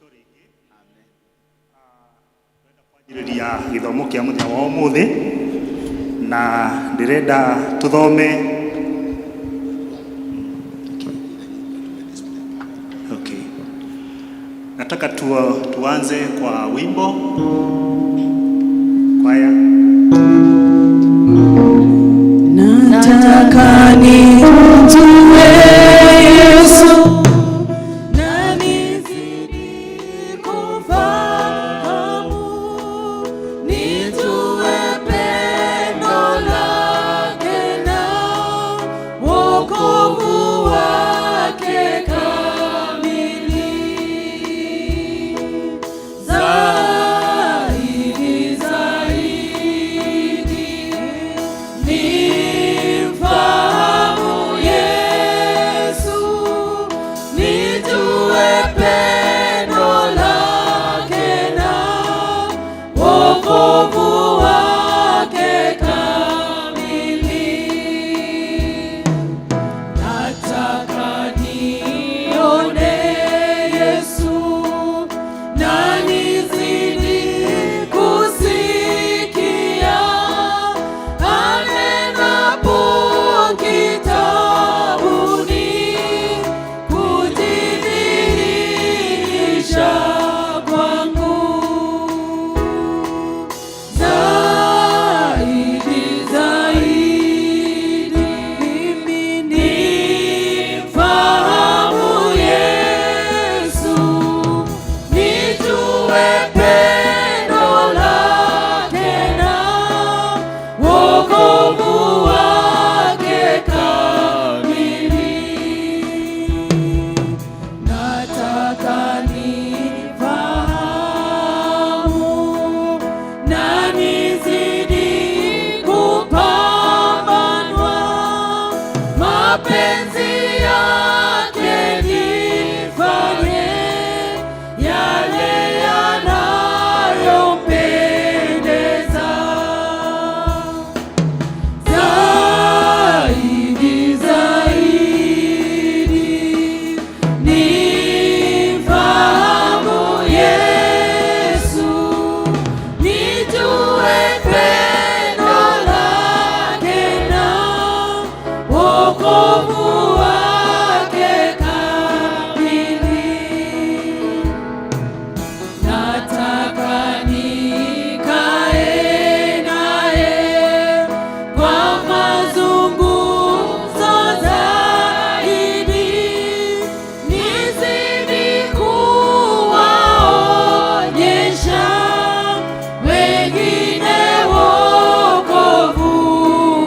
Agocwo rĩngĩ. Kwanjĩrĩria gĩthomo kĩa mũthenya wa ũmũthĩ na ndĩrenda tũthome. Okay. Nataka tuanze kwa wimbo kwaya. Nataka nimjue Yesu na nizidi kufahamu, nijue pendo lake na wokovu wake kamili. Zaidi, zaidi, nimfahamu Yesu, nijue pendo lake na wokovu wake kamili. Nataka nione Yesu na nizidi kusikia anenapo kitabuni, kujidhihirisha kwangu. Zaidi, zaidi, mimi nimfahamu Yesu, nijue pendo lake na wokovu wake kamili. Nataka nifahamu na nizidi kupambanua mapenzi yake, nifanye yale yanayompendeza. Zaidi, zaidi, nimfahamu Yesu, nijue pendo lake na wokovu wake kamili. Nataka nikae naye kwa mazungumzo zaidi, nizidi kuwaonyesha wengine wokovu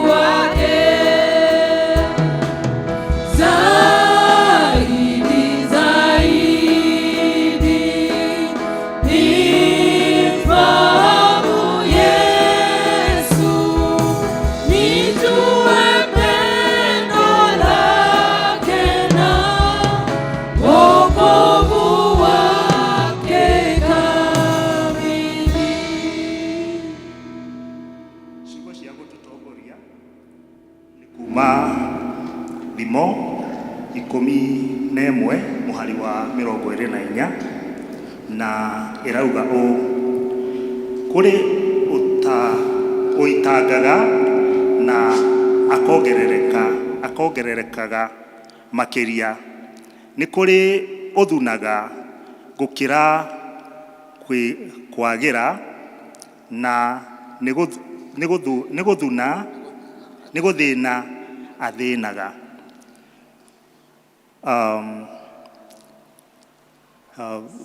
wake. Zaidi, zaidi, nimfahamu Yesu, nijue pendo lake na wokovu wake kamili. Ciugo cia gũtũtongoria nĩ kuma Thimo 11 mũhari wa 24, na ĩrauga ũũ: "Kũrĩ ũta ũitangaga na akongerereka, akongererekaga makĩria, nĩ kũrĩ ũthunaga gũkĩra kwagĩra, na nĩ gũthuna nĩ gũthĩna athĩnaga."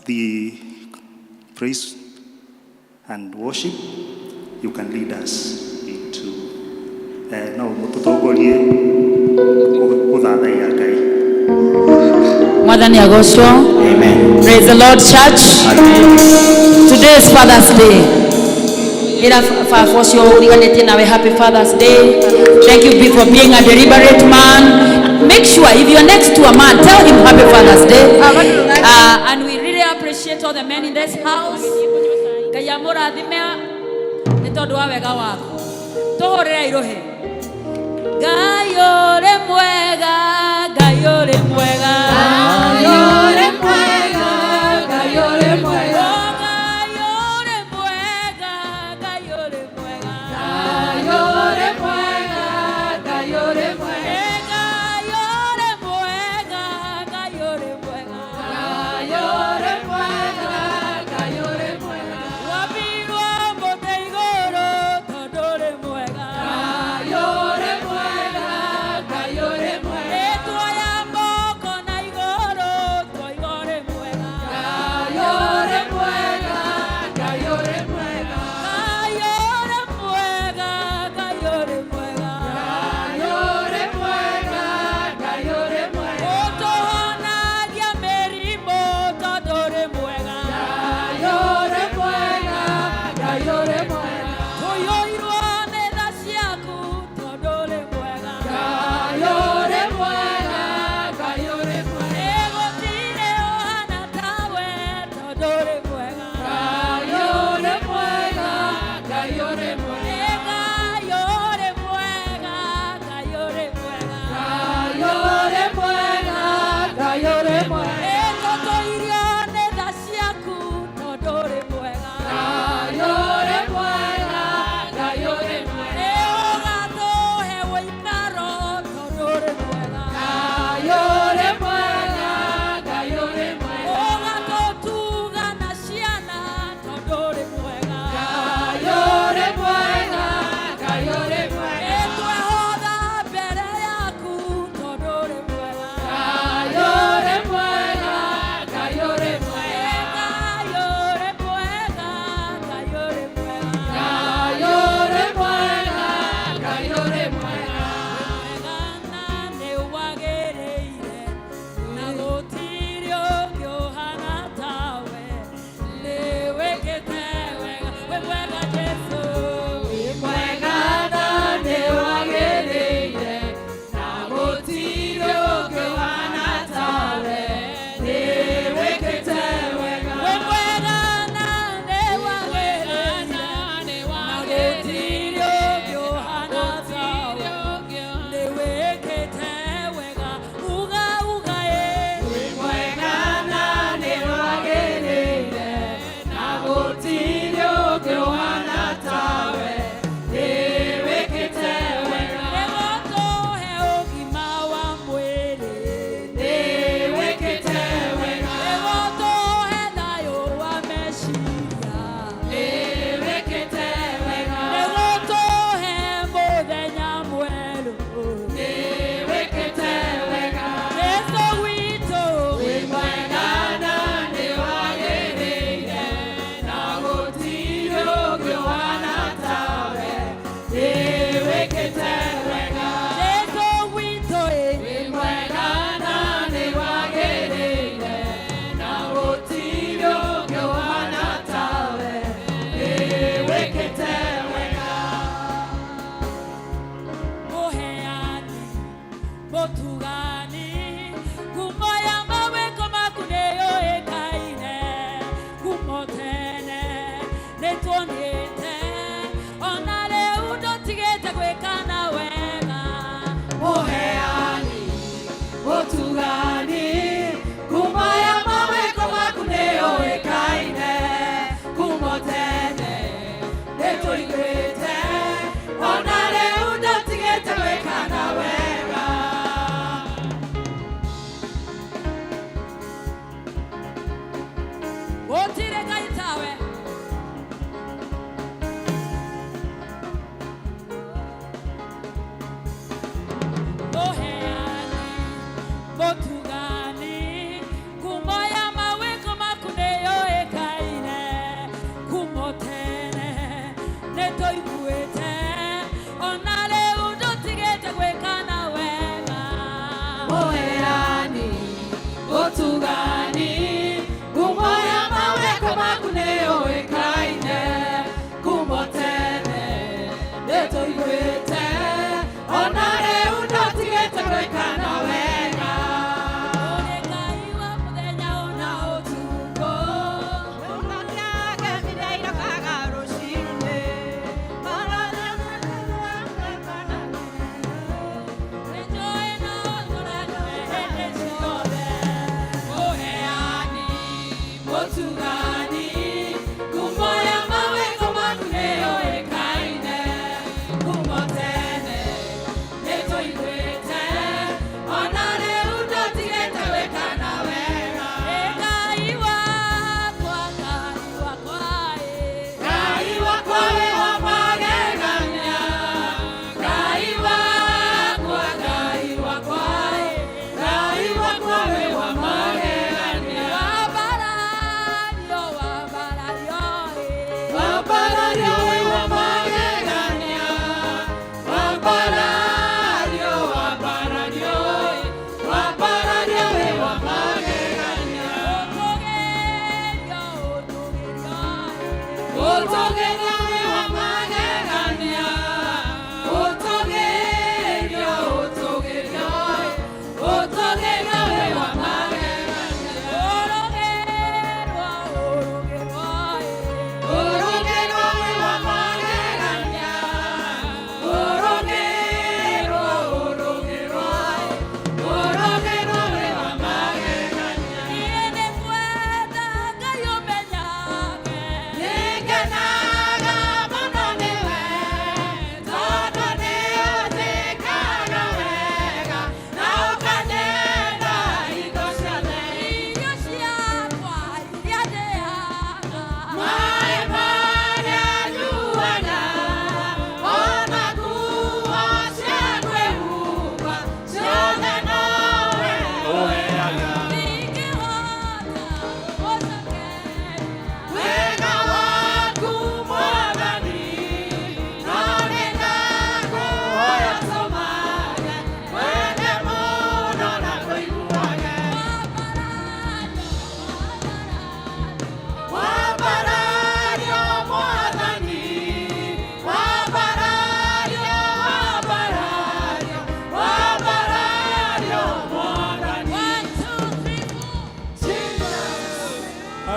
The praise and worship, you can lead us into no mũtũtongorie gũthathaiya Ngai. Mwathani agocwo. Amen. Praise the Lord, church. Today is Father's Day. Ĩra baba ũcio ũriganĩtie nawe, happy Father's Day. Thank you for being a deliberate man. Make sure if you're next to a man, tell him happy Father's Day. And we really appreciate all the men in this house. Ngai amũrathime nĩ tondũ wa wega waku. Tũhũrĩre irũhĩ. Ngai ũrĩ mwega, Ngai ũrĩ mwega. Ngai ũrĩ mwega, Ngai ũrĩ mwega. Ĩtũtũirio nĩ tha ciaku tondũ ũrĩ mwega. Ngai ũrĩ mwega, Ngai ũrĩ mwega. Ĩ ũgatũhe ũikaro tondũ ũrĩ mwega. Ngai ũrĩ mwega, Ngai ũrĩ mwega. Ũgatũtuga na ciana tondũ ũrĩ mwega. Ngai ũrĩ mwega, Ngai ũrĩ mwega. Ĩ twehotha mbere yaku tondũ ũrĩ mwega. Ngai ũrĩ mwega, Ngai ũrĩ mwega. Ngai ũrĩ mwega, Ngai ũrĩ mwega. Ngai ũrĩ mwega, Ngai ũrĩ mwega. Mwega na nĩ wagĩrĩire, na gũtirĩ ũngĩ ũhana tawe. Nĩ wĩkĩte wega, wĩ mwega Jesũ. Wĩ mwega na nĩ wagĩrĩire, na gũtirĩ ũngĩ ũhana tawe. Nĩ wĩkĩte wega. Wĩ mwega na nĩ wagĩrĩire, na gũtirĩ ũngĩ ũhana tawe. Nĩ wĩkĩte wega, uga uga ĩ. Wĩ mwega na nĩ wagĩrĩire, na gũtirĩ ũngĩ ũhana tawe. Nĩ wĩkĩte wega. Nĩgũtũhe ũgima wa mwĩrĩ. Nĩ wĩkĩte wega. Nĩgũtũhe thayũ wa meciria. Nĩ wĩkĩte wega. Nĩgũtũhe mũthenya mwerũ. Nĩ wĩkĩte wega. Jesũ witũ. Wĩ mwega na nĩ wagĩrĩire, na gũtirĩ ũngĩ ũhana tawe. Nĩ wĩkĩte wega. Jesũ witũ ĩ. Wĩ mwega na nĩ wagĩrĩire, na gũtirĩ ũngĩ ũhana tawe. Nĩ wĩkĩte wega. Mũheani, mũtugani, ngumo ya mawĩko maku nĩyũĩkaine. Kuuma tene nĩtuonĩte, ona rĩu ndũtigĩte gwĩkana wega. Mũheani, mũtugani, ngumo ya mawĩko maku nĩyũĩkaine. Kuuma tene nĩtũiguĩte, ona rĩu ndũtigĩte gwĩkana wega. Gũtirĩ Ngai tawe. Mũheani, mũtugani, ngumo ya mawĩko maku nĩyũĩkaine. Kuuma tene nĩtũiguĩte, ona rĩu ndũtigĩte gwĩkana wega. Mũheani, mũtugani, ngumo ya mawĩko maku nĩyũĩkaine. Kuuma tene nĩtũiguĩte, ona rĩu ndũtigĩte gwĩkana wega. Ũrĩ Ngai wa mũthenya ona ũtukũ. Nĩnjũĩ no ũtũrathime hĩndĩ ciothe. Mũheani, mũtugani, ngumo ya mawĩko maku nĩyũĩkaine. Kuuma tene nĩtũiguĩte, ona rĩu ndũtigĩte gwĩkana wega. Ĩ Ngai wakwa, Ngai wakwa ĩ. Ngai wakwa wĩ wa magegania, Ngai wakwa, Ngai wakwa, Ngai wakwa wĩ wa magegania. Wambarario, wambarario ĩ. Wambarario wĩ wa magegania, wambarario, wambarario, wambarario wĩ wa magegania. Ũtũgĩrio, ũtũgĩrio ĩ. Ũtũgĩrio wĩ wa magegania, ũtũgĩrio, ũtũgĩrio, ũtũgĩrio wĩ wa magegania. Ũrũgĩrwo, ũrũgĩrwo ĩ. Ũrũgĩrwo wĩ wa magegania, ũrũgĩrwo, ũrũgĩrwo, ũrũgĩrwo wĩ wa magegania.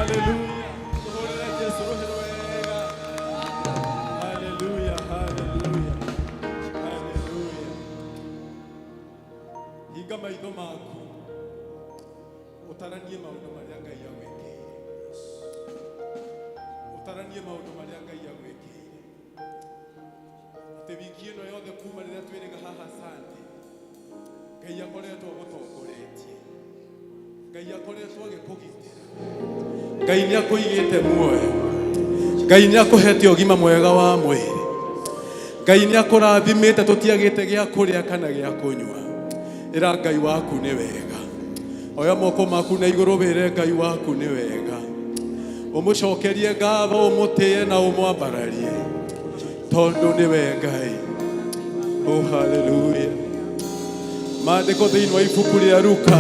Hallelujah. Tũhũrĩre Jesũ rũhĩ rwega. Hallelujah, hallelujah, hallelujah. Hinga maitho maku ũtaranie maũndũ marĩa Ngai agwĩkĩire, ũtaranie maũndũ marĩa Ngai agwĩkĩire, atĩ wiki ĩno yothe kuma rĩrĩa twĩrĩga haha Sunday, Ngai akoretwo agũtongoretie, Ngai akoretwo agĩkũgitĩra, Ngai nĩ akũigĩte muoyo, Ngai nĩ akũhete ũgima mwega wa mwĩrĩ, Ngai nĩ akũrathimĩte, tũtiagĩte gĩa kũrĩa kana gĩa kũnyua. Ĩra Ngai waku nĩ wega. Oya moko maku na igũrũ, wĩre Ngai waku nĩ wega, ũmũcokerie ngatho, ũmũtĩe na ũmwambararie, tondũ nĩwe Ngai. Oh, haleluya. Maandĩko thĩinĩ wa ibuku rĩa Luka,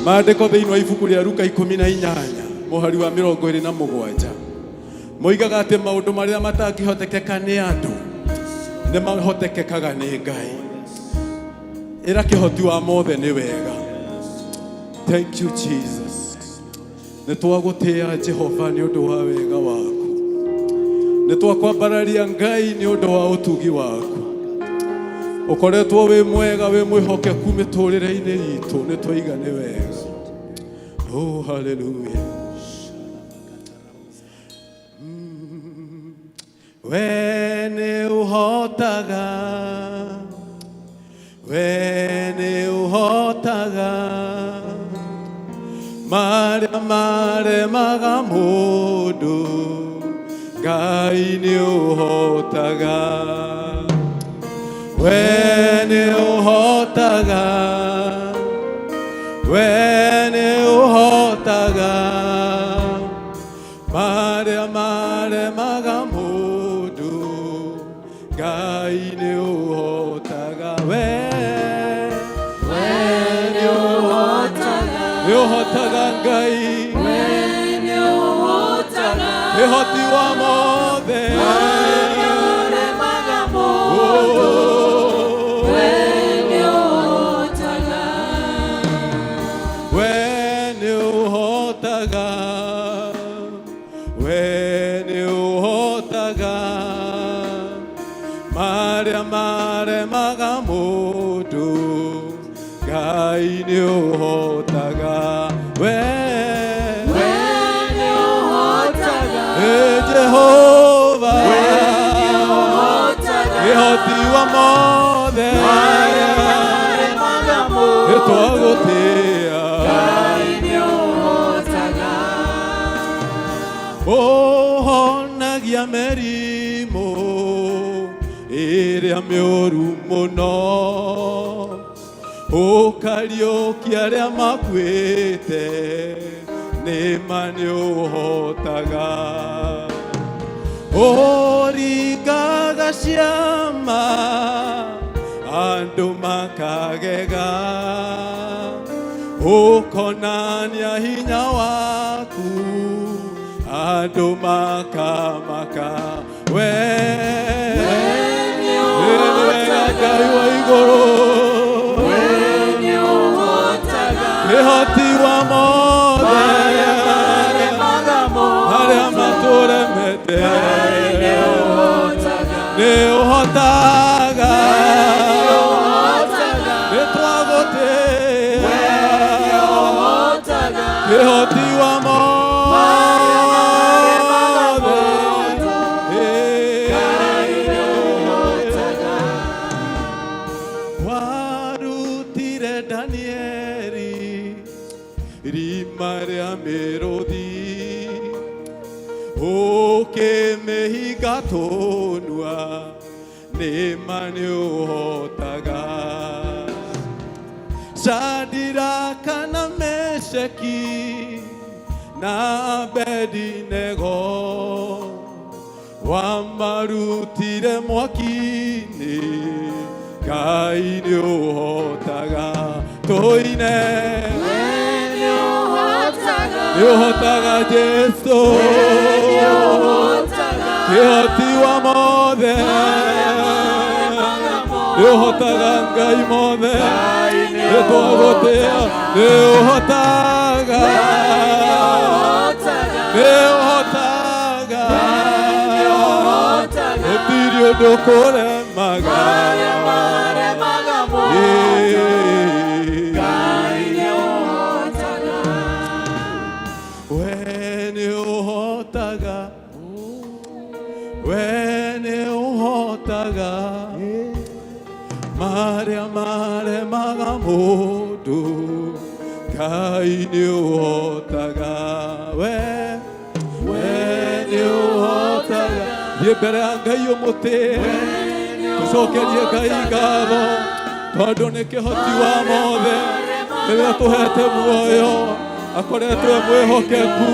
maandĩko thĩinĩ wa ibuku rĩa Luka 18 mũhari wa 27 moigaga atĩ maũndũ marĩa matangĩhotekeka nĩ andũ nĩ mahotekekaga nĩ Ngai. Ĩra kĩhoti wa mothe nĩ wega. Thank you, Jesus. Nĩ twagũtĩĩa, Jehova, nĩ ũndũ wa wega waku. Nĩ twakwambararia, Ngai, nĩ ũndũ wa ũtugi waku. Ũkoretwo wĩ mwega, wĩ mwĩhokeku mĩtũrĩre-inĩ itũ. Nĩ twaiga nĩ wega. Oh, haleluya. We nĩ ũhotaga, we nĩ ũhotaga marĩa maremaga mũndũ. Ngai, nĩ ũhotaga, we nĩ ũhotaga, we nĩ ũhotaga marĩa maremaga mũndũ. Ngai, nĩ ũhotaga, we Nĩ ũhotaga. Nĩ ũhotaga, Ngai. We nĩ ũhotaga. Kĩhoti wa mothe. Maremaga mũndũ. We nĩ ũhotaga. We nĩ ũhotaga, we nĩ ũhotaga marĩa maremaga mũndũ. Ngai, nĩ ũhotaga, we. We nĩ ũhotaga. Ĩ Jehova. Nĩ ũhotaga. Kĩhoti wa mothe. Maremaga mũndũ. Nĩtwagũtĩĩa. Ngai, nĩ ũhotaga. Ũhonagia mĩrimũ ĩrĩa mĩũru mũno, ũkariũkia arĩa makuĩte. Nĩma nĩ ũhotaga, ũringaga ciama andũ makagega, ũkonania hinya waku andũ makamaka. We nĩ nĩ wega, Ngai wa igũrũ. We nĩ ũhotaga. Kĩhoti wa mothe. Maremaga mũndũ. Arĩa matũremete. Nĩ ũhotaga. Nĩ ũhotaga. Ũhotaga. Nĩ twagũtĩĩa. Ũhotaga. Kĩhoti wa mothe. Mũndũ. Ĩ. Ũhotaga. Warutire Danieli rima rĩa mĩrũthi, ũkĩmĩhinga tũnua. Nĩma nĩ ũhotaga. Shadiraka na Mesheki na Abedinego wamarutire mwaki-inĩ. Ngai, nĩ ũhotaga. Tũine. We nĩ ũhotaga. Nĩ ũhotaga, Jesu. Nĩ ũhotaga. Kĩhoti wa mothe, nĩ ũhotaga. Ngai mothe, nĩ twagũtĩĩa. Nĩ ũhotaga. ũndũ kũremaga. Maremaga mũndũ, Ngai nĩũhotaga. We nĩũhotaga, we nĩũhotaga marĩa maremaga mũndũ, Ngai nĩũhotaga. We nĩũhotaga. Thiĩ mbere ya Ngai ũmũtĩe, tũcokerie Ngai ngatho tondũ nĩ kĩhoti wa mothe, nĩwe ũtũhete muoyo, akoretwo e mwĩhokeku.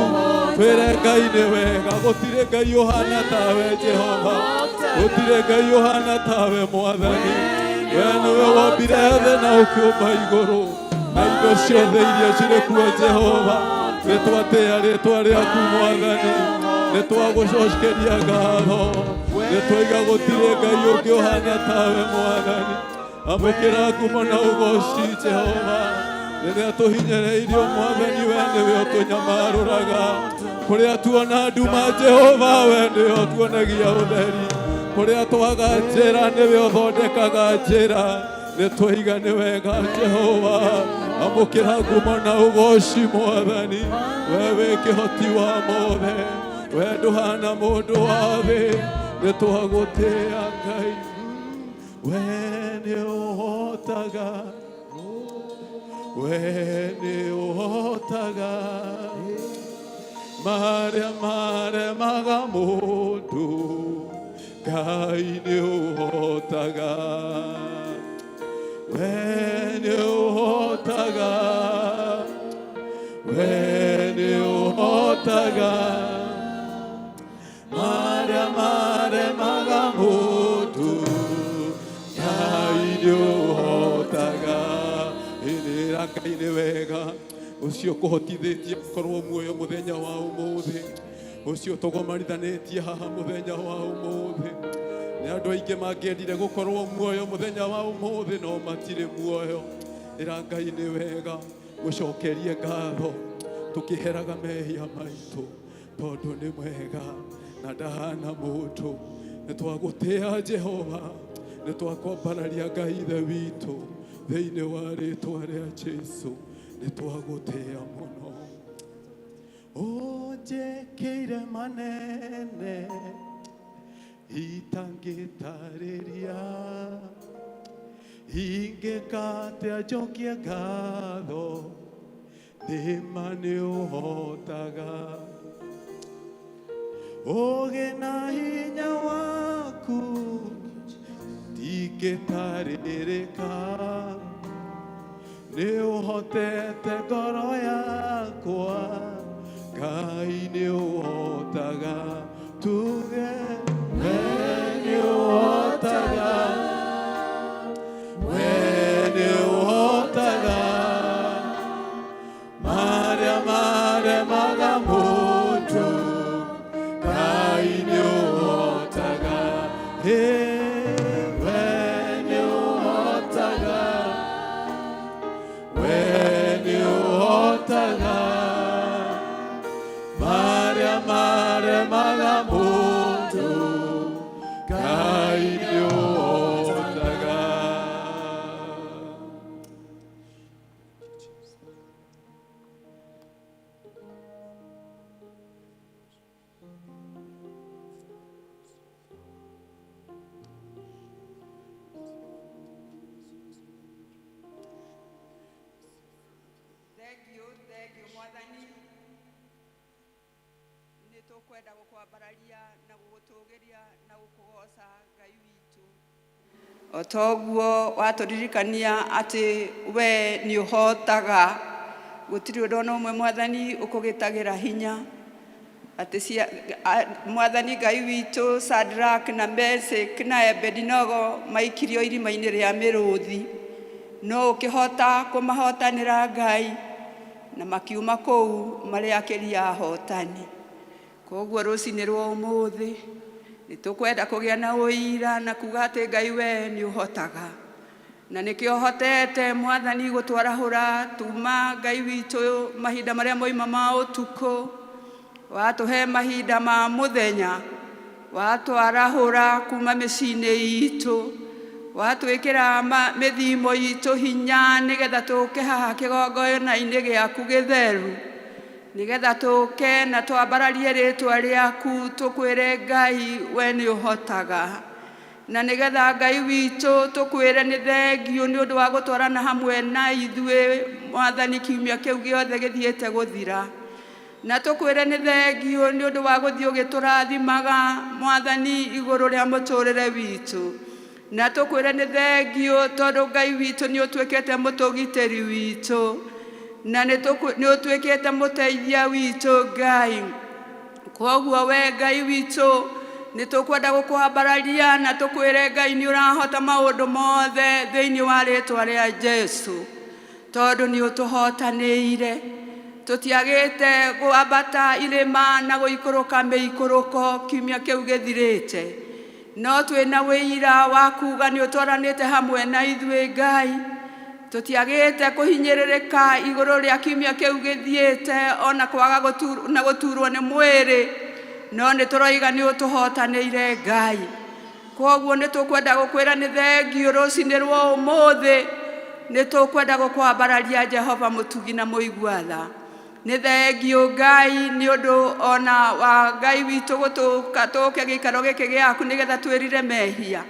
Twĩre Ngai nĩ wega, gũtirĩ Ngai ũhana tawe Jehova, gũtirĩ Ngai ũhana tawe Mwathani. We nĩwe wombire thĩ na ũkĩũmba igũrũ na indo ciothe iria cirĩ kuo. Jehova, nĩ twatĩa rĩtwa rĩaku Mwathani, nĩ twagũcokeria ngatho, nĩ twaiga gũtirĩ Ngai ũngĩ ũhana tawe Mwathani. Amũkĩra ngumo na ũgoci Jehova. Rĩrĩa tũhinyĩrĩirio Mwathani, we nĩwe ũtũnyamarũraga. Kũrĩa tuona nduma Jehova, we nĩwe ũtuonagia ũtheri. Kũrĩa twaga njĩra, nĩwe ũthondekaga njĩra. Nĩ twaiga nĩ wega Jehova. Amũkĩra ngumo na ũgoci Mwathani, we wĩ kĩhoti wa mothe, we ndũhana mũndũ wa thĩ. Nĩ twagũtĩa Ngai, we nĩ ũhotaga, we nĩ ũhotaga marĩa maremaga mũndũ, Ngai nĩ ũhotaga, we nĩ ũhotaga, we nĩ ũhotaga marĩa maremaga mũndũ, Ngai nĩ ũhotaga. Ĩrĩra Ngai nĩ wega, ũcio kũhotithĩtie gũkorwo muoyo mũthenya wa ũmũthĩ, ũcio tũgomanithanĩtie haha mũthenya wa ũmũthĩ. Nĩ andũ aingĩ mangĩendire gũkorwo muoyo mũthenya wa ũmũthĩ, no matirĩ muoyo. Ĩra Ngai nĩ wega, mũcokerie ngatho tũkĩheraga mehia maitũ, tondũ nĩ mwega na ndahana mũndũ. Nĩ twagũtĩa Jehova, nĩ twakwambararia Ngai Ithe witũ, thĩinĩ wa rĩtwa rĩa Jesu nĩ twagũtĩa mũno. Ũnjĩkĩire manene itangĩtarĩria, ingĩka atĩa njokie ngatho? Nĩma nĩ ũhotaga, ũgĩ na hinya waku ndingĩtarĩrĩka, nĩ ũhotete ngoro yakwa, Ngai nĩ ũhotaga. Tuge we nĩ ũhotaga, we nĩ ũhotaga marĩa maremaga mũndũ, Ngai nĩ ũhotaga. Ĩ, we nĩ ũhotaga, we nĩ ũhotaga marĩa maremaga mũndũ, Ngai nĩ ũhotaga. Thank you, thank you, Mwathani. Nĩ tũkwenda gũkwambararia na gũgũtũgĩria na gũkũgoca Ngai witũ. O toguo watũririkania atĩ we nĩ ũhotaga, gũtirĩ ũndũ ona ũmwe Mwathani ũkũgĩtagĩra hinya. Atĩ cia, Mwathani Ngai witũ, Shadrach na Meshach na Abednego maikirio irima-inĩ rĩa mĩrũthi, no ũkĩhota kũmahotanĩra Ngai, na makiuma kũu marĩ akĩria ahotani. Koguo rũcinĩ rwa ũmũthĩ nĩ tũkwenda kũgĩa na ũira na kuga atĩ Ngai we nĩ ũhotaga, na nĩkĩo ũhotete Mwathani gũtwarahũra tuma Ngai witũ mahinda marĩa moima ma ũtukũ, watũhe mahinda ma mũthenya. Watwarahũra kuma mĩciĩ-inĩ itũ, watwĩkĩra mĩthimo itũ hinya nĩgetha tũke haha kĩgongona-inĩ gĩaku gĩtheru, nĩgetha tũke na twambararie rĩtwa rĩaku, tũkwĩre Ngai we nĩ ũhotaga, na nĩgetha Ngai witũ tũkwĩre nĩ thengiũ nĩ ũndũ wa gũtwarana hamwe na ithuĩ Mwathani kiumia kĩu gĩothe gĩthiĩte gũthira, na tũkwĩre nĩ thengiũ nĩ ũndũ wa gũthiĩ ũgĩtũrathimaga Mwathani igũrũ rĩa mũtũrĩre witũ, na tũkwĩre nĩ thengiũ tondũ Ngai witũ nĩ ũtuĩkĩte mũtũgitĩri witũ, na nĩ ũtuĩkĩte mũteithia witũ Ngai. Kwoguo we Ngai witũ nĩ tũkwenda gũkwambararia na tũkwĩre Ngai nĩ ũrahota maũndũ mothe thĩinĩ wa rĩtwa rĩa Jesu, tondũ nĩ ũtũhotanĩire. Tũtiagĩte kwambata irĩma na gũikũrũka mĩikũrũko kiumia kĩu gĩthirĩte, no twĩna wĩira wa kuga nĩ ũtwaranĩte hamwe na ithuĩ Ngai. Tũtiagĩte kũhinyĩrĩrĩka igũrũ rĩa kiumia kĩu gĩthiĩte, ona kwaga na gũturwo nĩ mwĩrĩ, no nĩ tũroiga nĩ ũtũhotanĩire Ngai. Kwoguo nĩ tũkwenda gũkwĩra nĩ thengiũ rũcinĩ rwa ũmũthĩ, nĩ tũkwenda gũkwambararia Jehova mũtugi na mũigua tha. Nĩ thengiũ Ngai nĩ ũndũ ona wa Ngai witũ gũtũka tũke gĩikaro gĩkĩ gĩaku nĩgetha twĩrire mehia.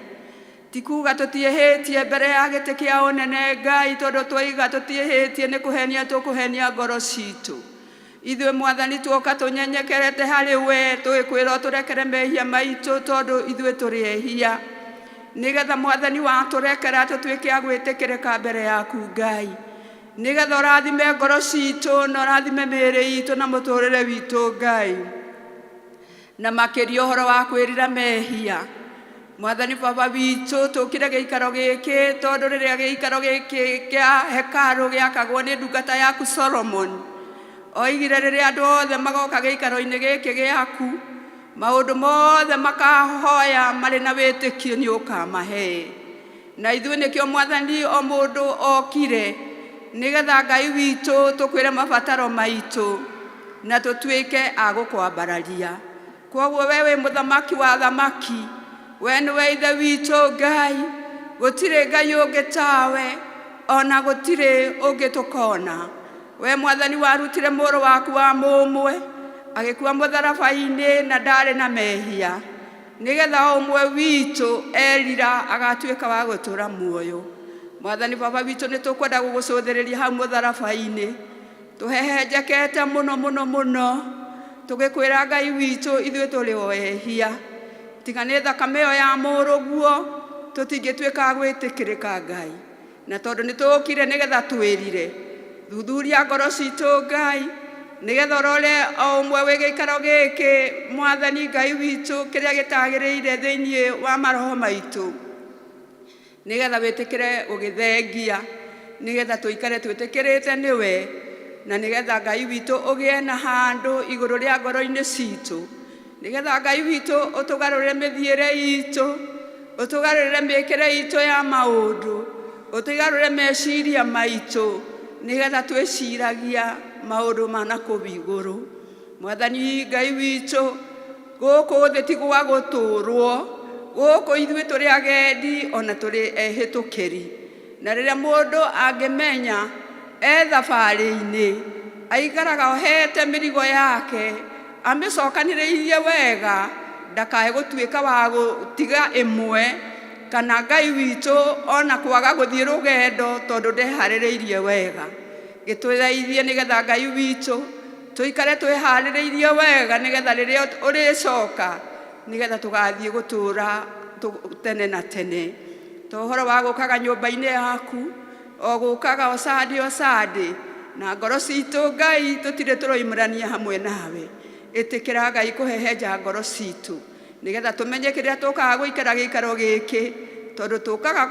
Ti kuga tũtiĩhĩtie mbere ya gĩtĩ kĩa ũnene Ngai, tondũ twaiga tũtiĩhĩtie nĩ kũhenia tũkũhenia ngoro citũ. Ithuĩ Mwathani tuoka tũnyenyekerete harĩ we, tũgĩkwĩra ũtũrekere mehia maitũ tondũ ithuĩ tũrĩ ehia, nĩgetha Mwathani watũrekera tũtuĩke a gwĩtĩkĩrĩka mbere yaku Ngai, nĩgetha ũrathime ngoro citũ na ũrathime mĩĩrĩ itũ na mũtũrĩre witũ Ngai, na makĩria ũhoro wa kwĩrira mehia. Mwathani Baba witũ, tũkire gĩikaro gĩkĩ tondũ rĩrĩa gĩikaro gĩkĩ kĩa hekarũ gĩakagwo nĩ ndungata yaku Solomon, oigire rĩrĩa andũ othe magoka gĩikaro-inĩ gĩkĩ gĩaku, maũndũ mothe makahoya marĩ na wĩtĩkio nĩ ũkamahe. Na ithuĩ nĩkĩo Mwathani o mũndũ okire nĩgetha Ngai witũ tũkwĩre mabataro maitũ na tũtuĩke a gũkwambararia. Kwoguo we wĩ mũthamaki wa athamaki, we nĩwe ithe witũ Ngai, gũtirĩ Ngai ũngĩ tawe, ona gũtirĩ ũngĩ tũkona. We Mwathani warutire mũrũ waku wa mũmwe, agĩkua mũtharaba-inĩ na ndarĩ na mehia, nĩgetha o ũmwe witũ erira agatuĩka wa gũtũra muoyo. Mwathani Baba witũ, nĩ tũkwenda gũgũcũthĩrĩria hau mũtharaba-inĩ, tũhehenjekete mũno mũno mũno, tũgĩkwĩra Ngai witũ ithuĩ tũrĩ o ehia, tiga nĩ thakame ĩyo ya mũrũguo tũtingĩtuĩka a gwĩtĩkĩrĩka Ngai. Na tondũ nĩ tũkire nĩgetha twĩrire, thuthuria ngoro citũ Ngai, nĩgetha ũrore o ũmwe wĩ gĩikaro gĩkĩ Mwathani Ngai witũ kĩrĩa gĩtagĩrĩire thĩinĩ wa maroho maitũ, nĩgetha wĩtĩkĩre gũgĩthengia, nĩgetha tũikare twĩtĩkĩrĩte nĩwe, na nĩgetha Ngai witũ ũgĩe na handũ igũrũ rĩa ngoro-inĩ citũ, nĩgetha Ngai witũ ũtũgarũrĩre mĩthiĩre itũ, ũtũgarũrĩre mĩkĩre itũ ya maũndũ, ũtũgarũrĩre meciria maitũ, nĩgetha twĩciragia maũndũ ma na kũu igũrũ. Mwathani Ngai witũ, gũkũ thĩ ti gwa gũtũrwo, gũkũ ithuĩ tũrĩ agendi ona tũrĩ ehĩtũkĩri. Na rĩrĩa mũndũ angĩmenya e thabarĩ-inĩ, aikaraga ohete mĩrigo yake, amĩcokanĩrĩirie wega, ndakae gũtuĩka wa gũtiga ĩmwe, kana Ngai witũ ona kwaga gũthiĩ rũgendo tondũ ndeharĩrĩirie wega. Gĩtũteithie nĩgetha Ngai witũ tũikare twĩharĩrĩirie wega, nĩgetha rĩrĩa ũrĩcoka, nĩgetha tũgathiĩ gũtũra tene na tene. To ũhoro wa gũkaga nyũmba-inĩ yaku, o gũkaga o Sunday o Sunday, na ngoro citũ Ngai tũtirĩ tũroimũrania hamwe nawe. Ĩtĩkĩra Ngai kũhehenja ngoro citũ, nĩgetha tũmenye kĩrĩa tũkaga gũikara gĩikaro gĩkĩ, tondũ tũkaga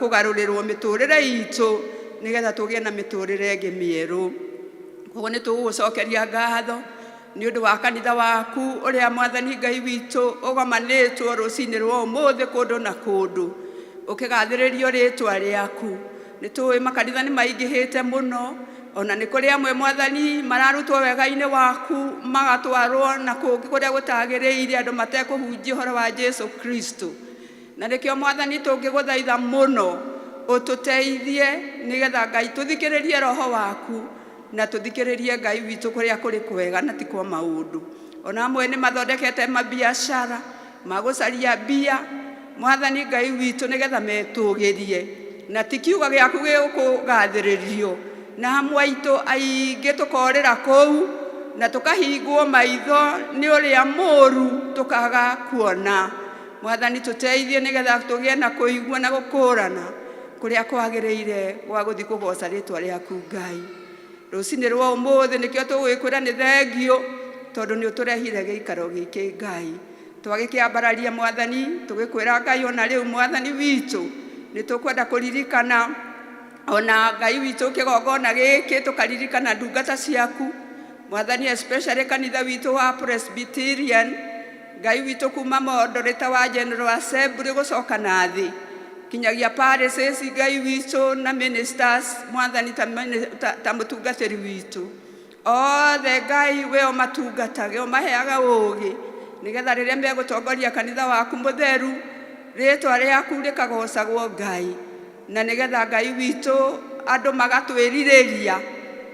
kũgarũrĩrwo mĩtũrĩre itũ, nĩgetha tũgĩe na mĩtũrĩre ĩngĩ mĩerũ. Koguo nĩ tũgũgũcokeria ngatho nĩ ũndũ wa kanitha waku ũrĩa Mwathani Ngai witũ ũgomanĩtwo rũcinĩ rwa ũmũthĩ kũndũ na kũndũ, ũkĩgathĩrĩrio rĩtwa rĩaku. Nĩ tũĩ makanitha nĩ maingĩhĩte mũno, Ona nĩ kũrĩ amwe Mwathani mararutwo wega-inĩ waku magatwarwo na kũngĩ kũrĩa gũtagĩrĩire andũ matekũhunjia ũhoro wa Jesu Kristo. Na nĩkĩo Mwathani tũngĩgũthaitha mũno ũtũteithie nĩgetha Ngai tũthikĩrĩrie roho waku na tũthikĩrĩrie Ngai witũ kũrĩa kũrĩ kwega na ti kwa maũndũ. Ona amwe nĩ mathondekete mabiacara magũcaria mbia Mwathani Ngai witũ nĩgetha metũgĩrie na ti kiugo gĩaku gĩgũkũgathĩrĩrio. Na amwe aitũ aingĩ tũkorĩra kũu na tũkahingwo maitho nĩ ũrĩa mũũru tũkaga kuona. Mwathani tũteithie nĩgetha tũgĩe na kũigua na gũkũrana kũrĩa kwagĩrĩire gwa gũthiĩ kũgoca rĩtwa rĩaku Ngai. Rũcinĩ rwa ũmũthĩ nĩkĩo tũgwĩkwĩra nĩ thengio tondũ nĩ ũtũrehire gĩikaro gĩkĩ Ngai. Twagĩkĩambararia Mwathani tũgĩkwĩra Ngai ona rĩu Mwathani witũ nĩ tũkwenda kũririkana ona Ngai witũ kĩgongona gĩkĩ tũkaririkana ndungata ciaku Mwathani, especially kanitha witũ wa Presbyterian Ngai witũ kuma moderator wa General Assembly gũcoka na thĩ kinyagia parishes Ngai witũ na ministers Mwathani ta, ta, ta mũtungatĩri witũ othe Ngai we ũmatungatage ũmaheaga ũũgĩ nĩgetha rĩrĩa megũtongoria kanitha waku mũtheru rĩtwa rĩaku rĩkagocagwo Ngai na nĩgetha Ngai witũ andũ magatwĩrirĩria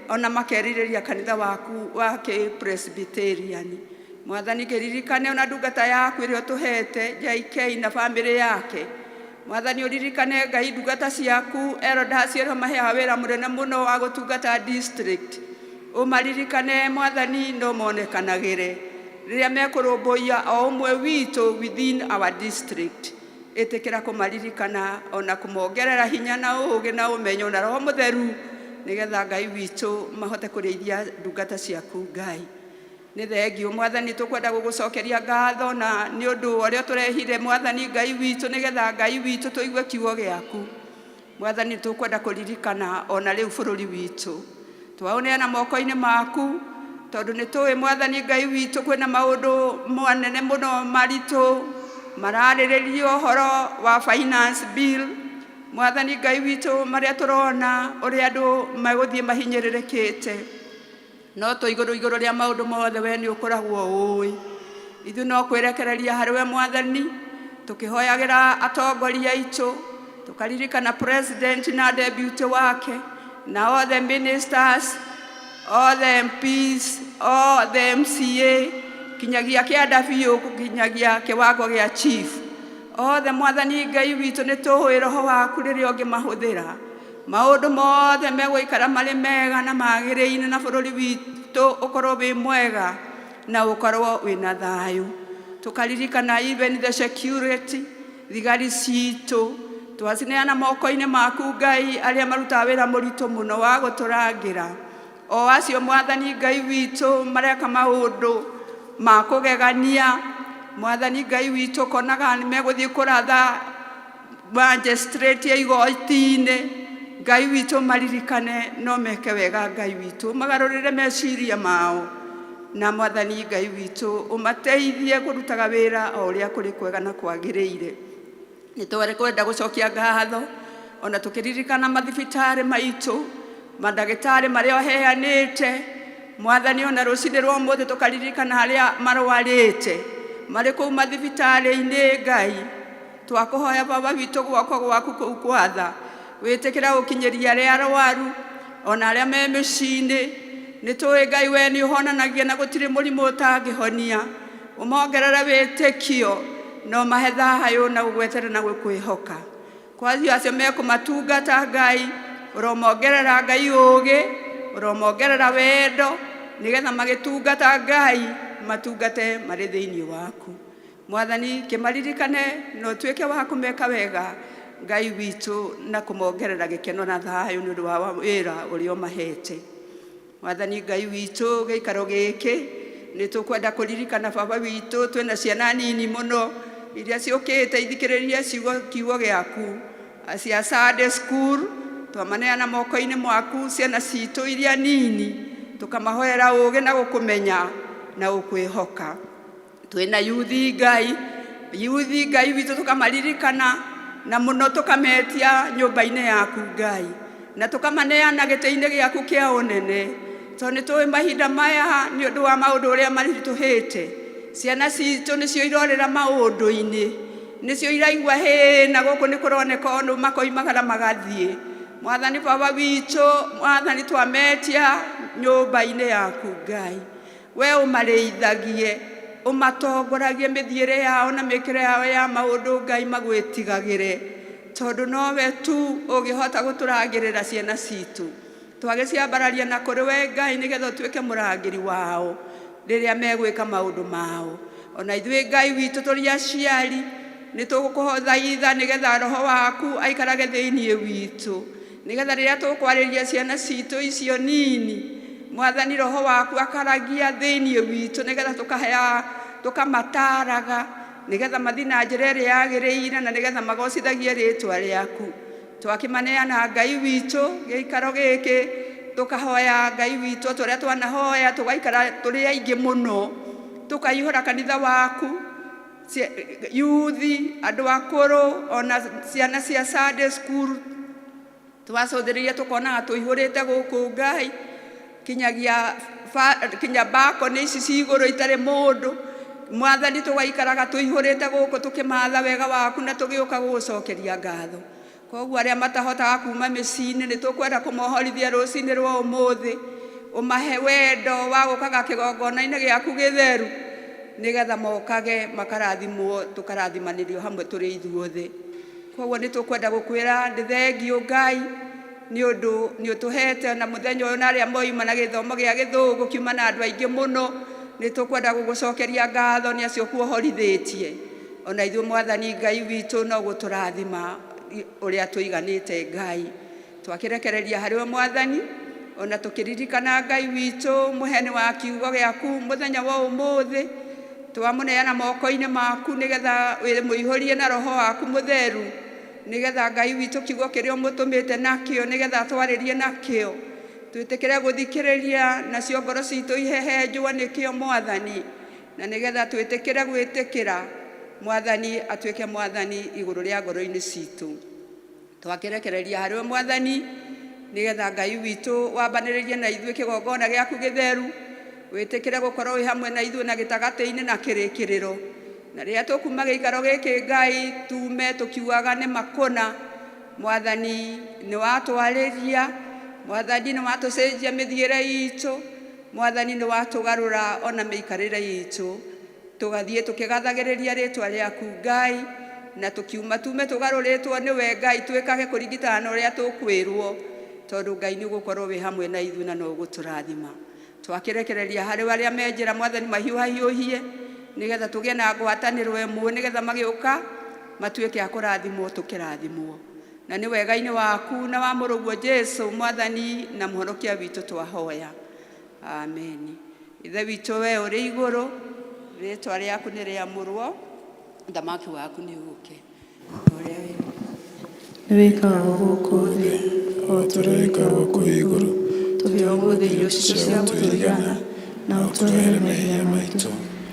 ona makerirĩria kanitha waku wa kĩ-Presbyterian. Mwathani kĩririkane ona ndungata yaku ĩrĩa ũtũhete JK na bamĩrĩ yake. Mwathani ũririkane Ngai ndungata ciaku elders arĩa maheaga wĩra mũnene mũno wa gũtungata district. Ũmaririkane Mwathani no monekanagĩre rĩrĩa mekũrũmbũiya o ũmwe witũ within our district. Ĩtĩkĩra kũmaririkana ona kũmongerera hinya na ũũgĩ na ũmenyo na roho mũtheru nĩgetha Ngai witũ mahote kũrĩithia ndungata ciaku Ngai. Nĩ thengio Mwathani tũkwenda gũgũcokeria ngatho na nĩ ũndũ wa ũrĩa tũrehire Mwathani Ngai witũ nĩgetha Ngai witũ tũigue kiugo gĩaku. Mwathani tũkwenda kũririkana ona rĩu bũrũri witũ twaũneana moko-inĩ maku tondũ nĩ tũĩ Mwathani Ngai witũ kwĩna maũndũ manene mũno maritũ mararĩrĩrio ũhoro wa finance bill. Mwathani Ngai witũ marĩa tũrona ũrĩa andũ megũthiĩ mahinyĩrĩrĩkĩte no tũ igũrũ igũrũ rĩa maũndũ mothe we nĩ ũkoragwo ũĩ. Ithuĩ no kwĩrekereria harĩ we Mwathani tũkĩhoyagĩra atongoria aitũ tũkaririkana president na deputy wake na all the ministers, all the MPs, all the MCA kinyagia kĩanda biũ kinyagia kĩwango gĩa chief. Othe Mwathani Ngai witũ nĩ tũĩ roho waku rĩrĩa ũngĩmahũthĩra maũndũ mothe megũikara marĩ mega na magĩrĩire na bũrũri witũ ũkorwo wĩ mwega na ũkorwo wĩna thayũ. Tũkaririkana even the security thigari citũ twacineana moko-inĩ maku Ngai arĩa marutaga wĩra mũritũ mũno wa gũtũrangĩra o acio Mwathani Ngai witũ mareka maũndũ ma kũgegania Mwathani Ngai witũ konaga nĩ megũthiĩ kũratha magistrate ya igoti-inĩ Ngai witũ maririkane no meke wega Ngai witũ magarũrĩre meciria mao na Mwathani Ngai witũ ũmateithie kũrutaga wĩra o ũrĩa kũrĩ kwega na kwagĩrĩire. Nĩ twenda gũcokia ngatho ona tũkĩririkana mathibitarĩ maitũ mandagĩtarĩ marĩa ũheanĩte Mwathani ona rũcinĩ rwa ũmũthĩ tũkaririkana arĩa marwarĩte marĩ kũu mathibitarĩ-inĩ Ngai twakũhoya Baba witũ guoko gwaku kũu gwatha wĩtĩkĩra gũkinyĩria arĩa arwaru ona arĩa me mĩciĩ-inĩ nĩ tũĩ Ngai we nĩ ũhonanagia na gũtirĩ mũrimũ ũtangĩhonia ũmongerere wĩtĩkio na ũmahe thayũ na gũgweterera na gũkwĩhoka kwacio acio mekũmatungata Ngai ũromongerera Ngai ũũgĩ ũromongerera wendo nĩgetha magĩtungata Ngai matungate marĩ thĩinĩ waku. Mwathani kĩmaririkane na ũtuĩke wa kũmeka wega Ngai witũ na kũmongerera gĩkeno na thayũ nĩ ũndũ wa wĩra ũrĩa ũmahete. Mwathani Ngai witũ gĩikaro gĩkĩ nĩ tũkwenda kũririkana Baba witũ twĩna ciana nini mũno iria ciũkĩte ithikĩrĩrie ciugo kiugo gĩaku cia Sunday school twamaneana moko-inĩ mwaku ciana citũ iria nini tũkamahoera ũũgĩ na gũkũmenya na gũkwĩhoka. Twĩna yuthi Ngai yuthi Ngai witũ tũkamaririkana na mũno tũkametia nyũmba-inĩ yaku Ngai. Na tũkamaneana gĩtĩ-inĩ gĩaku kĩa ũnene, tondũ nĩ tũĩ mahinda maya nĩ ũndũ wa maũndũ ũrĩa maritũhĩte, ciana citũ nĩcio irorĩra maũndũ-inĩ, nĩcio iraigua hĩ na gũkũ nĩ kũroneka ũndũ makoimagara magathiĩ. Mwathani Baba witũ, Mwathani, twametia nyũmba-inĩ yaku Ngai, we ũmarĩithagie, ũmatongoragie mĩthiĩre yao na mĩkĩre yao ya maũndũ. Ngai, magwĩtigagĩre, tondũ nowe tu ũngĩhota gũtũrangĩrĩra ciana citũ. Twagĩciambararia na kũrĩ we Ngai, nĩgetha ũtuĩke mũrangĩri wao rĩrĩa megwĩka maũndũ mao. Ona ithuĩ Ngai witũ tũrĩ aciari, nĩ tũgũkũthaitha nĩgetha roho waku aikarage thĩinĩ witũ, nĩgetha rĩrĩa tũkwarĩria ciana citũ icio nini, Mwathani, roho waku akaragia thĩinĩ witũ, nĩgetha tũkahea tũkamataraga, nĩgetha mathiĩ na njĩra ĩrĩa yagĩrĩire na nĩgetha magocithagie rĩtwa rĩaku. Twakĩmaneana Ngai witũ gĩikaro gĩkĩ, tũkahoya Ngai witũ tũrĩa twanahoya, tũgaikara tũrĩ aingĩ mũno, tũkaihũra kanitha waku, yuthi, andũ akũrũ, ona ciana cia Sunday school. Twacũthĩrĩria tũkonaga tũihũrĩte gũkũ Ngai, kinyagia kinya bakoni ici ci igũrũ itarĩ mũndũ. Mwathani, tũgaikaraga tũihũrĩte gũkũ tũkĩmatha wega waku na tũgĩũka gũgũcokeria ngatho. Koguo arĩa matahotaga kuma mĩciĩ-inĩ, nĩ tũkwenda kũmohorithia rũcinĩ rwa ũmũthĩ, ũmahe wendo wa gũkaga kĩgongona-inĩ gĩaku gĩtheru, nĩgetha mokage makarathimwo, tũkarathimanĩrio hamwe tũrĩ ithuothe. Koguo nĩ tũkwenda gũkwĩra nĩ thengiũ Ngai, nĩ ũndũ nĩ ũtũhete na mũthenya ũyũ, na arĩa moima na gĩthomo gĩa gĩthũngũ kiuma na andũ aingĩ mũno, nĩ tũkwenda gũgũcokeria ngatho nĩ acio kuohorithĩtie. Ona ithuĩ Mwathani Ngai witũ no gũtũrathima ũrĩa tũiganĩte. Ngai, twakĩrekereria harĩ we Mwathani, ona tũkĩririkana Ngai witũ mũheani wa kiugo gĩaku mũthenya wa ũmũthĩ, twamũneana moko-inĩ maku, nĩgetha mũihũrie na roho waku mũtheru, nĩgetha Ngai witũ kiugo kĩrĩa ũmũtũmĩte nakĩo, nĩgetha atwarĩrie nakĩo, twĩtĩkĩre gũthikĩrĩria, nacio ngoro citũ ihehenjwo nĩkĩo Mwathani, na nĩgetha twĩtĩkĩre gwĩtĩkĩra Mwathani atuĩke Mwathani igũrũ rĩa ngoro-inĩ citũ. Twakĩrekereria harĩ we Mwathani, nĩgetha Ngai witũ wambanĩrĩrie na ithuĩ kĩgongona gĩaku gĩtheru, wĩtĩkĩre gũkorwo wĩ hamwe na ithuĩ na gĩtagatĩ-inĩ na kĩrĩkĩrĩro. Na rĩrĩa tũkuma gĩikaro gĩkĩ Ngai, tume tũkiugaga nĩ makũna Mwathani nĩ watwarĩria, Mwathani nĩ watũcenjia mĩthiĩre itũ, Mwathani nĩ watũgarũra ona mĩikarĩre itũ, tũgathiĩ tũkĩgathagĩrĩria rĩtwa rĩaku Ngai, na tũkiuma tume tũgarũrĩtwo nĩwe Ngai, twĩkage kũringitana na ũrĩa tũkwĩrwo, tondũ Ngai nĩ ũgũkorwo wĩ hamwe na ithuĩ na no ũgũtũrathima. Twakĩrekereria harĩ arĩa me njĩra, Mwathani, mahiũhahiũhie, nĩgetha tũgĩe na ngwatanĩro ĩmwe, nĩgetha magĩũka matuĩke a kũrathimwo tũkĩrathimwo. Na nĩ wega-inĩ waku na wa mũrũguo Jesu, Mwathani na mũhonokia witũ, twahoya, ameni. Ithe witũ we ũrĩ igũrũ, rĩtwa rĩaku nĩ rĩamũrwo, ũthamaki waku nĩ ũũke, ũrĩa wĩ Nĩ wĩkagwo gũkũ thĩ o ta ũrĩa wĩkagwo kũu igũrũ. Tũhe ũmũthĩ irio citũ cia gũtũigana, na ũtuohere mehia maitũ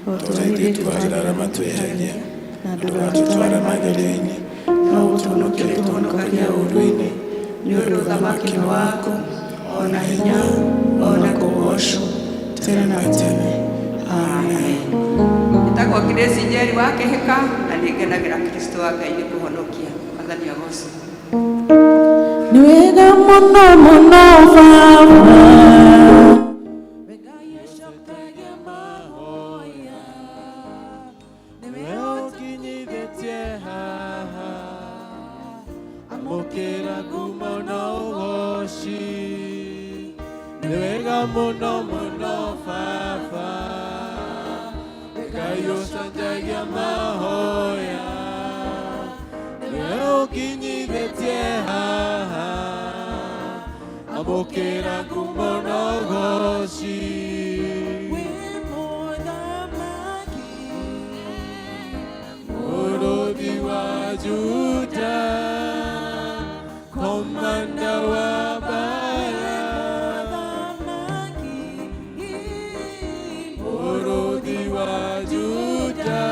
o ta ũrĩa ithuĩ tuohagĩra arĩa matwĩhagia, na ndũgatũtware magerio-inĩ, no ũtũhonokie tũhonokagia ũũru-inĩ, nĩ ũndũ ũthamaki nĩ waku, o na hinya, o na kũgoocwo tene na tene. Amen. Njĩtagwo Grace Njeri wa Kĩhĩka, na nĩ ngenagĩra Kristo wa Ngai nĩ kũhonokia. Mwathani agocwo. Nĩ wega mũno mũno Baba. Ngai acokagia mahoya. Nĩwe ũkinyithĩtie haha, amũkĩra ngumo na ũgoci. Nĩ wega mũno mũno Baba, Ngai ũcenjagia mahoya. Nĩwe ũkinyithĩtie haha, amũkĩra ngumo na ũgoci. Wĩ mũthamaki. Mũrũthi wa Juda, komanda wa bara. Mũthamaki. Mũrũthi wa Juda,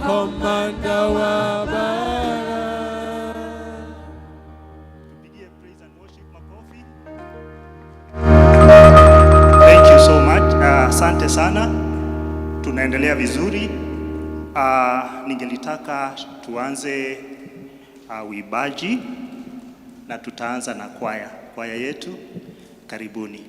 komanda wa bara. Tupigie praise. Tunaendelea vizuri. Ningelitaka tuanze uimbaji na tutaanza na kwaya. Kwaya yetu, karibuni.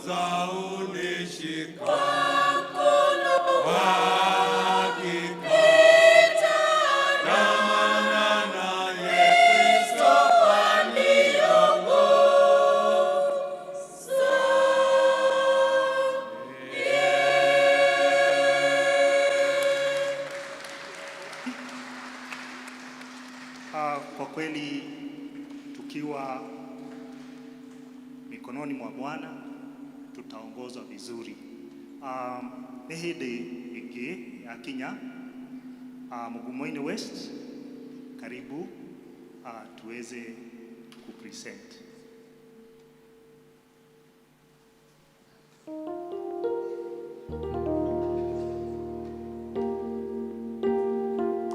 Uniongoza, unishika hakika, andamana naye Kristo aniongoza. Kwa kweli tukiwa mikononi mwa Bwana tutaongozwa vizuri. Nĩ hĩndĩ ĩngĩ yakinya Mugumoini West, karibu tuweze kupresent.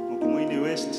Mugumoini West.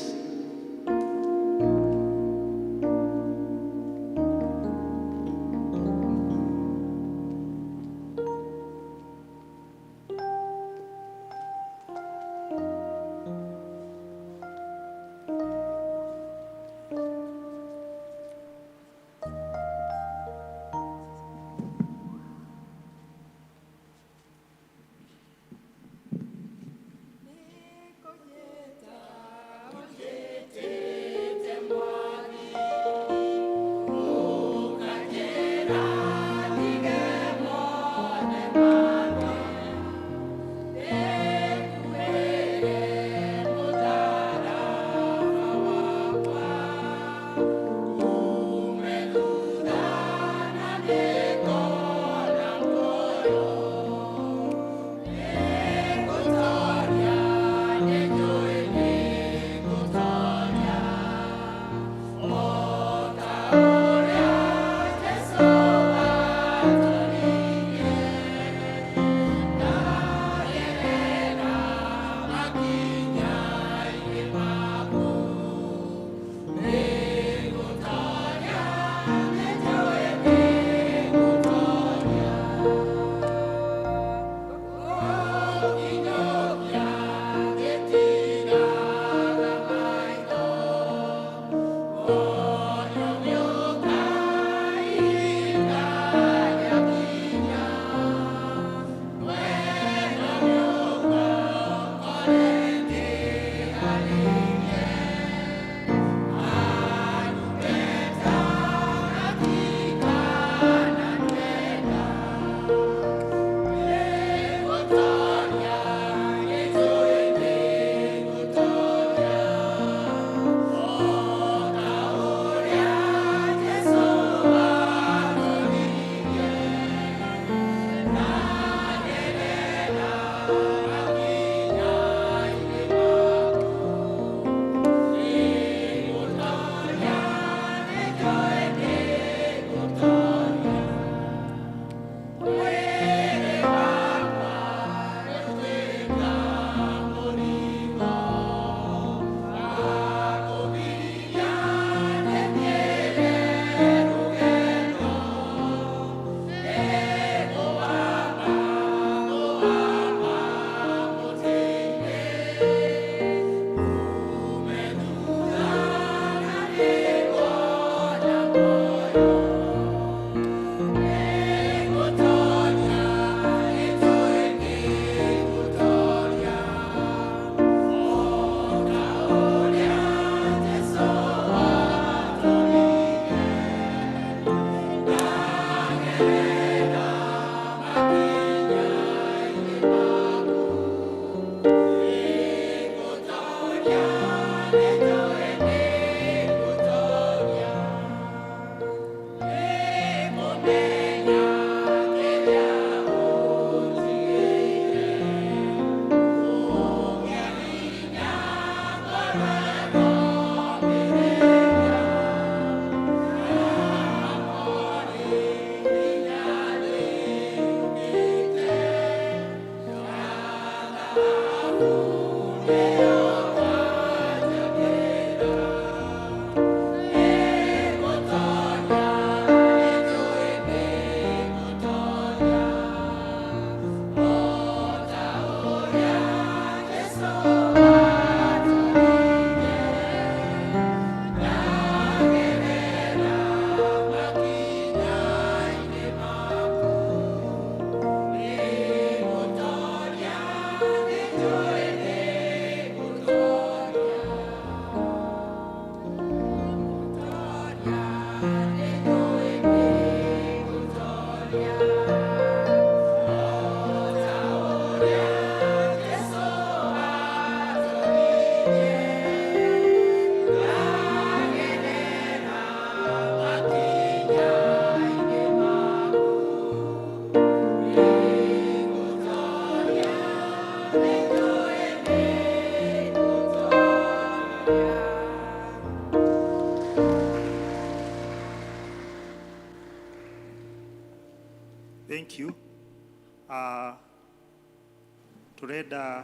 Turenda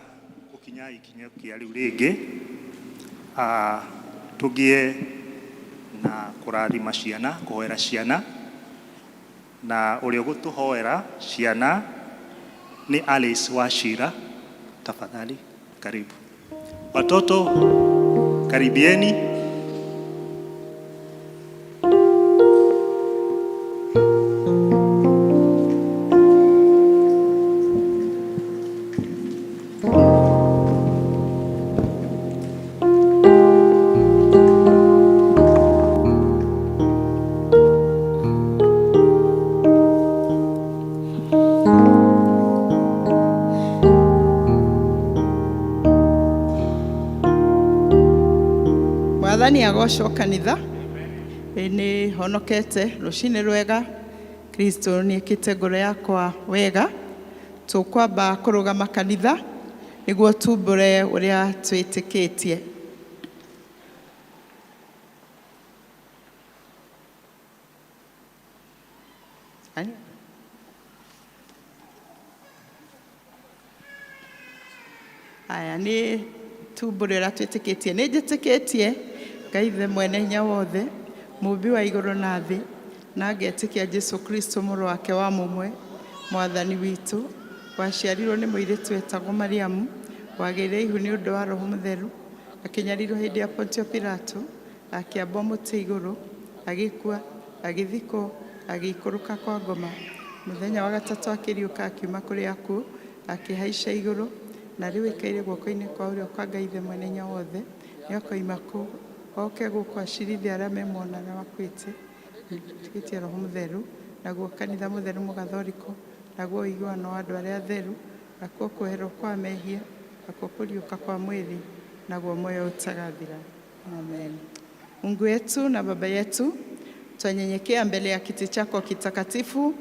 gukinya ikinya kia riu ringi, tugie na kurathima ciana, kuhoera ciana, na uria ugutuhoera ciana ni Alice Wachira. Tafadhali karibu. Watoto karibieni. Mwathani agocwo kanitha. Nĩ honokete rũcinĩ rwega. Kristo nĩ ĩkĩte ngoro yakwa wega. Tũkwamba kũrũgama kanitha nĩguo tumbũre ũrĩa twĩtĩkĩtie. Aya nĩ tumbũre ũrĩa twĩtĩkĩtie. Nĩ njĩtĩkĩtie Ngai Ithe mwene hinya wothe, mũmbi wa igũrũ na thĩ, na ngetĩkia Jesu Kristo mũrũ wake wa mũmwe, mwathani witũ, waciarirwo nĩ mũirĩtu wetagwo Mariamu, wagĩire ihu nĩ ũndũ wa Roho Mũtheru, akĩnyarirwo hĩndĩ ya Pontio Pilato, akĩambwo mũtĩ igũrũ, agĩkua, agĩthikwo, agĩikũrũka kwa ngoma. Mũthenya wa gatatũ akĩriũka akiuma kũrĩ akuũ, akĩhaica igũrũ, na rĩu aikaire guoko-inĩ kwa ũrĩo kwa Ngai Ithe mwene hinya wothe, nĩakoima kũu oke gũkũ acirithie arĩa me muoyo na arĩa makuĩte. Nĩtĩkĩtie Roho Mũtheru, naguo kanitha mũtheru mũgathoriko, naguo ũiguano wa andũ arĩa atheru, nakuo kweherwo kwa mehia, nakuo kũriũka kwa mwĩrĩ, naguo muoyo ũtagathira. Amen. Mungu wetu na Baba yetu, twanyenyekea mbele ya kiti chako kitakatifu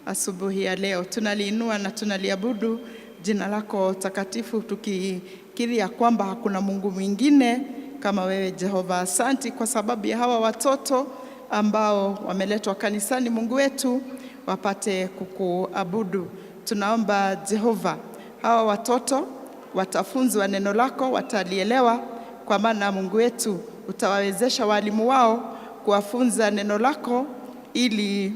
asubuhi ya leo. Tunaliinua na tunaliabudu jina lako takatifu, tukikiri ya kwamba hakuna Mungu mwingine kama wewe Jehova. Asanti kwa sababu ya hawa watoto ambao wameletwa kanisani, Mungu wetu, wapate kukuabudu. Tunaomba Jehova, hawa watoto watafunzwa neno lako, watalielewa, kwa maana Mungu wetu utawawezesha walimu wao kuwafunza neno lako ili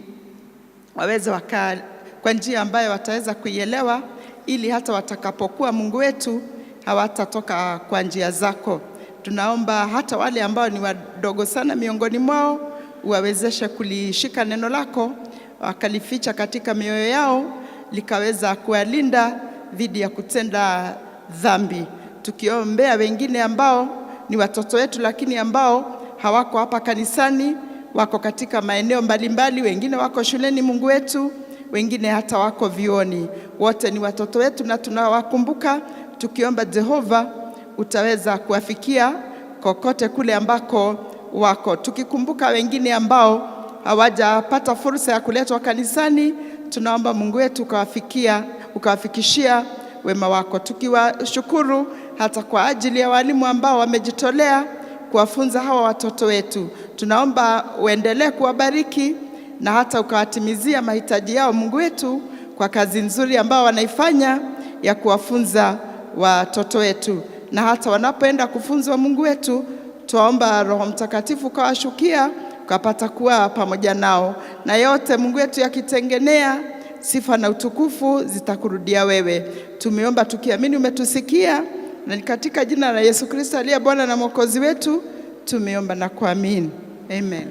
waweze waka kwa njia ambayo wataweza kuielewa, ili hata watakapokuwa Mungu wetu hawatatoka kwa njia zako. Tunaomba hata wale ambao ni wadogo sana miongoni mwao uwawezeshe kulishika neno lako, wakalificha katika mioyo yao, likaweza kuwalinda dhidi ya kutenda dhambi. Tukiombea wengine ambao ni watoto wetu lakini ambao hawako hapa kanisani, wako katika maeneo mbalimbali, wengine wako shuleni, Mungu wetu, wengine hata wako vyuoni. Wote ni watoto wetu na tunawakumbuka, tukiomba Jehova utaweza kuwafikia kokote kule ambako wako. Tukikumbuka wengine ambao hawajapata fursa ya kuletwa kanisani, tunaomba Mungu wetu ukawafikia, ukawafikishia wema wako. Tukiwashukuru hata kwa ajili ya walimu ambao wamejitolea kuwafunza hawa watoto wetu, tunaomba uendelee kuwabariki na hata ukawatimizia mahitaji yao, Mungu wetu, kwa kazi nzuri ambao wanaifanya ya kuwafunza watoto wetu. Na hata wanapoenda kufunzwa, Mungu wetu, twaomba Roho Mtakatifu ukawashukia, ukapata kuwa pamoja nao, na yote Mungu wetu yakitengenea, sifa na utukufu zitakurudia wewe. Tumeomba tukiamini umetusikia, na ni katika jina la Yesu Kristo aliye Bwana na Mwokozi wetu tumeomba na kuamini. Amen.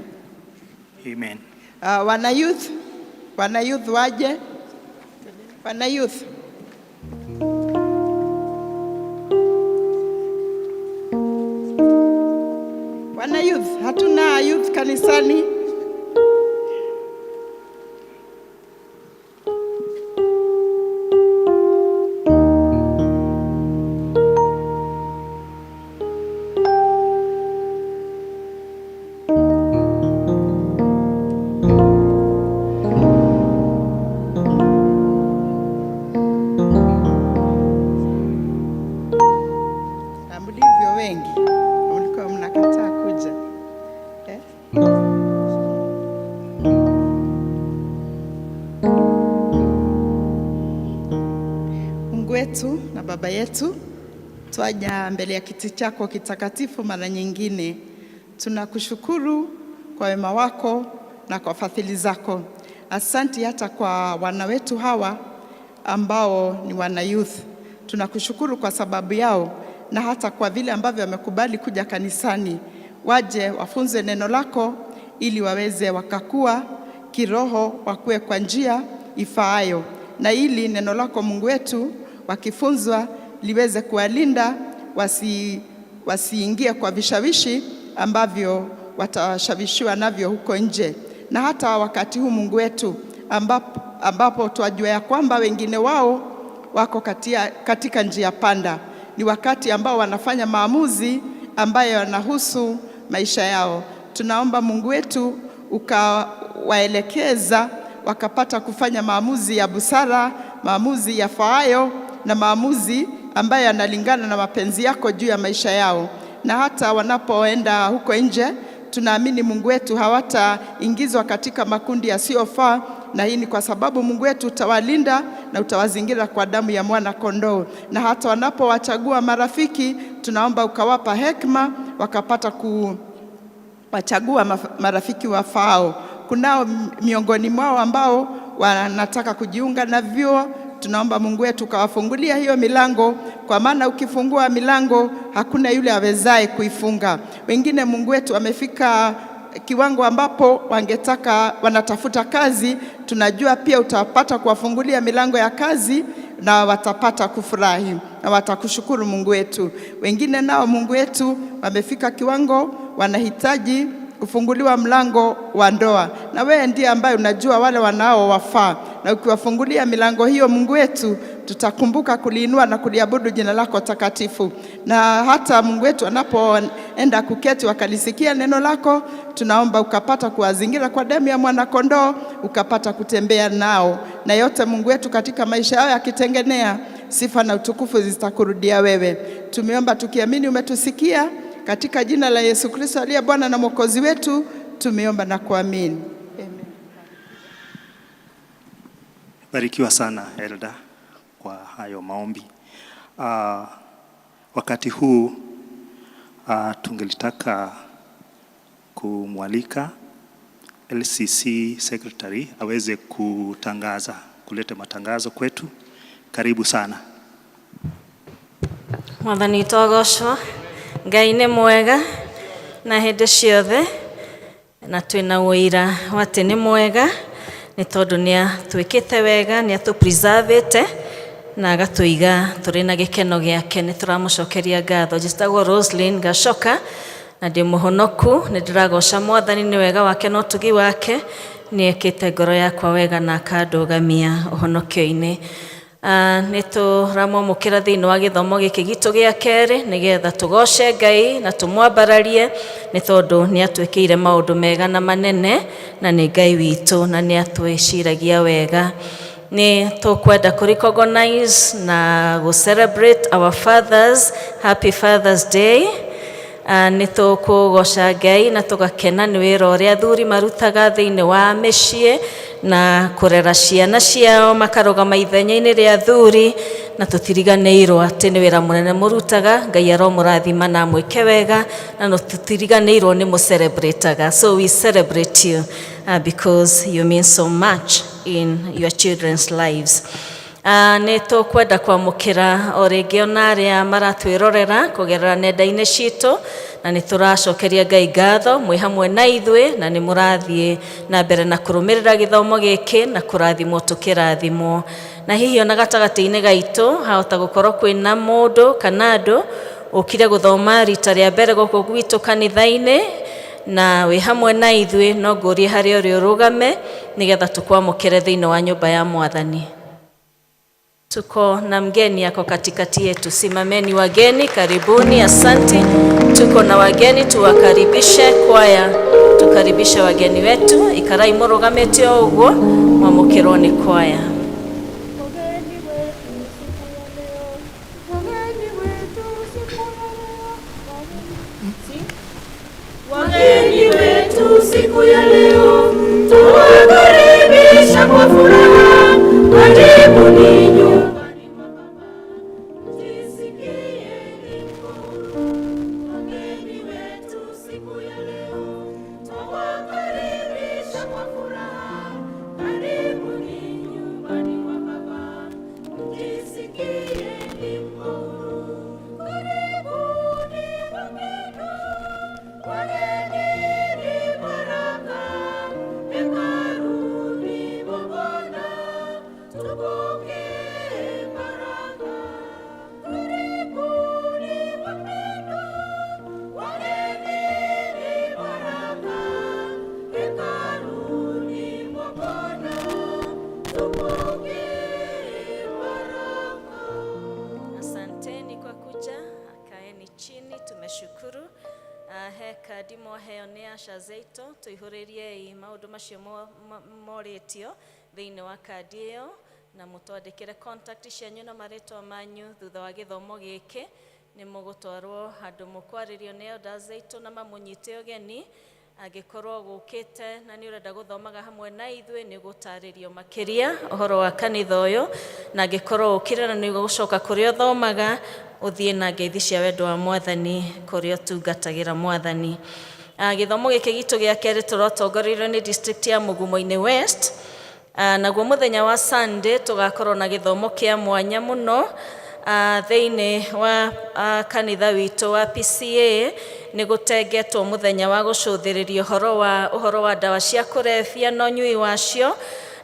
Amen. Wana youth, wana youth waje, wana youth. Wana youth, hatuna youth kanisani. Na mlivyo wengi, mlikuwa mnakataa kuja, eh? Mungu wetu na Baba yetu, twaja mbele ya kiti chako kitakatifu mara nyingine. Tunakushukuru kwa wema wako na kwa fadhili zako. Asanti hata kwa wana wetu hawa ambao ni wana youth. Tunakushukuru kwa sababu yao na hata kwa vile ambavyo wamekubali kuja kanisani, waje wafunze neno lako ili waweze wakakua kiroho, wakue kwa njia ifaayo, na ili neno lako, Mungu wetu, wakifunzwa liweze kuwalinda wasiingie kwa vishawishi ambavyo watashawishiwa navyo huko nje. Na hata wakati huu, Mungu wetu, ambapo twajua ya kwamba wengine wao wako katika njia panda, ni wakati ambao wanafanya maamuzi ambayo yanahusu maisha yao. Tunaomba, Mungu wetu, ukawaelekeza wakapata kufanya maamuzi ya busara, maamuzi yafaayo na maamuzi ambayo yanalingana na mapenzi yako juu ya maisha yao. Na hata wanapoenda huko nje, tunaamini, Mungu wetu, hawataingizwa katika makundi yasiyofaa, na hii ni kwa sababu, Mungu wetu, utawalinda na utawazingira kwa damu ya mwana kondoo. Na hata wanapowachagua marafiki, tunaomba ukawapa hekima wakapata kuwachagua marafiki wafaao. Kunao miongoni mwao ambao wanataka kujiunga na vyuo, tunaomba, Mungu wetu, ukawafungulia hiyo milango, kwa maana ukifungua milango hakuna yule awezaye kuifunga. Wengine, Mungu wetu, wamefika kiwango ambapo wangetaka wanatafuta kazi, tunajua pia utapata kuwafungulia milango ya kazi na watapata kufurahi na watakushukuru, Mungu wetu. Wengine nao, Mungu wetu, wamefika kiwango wanahitaji kufunguliwa mlango wa ndoa, na wewe ndiye ambaye unajua wale wanaowafaa, na ukiwafungulia milango hiyo, Mungu wetu, tutakumbuka kuliinua na kuliabudu jina lako takatifu. Na hata, Mungu wetu, anapoenda kuketi wakalisikia neno lako, tunaomba ukapata kuwazingira kwa damu ya mwana-kondoo, ukapata kutembea nao, na yote, Mungu wetu, katika maisha yao yakitengenea, sifa na utukufu zitakurudia wewe. Tumeomba tukiamini umetusikia, katika jina la Yesu Kristo aliye Bwana na Mwokozi wetu tumeomba na kuamini. Amen. Barikiwa sana, Elda, kwa hayo maombi. Wakati huu tungelitaka kumwalika LCC Secretary aweze kutangaza, kuleta matangazo kwetu. Karibu sana. Mwathani togocwo. Ngai nĩ mwega na hĩndĩ ciothe, na twĩna ũira wa atĩ nĩ mwega nĩ tondũ nĩ atwĩkĩte wega, nĩ atũpreservĩte na agatũiga tũrĩ na gĩkeno gĩake. Nĩ tũramũcokeria ngatho. Njĩtagwo Roslyn Gacoka na ndĩ mũhonoku. Nĩ ndĩragoca Mwathani nĩ wega wake na ũtugi wake. Nĩ ekĩte ngoro yakwa wega na akandũgamia ũhonokio-inĩ. Nĩ tũramwamũkĩra thĩinĩ wa gĩthomo gĩkĩ gitũ gĩa kerĩ nĩgetha tũgoce Ngai na tũmwambararie nĩ tondũ nĩ atwĩkĩire maũndũ mega na manene, na nĩ Ngai witũ na nĩ atwĩciragia wega. Nĩ tũkwenda kũ recognize na gũ celebrate our fathers. Happy Father's Day. Nĩ tũkũgoca Ngai na tũgakena nĩ wĩra ũrĩa athuri marutaga thĩinĩ wa mĩciĩ na kũrera ciana ciao, makarũgama ithenya-inĩ rĩa athuri, na tũtiriganĩirwo atĩ nĩ wĩra mũnene mũrutaga. Ngai aromũrathima na amwĩke wega, na no tũtiriganĩirwo nĩ mũcelebrataga. So we celebrate you because you mean so much in your children's lives. Nĩ tũkwenda kwamũkĩra o rĩngĩ ona arĩa maratwĩrorera kũgerera nenda-inĩ citũ, na nĩ tũracokeria Ngai ngatho mwĩ hamwe na ithuĩ na nĩ mũrathiĩ na mbere na kũrũmĩrĩra gĩthomo gĩkĩ na kũrathimwo tũkĩrathimwo. Na hihi ona gatagatĩ-inĩ gaitũ hahota gũkorwo kwĩna mũndũ kana andũ ũkire gũthoma rita rĩa mbere gũkũ gwitũ kanitha-inĩ na wĩ hamwe na ithuĩ, no ngũrie harĩa ũrĩ ũrũgame nĩgetha tũkwamũkĩre thĩinĩ wa nyũmba ya Mwathani. Tuko na mgeni ako katikati yetu. Simameni wageni, karibuni, asante. Tuko na wageni, tuwakaribishe. Kwaya, tukaribishe wageni wetu. Ikarai mũrũgamĩte o ũguo, mwamũkĩrwo nĩ kwaya. Wageni wetu siku ya leo, wageni wetu siku ya leo, wageni wetu siku ya leo, tuwakaribisha kwa furaha, karibuni nyumbani mwa Baba. Tupokee baraka. Karibuni wapendwa, wageni ni baraka. Hekaluni mwa Bwana, tupokee baraka. Asanteni kwa kuja, kaeni chini, tumeshukuru. He kandi mwaheo nĩ Asha Zeito tũihũrĩriei maũndũ macio morĩtio thĩinĩ wa kandi ĩyo na mũtwandĩkĩre contact cianyu na marĩtwa manyu. Thutha wa gĩthomo gĩkĩ nĩ mũgũtwarwo handũ mũkwarĩrio nĩ elders aitũ na mamũnyite ũgeni. Angĩkorwo gũkĩte na nĩ ũrenda gũthomaga hamwe na ithuĩ, nĩ gũtarĩrio makĩria ũhoro wa kanitha ũyũ, na angĩkorwo ũkire na nĩ ũgũcoka kũrĩa ũthomaga, ũthiĩ na ngeithi cia wendo wa Mwathani kũrĩa ũtungatagĩra Mwathani. Gĩthomo gĩkĩ gitũ gĩa kerĩ tũrotongoreirio nĩ district ya Mũgumo-inĩ West. Naguo mũthenya wa Sunday tũgakorwo na gĩthomo kĩa mwanya mũno thĩinĩ wa kanitha witũ wa PCA. Nĩ gũtengetwo mũthenya wa gũcũthĩrĩria ũhoro wa ndawa cia kũrebia na ũnyui wacio,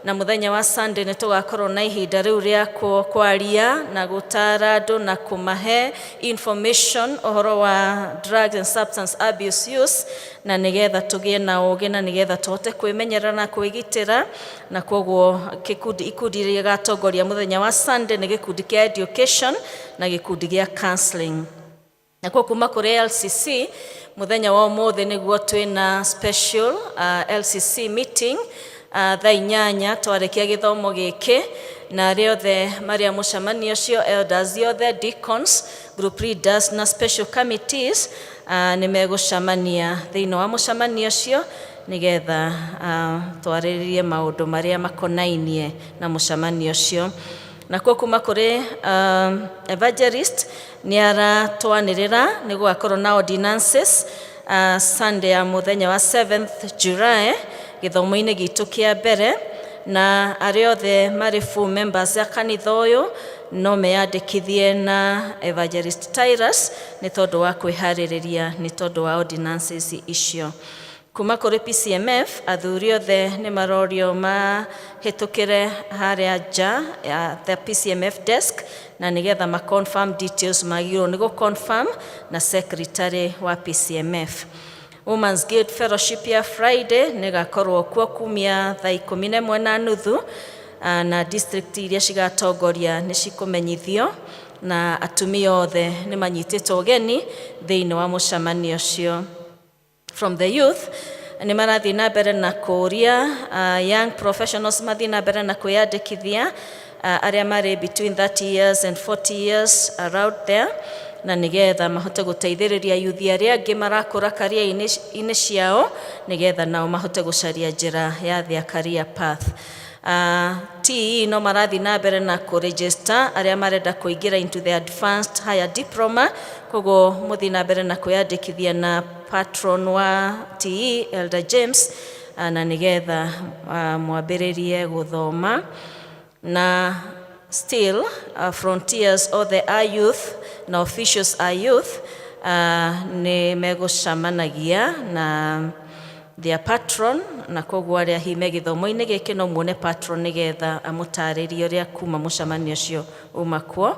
na mũthenya wa Sunday nĩ tũgakorwo na ihinda rĩu rĩa kwaria na gũtara andũ na kũmahe information ũhoro wa drugs and substance abuse use, na nĩgetha tũgĩe na ũũgĩ na nĩgetha tũhote kwĩmenyerera na kwĩgitĩra. Na koguo kĩkundi, ikundi iria igatongoria mũthenya wa Sunday nĩ gĩkundi kĩa education na gĩkundi gĩa counseling. Nakuo kuma kũrĩ LCC, mũthenya wa ũmũthĩ nĩguo twĩna special LCC meeting thaa 8 twarĩkia gĩthomo gĩkĩ, na arĩa othe marĩa mũcemanio ũcio, elders othe, deacons, group leaders na special committees, nĩ megũcemania thĩinĩ wa mũcemanio ũcio nĩgetha twarĩrĩrie maũndũ marĩa makonainie na mũcemanio ũcio. Nakuo kuma kũrĩ evangelist nĩ aratwanĩrĩra nĩ gũgakorwo na ordinances Sunday ya mũthenya wa 7th July gĩthomo-inĩ gitũ kĩa mbere, na arĩa othe marĩ full members ya kanitha ũyũ no meyandĩkithie na Evangelist Tyrus nĩ tondũ wa kwĩharĩrĩria nĩ tondũ wa ordinances icio. Kuma kũrĩ PCMF, athuri othe nĩ marorio mahĩtũkĩre harĩa nja ya the PCMF desk na nĩgetha ma confirm details magĩrĩirwo nĩ gũ-confirm na secretary wa PCMF. Women's Guild Fellowship ya Friday nĩ ĩgakorwo kuo kumia thaa 11:30, na district iria cigatongoria nĩ cikũmenyithio, na atumia othe nĩ manyitĩtwo ũgeni thĩinĩ wa mũcemanio ũcio. From the youth, nĩ marathiĩ na mbere na kũũria young professionals mathiĩ na mbere na kwĩyandĩkithia, arĩa marĩ between 30 years and 40 years, around there, na nĩgetha mahote gũteithĩrĩria yuthi arĩa angĩ marakũra career-inĩ ciao, nĩgetha nao mahote gũcaria njĩra ya their career path. TE no marathiĩ na mbere na kũregister arĩa marenda kũingĩra into the advanced higher diploma, koguo mũthiĩ na mbere na kwĩyandĩkithia na patron wa TE, Elder James, na nĩgetha mwambĩrĩrie gũthoma. Na still frontiers othe a youth na officials a youth nĩ megũcemanagia na their patron, na koguo arĩa hihi me gĩthomo-inĩ gĩkĩ no muone patron nĩgetha amũtarĩrie ũrĩa kuma mũcemanio ũcio uma kuo.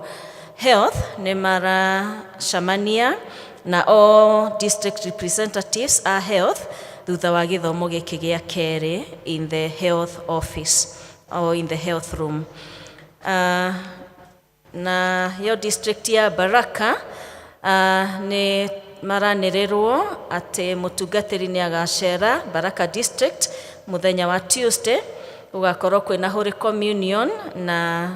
Health nĩ maracemania na all district representatives a health thutha wa gĩthomo gĩkĩ gĩa kerĩ in the health office or in the health room. Na yo district ya Baraka nĩ maranĩrĩrwo atĩ mũtungatĩri nĩ agacera Baraka district mũthenya wa Tuesday. Gũgakorwo kwĩna Holy Communion na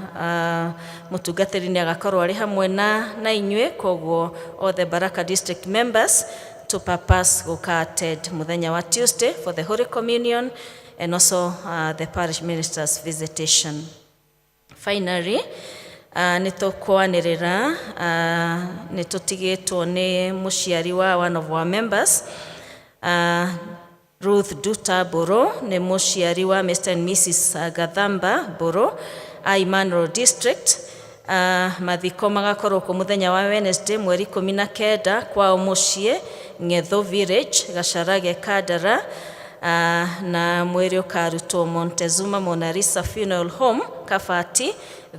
mũtungatĩri nĩ agakorwo arĩ hamwe na inyuĩ, koguo all the Baraka district members to purpose gũka attend mũthenya wa Tuesday for the Holy Communion and also the parish minister's visitation. Finally, nĩ tũkwanĩrĩra nĩ tũtigĩtwo nĩ mũciari wa one of our members, Ruth Duta Mburu, nĩ mũciari wa Mr. and Mrs. Gathamba Mburu a Emmanuel District. Mathiko magakorwo kuo mũthenya wa Wednesday mweri 19 kwao mũciĩ Ng'etho Village, Gacharage, Kandara, na mwĩrĩ ũkarutwo Montezuma Mona Lisa Funeral Home. Kabati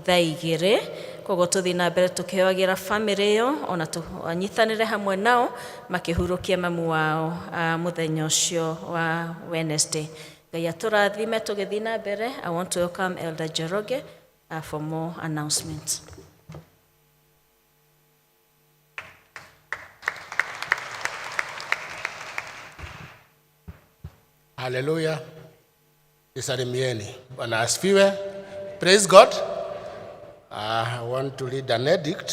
thaa 2. Koguo tũthiĩ na mbere tũkĩhoyagĩra bamĩrĩ ĩyo ona tũnyitanĩre hamwe nao makĩhurũkia mamu wao mũthenya ũcio wa Wednesday. Ngai atũrathime tũgĩthiĩ na mbere. I want to welcome Elder Njoroge for more announcements. Haleluya. Nisalimieni. Bwana asifiwe. Praise God. I want to read an edict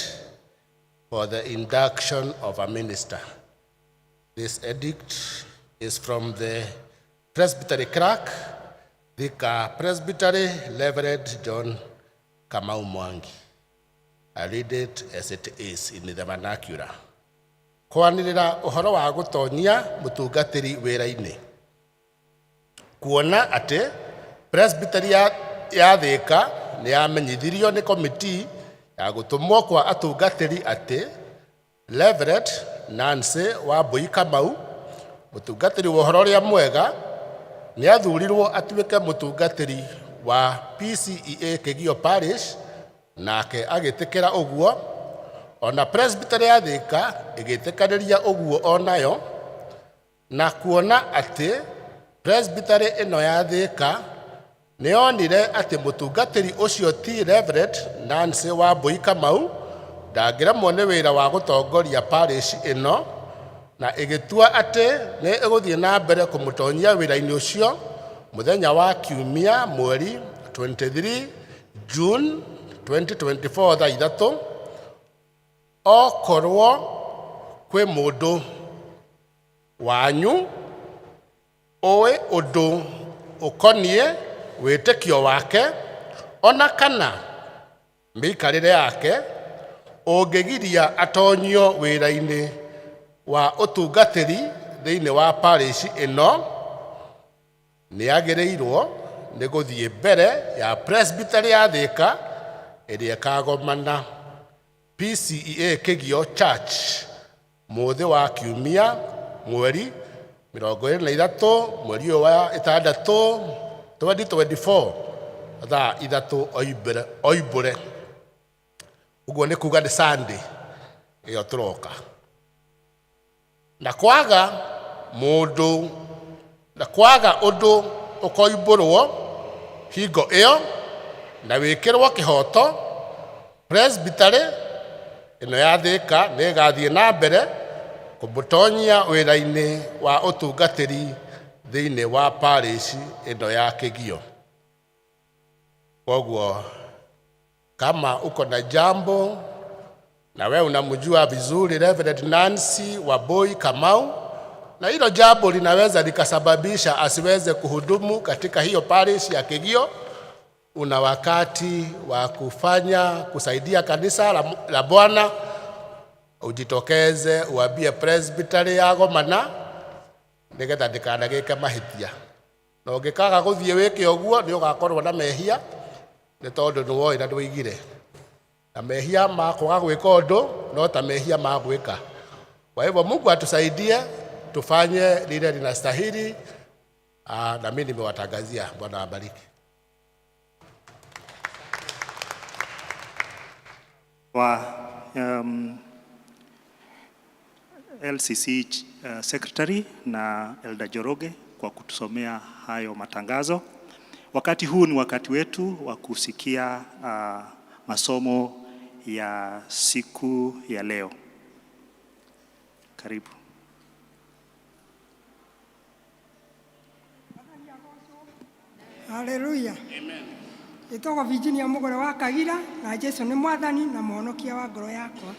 for the induction of a minister. This edict is from the Presbytery Clerk, Thika Presbytery, Reverend John Kamau Mwangi. I read it as it is in the vernacular. Kwanĩrĩra ũhoro wa gũtonyia mũtungatĩri wĩra-inĩ. Kuona atĩ Presbytery ya Thika nĩ yamenyithirio nĩ komiti ya gũtũmwo kwa atungatĩri atĩ Reverend Nancy Wambui Kamau, mũtungatĩri wa ũhoro ũrĩa mwega, nĩ athurirwo atuĩke mũtungatĩri wa PCEA Kĩgio Parish, nake agĩtĩkĩra ũguo. Ona Presbytery ya Thika ĩgĩtĩkanĩria ũguo onayo, na kuona atĩ Presbytery ĩno ya Thika nĩ yonire atĩ mũtungatĩri ũcio ti Reverend Nancy Wambui Kamau ndangĩremwo nĩ wĩra wa gũtongoria parish ĩno, na ĩgĩtua atĩ nĩ ĩgũthiĩ na mbere kũmũtonyia wĩra-inĩ ũcio mũthenya wa Kiumia mweri 23 June 2024 thaa 3, okorwo kwĩ mũndũ wanyu ũĩ ũndũ ũkoniĩ wĩtĩkio wake ona kana mĩikarĩre yake ũngĩgiria atonyio wĩra-inĩ wa ũtungatĩri thĩinĩ wa parish ĩno, nĩ agĩrĩirwo nĩ gũthiĩ mbere ya Presbytery ya Thika ĩrĩa ĩkagomana PCEA Kĩgio Church mũthĩ wa Kiumia mweri 23 mweri ũyũ wa 6 2024 thaa 3 oimbũre. Ũguo nĩ kuga nĩ Sunday ĩyo tũroka. Na kwaga mũndũ na kwaga ũndũ ũkoimbũrwo hingo ĩyo na wĩkĩrwo kĩhoto, Presbytery ĩno ya Thika nĩ ĩgathiĩ na mbere kũmũtonyia wĩra-inĩ wa ũtungatĩri thĩinĩ wa parish ĩno ya Kĩgio. Koguo kama uko na jambo na wewe unamjua vizuri Reverend Nancy Wambui Kamau, na hilo jambo linaweza likasababisha asiweze kuhudumu katika hiyo parish ya Kĩgio, una wakati wa kufanya kusaidia kanisa la Bwana, ujitokeze uambie Presbytery ya Gomana nigetha ndikanagĩke mahĩtia. Na ũngĩkaga gũthiĩ wĩke ũguo nĩ ũgakorwo na mehia, nĩ tondũ nĩ woĩ na ndũigire. Na mehia ma kwaga gwĩka ũndũ no ta mehia ma gwĩka. Kwa hivyo Mungu atusaidie tufanye lile linastahili. Na mimi nimewatangazia. Bwana awabariki. Wa LCC Secretary na Elder Njoroge kwa kutusomea hayo matangazo. Wakati huu ni wakati wetu wa kusikia masomo ya siku ya leo. Karibu. Haleluya. Ĩtagwo Virginia Mũgũre wa Kagira na Jesu nĩ mwathani na mũhonokia wa ngoro yakwa.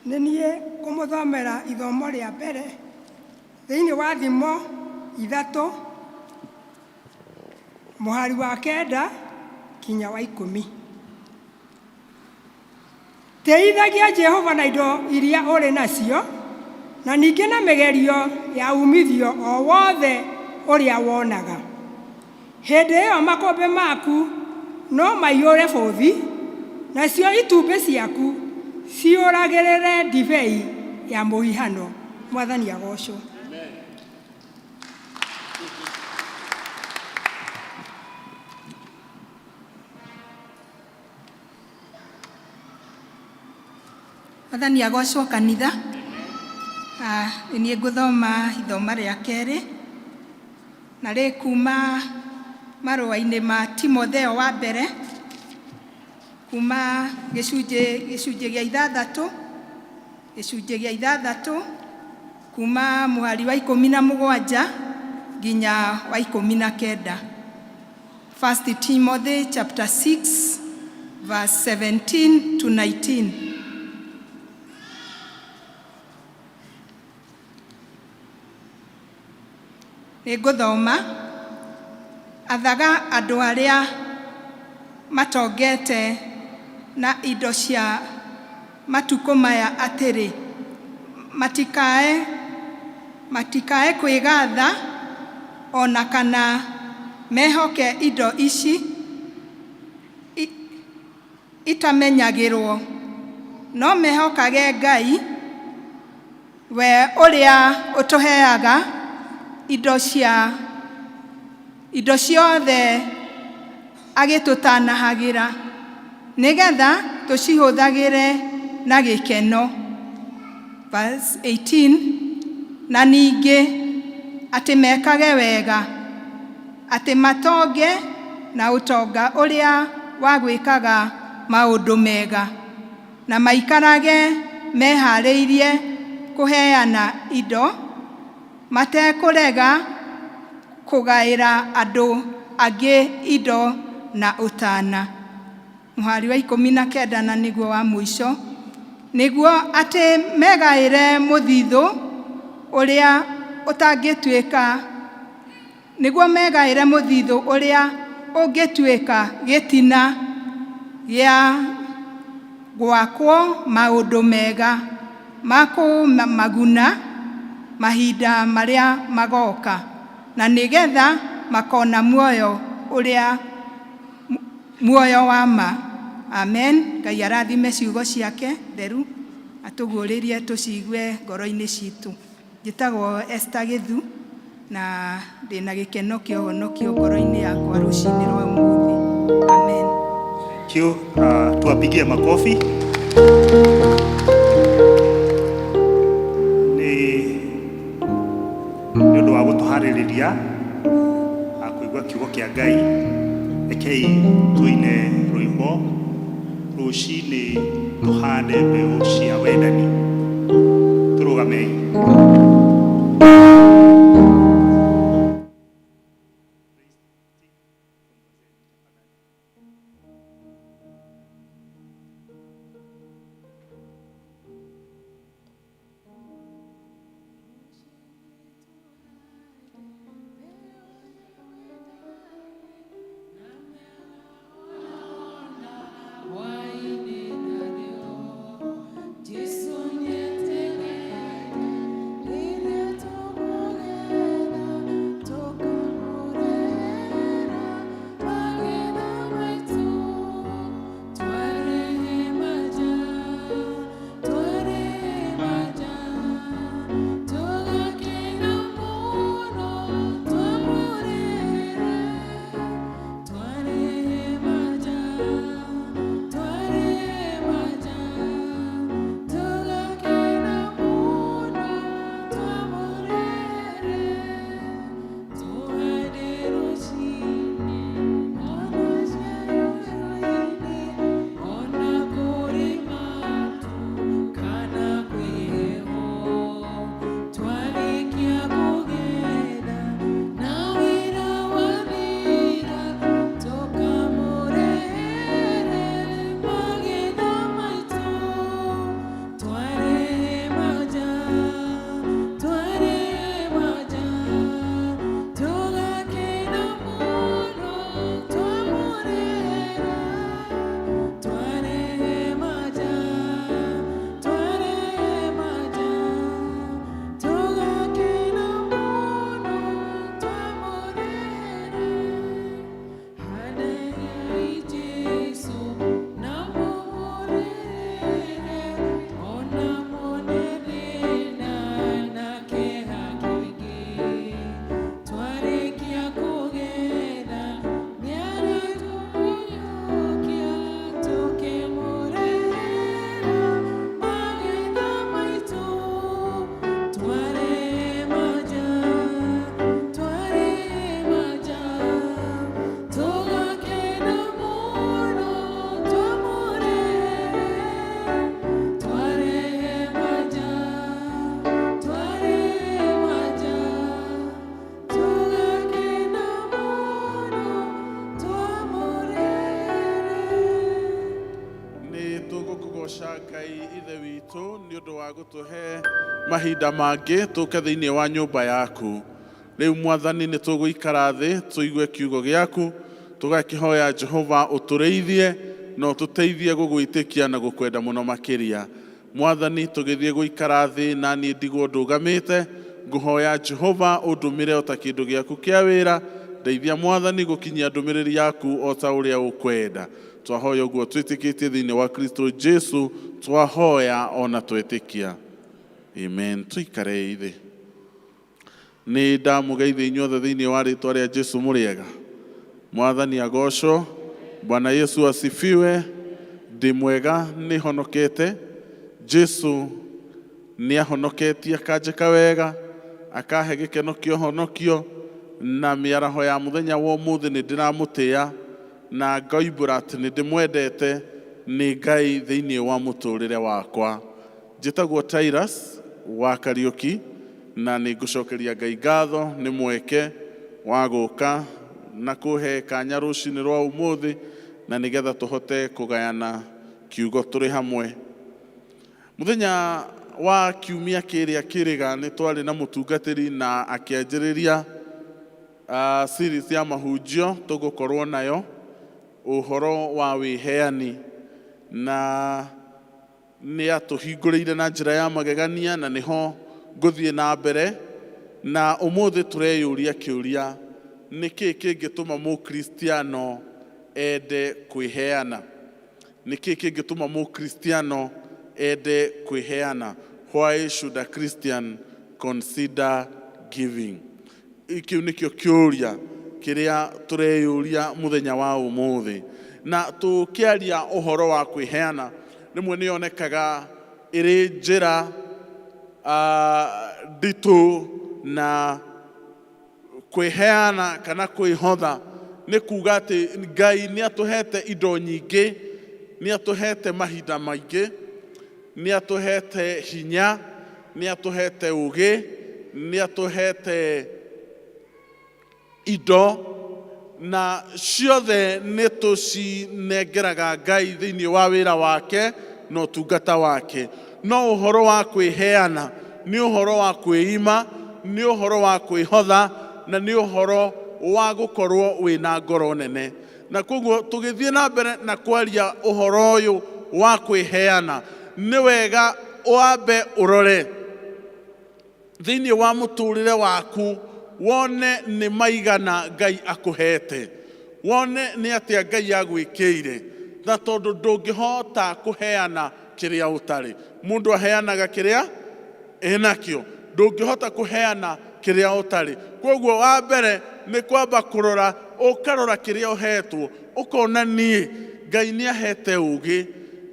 Nĩ niĩ kũmũthomera ithomo rĩa mbere thĩinĩ wa Thimo 3 mũhari wa 9 kinya wa 10. Tĩithagia Jehova na indo iria ũrĩ nacio, na ningĩ na mĩgerio ya umithio o wothe ũrĩa wonaga. Hĩndĩ ĩyo makũmbĩ maku no maiyũre bũthi, nacio itumbĩ ciaku ciũragĩrĩre ndibei ya mũhihano. Mwathani agocwo. Mwathani agocwo kanitha. Nĩ niĩ ngũthoma ithoma rĩa kerĩ na rĩ kuma marũa-inĩ ma Timotheo wa mbere kuma gĩcunjĩ gĩa ithathatũ, gĩcunjĩ gĩa ithathatũ kuma mũhari wa 17 nginya wa 19. First Timothy chapter 6 verse 17 to 19. Nĩ ngũthoma. Athaga andũ arĩa matongete na indo cia matukũ maya atĩrĩ, matikae kwĩgatha ona kana mehoke indo ici itamenyagĩrwo, no mehokage Ngai, we ũrĩa ũtũheaga indo ciothe agĩtũtanahagĩra, nĩgetha tũcihũthagĩre na gĩkeno. Verse 18. Na ningĩ atĩ mekage wega, atĩ matonge na ũtonga ũrĩa wa gwĩkaga maũndũ mega, na maikarage meharĩirie kũheana indo, matekũrega kũgaĩra andũ angĩ indo na ũtana. Mũhari wa 19, na nĩguo wa mũico: nĩguo atĩ megaĩre mũthithũ ũrĩa ũtangĩtuĩka, nĩguo megaĩre mũthithũ ũrĩa ũngĩtuĩka gĩtina gĩa gwakwo maũndũ mega ma kũmaguna mahinda marĩa magoka, na nĩgetha makona muoyo ũrĩa muoyo wa ma. Amen. Ngai arathime ciugo ciake theru, atũguũrĩrie tũciigue ngoro-inĩ citũ. Njĩtagwo Esther Gĩthu na ndĩna gĩkeno kĩa ũhonokio ngoro-inĩ yakwa rũcinĩ rwa ũmũthĩ. Amen. Thank you. Tuwapigie makofi. Nĩ ũndũ wa gũtũharĩrĩria kũigua kiugo kĩa Ngai. Rekei tũine rwĩmbo, "Rũcinĩ Tũhande Mbeũ cia Wendani". Tũrũgamei. Jesu. Tũgũkũgoca Ngai Ithe witũ nĩ ũndũ wa gũtũhe mahinda mangĩ tũke thĩinĩ wa nyũmba yaku. Rĩu Mwathani nĩ tũgũikara thĩ tũigue kiugo gĩaku, tũgakĩhoya Jehova ũtũrĩithie na ũtũteithie gũgwĩtĩkia na gũkwenda mũno makĩria. Mwathani tũgĩthiĩ gũikara thĩ na niĩ ndigwo ndũgamĩte, ngũhoya Jehova ũndũmĩre o ta kĩndũ gĩaku kĩa wĩra, ndeithia Mwathani gũkinyia ndũmĩrĩri yaku o ta ũrĩa ũkwenda. Twahoya ũguo twĩtĩkĩtie thĩinĩ wa Kristo Jesu, twahoya ona twetĩkia. Amen. Tũikarei thĩ. Nĩ ndamũgeithia inyuothe thĩinĩ wa rĩtwa rĩa Jesu mũrĩega. Mwathani agocwo. Bwana Yesu asifiwe. Ndĩ mwega nĩ honokete. Jesu nĩ ahonoketie akanjĩka wega, akahe gĩkeno kĩa ũhonokio, na mĩaraho ya mũthenya wa ũmũthĩ nĩ ndĩramũtĩa na ngoimbũra atĩ nĩ ndĩmwendete nĩ Ngai thĩinĩ wa mũtũrĩre wakwa. Njĩtagwo Tirus wa Kariũki na nĩ ngũcokeria Ngai ngatho nĩ mweke wa gũka na kũhe kanya rũcinĩ rwa ũmũthĩ na nĩgetha tũhote kũgayana kiugo tũrĩ hamwe. Mũthenya wa kiumia kĩrĩa kĩrĩga nĩ twarĩ na mũtungatĩri na akĩanjĩrĩria series ya mahunjio tũgũkorwo nayo ũhoro wa wĩheani na nĩ atũhingũrĩire na njĩra ya magegania na nĩho ngũthiĩ na mbere na ũmũthĩ tũreyũria kĩũria nĩkĩ kĩngĩtũma mũkristiano ende kwĩheana. Nĩkĩ kĩngĩtũma mũkristiano ende kwĩheana? Why should a Christian consider giving? Kĩu nĩkĩo kĩũria kĩrĩa tũreyũria mũthenya wa ũmũthĩ. Na tũkĩaria ũhoro wa kwĩheana, rĩmwe nĩ yonekaga ĩrĩ njĩra nditũ na kwĩheana kana kwĩhotha nĩ kuga atĩ Ngai nĩ atũhete indo nyingĩ, nĩ atũhete mahinda maingĩ, nĩ atũhete hinya, nĩ atũhete ũgĩ, nĩ atũhete indo na ciothe nĩ tũcinengeraga Ngai thĩinĩ wa wĩra wake na ũtungata wake. No ũhoro wa kwĩheana nĩ ũhoro wa kwĩima, nĩ ũhoro wa kwĩhotha na nĩ ũhoro wa gũkorwo wĩna ngoro nene. Na koguo tũgĩthiĩ na mbere na kwaria ũhoro ũyũ wa kwĩheana, nĩ wega wambe ũrore thĩinĩ wa mũtũrĩre waku wone nĩ maigana Ngai akũhete, wone nĩ atĩa Ngai agwĩkĩire, na tondũ ndũngĩhota kũheana kĩrĩa ũtarĩ. Mũndũ aheanaga kĩrĩa enakĩo, ndũngĩhota kũheana kĩrĩa ũtarĩ. Koguo wa mbere nĩ kwamba kũrora, ũkarora kĩrĩa ũhetwo, ũkona niĩ Ngai nĩ ahete ũgĩ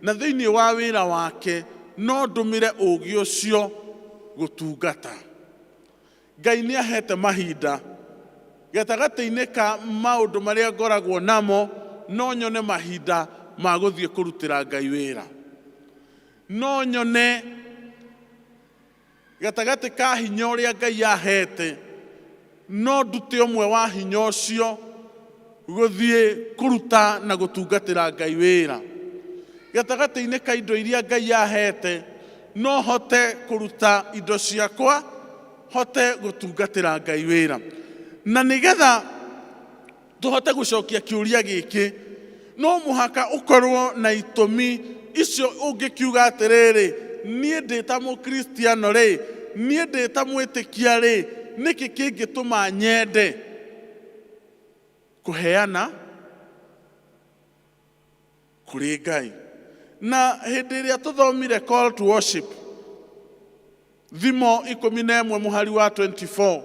na thĩinĩ wa wĩra wake no ndũmĩre ũgĩ ũcio gũtungata. Ngai nĩ ahete mahinda gatagatĩ-inĩ ka maũndũ marĩa ngoragwo namo, no nyone mahinda ma gũthiĩ kũrutĩra Ngai wĩra. No nyone gatagatĩ ka hinya ũrĩa Ngai ahete, no ndute ũmwe wa hinya ũcio gũthiĩ kũruta na gũtungatĩra Ngai wĩra. Gatagatĩ-inĩ ka indo iria Ngai ahete, no hote kũruta indo ciakwa, hote gũtungatĩra Ngai wĩra. Na nĩgetha tũhote gũcokia kĩũria gĩkĩ, no mũhaka ũkorwo na itũmi icio ũngĩkiuga atĩrĩrĩ, niĩ ndĩ ta mũkristiano rĩ, niĩ ndĩ ta mwĩtĩkia rĩ, nĩkĩ kĩngĩtũma nyende kũheana kũrĩ Ngai? Na hĩndĩ ĩrĩa tũthomire call to worship, Thimo 11 mũhari wa 24,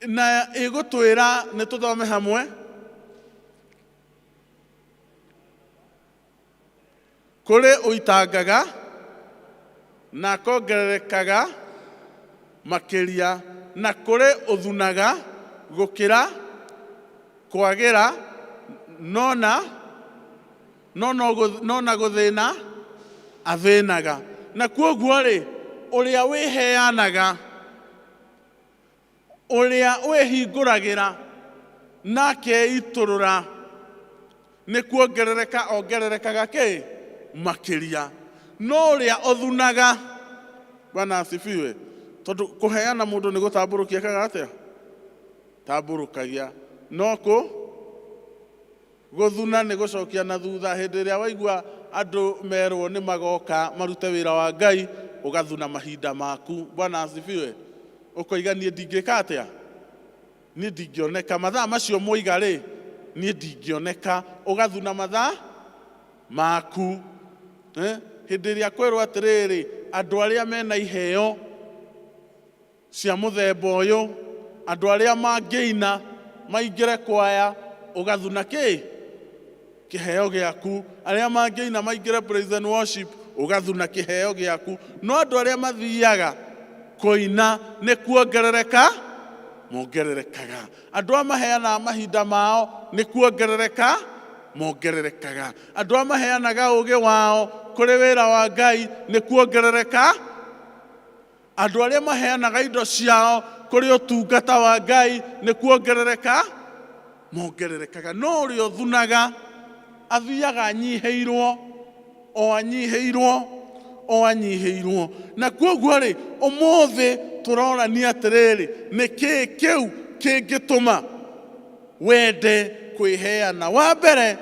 na ĩgũtwĩra nĩ tũthome hamwe. Kũrĩ ũitangaga na akongererekaga makĩria, na kũrĩ ũthunaga gũkĩra kwagĩra, nona gũthĩna athĩnaga. Na kuoguo rĩ, ũrĩa wĩheanaga, ũrĩa wĩhingũragĩra na akeitũrũra Nĩ kuongerereka ongererekaga kĩ? Makĩria. No ũrĩa ũthunaga, Bwana asifiwe, tondũ kũheana mũndũ nĩ gũtambũrũkia ekaga atĩa? Tambũrũkagia. No kũ gũthuna nĩ gũcokia na thutha. Hĩndĩ ĩrĩa waigua andũ merwo nĩ magoka marute wĩra wa Ngai, ũgathuna mahinda maku. Bwana asifiwe. Ũkoiga niĩ ndingĩka atĩa? Niĩ ndingĩoneka. Mathaa macio mwoiga rĩ, niĩ ndingĩoneka. Ũgathuna mathaa maku. Eh? Hĩndĩ ĩrĩa kwerwo atĩrĩrĩ, andũ arĩa mena iheo cia mũthemba ũyũ, andũ arĩa mangĩina maingĩre kwaya, ũgathuna kĩ? Kĩheo gĩaku. Arĩa mangĩina maingĩre praise and worship, ũgathuna kĩheo gĩaku. No andũ arĩa mathiaga kũina nĩ kuongerereka mongererekaga. Andũ a maheanaga mahinda mao nĩ kuongerereka mongererekaga. Andũ a maheanaga ũũgĩ wao kũrĩ wĩra wa Ngai nĩ kuongerereka. Andũ arĩa maheanaga indo ciao kũrĩ ũtungata wa Ngai nĩ kuongerereka mongererekaga. No ũrĩa ũthunaga athiaga anyihĩirwo o anyihĩirwo o anyihĩirwo. Na kwoguo rĩ, ũmũthĩ tũrorania atĩrĩrĩ, nĩ kĩĩ kĩu kĩngĩtũma wende kwĩheana? Wa mbere,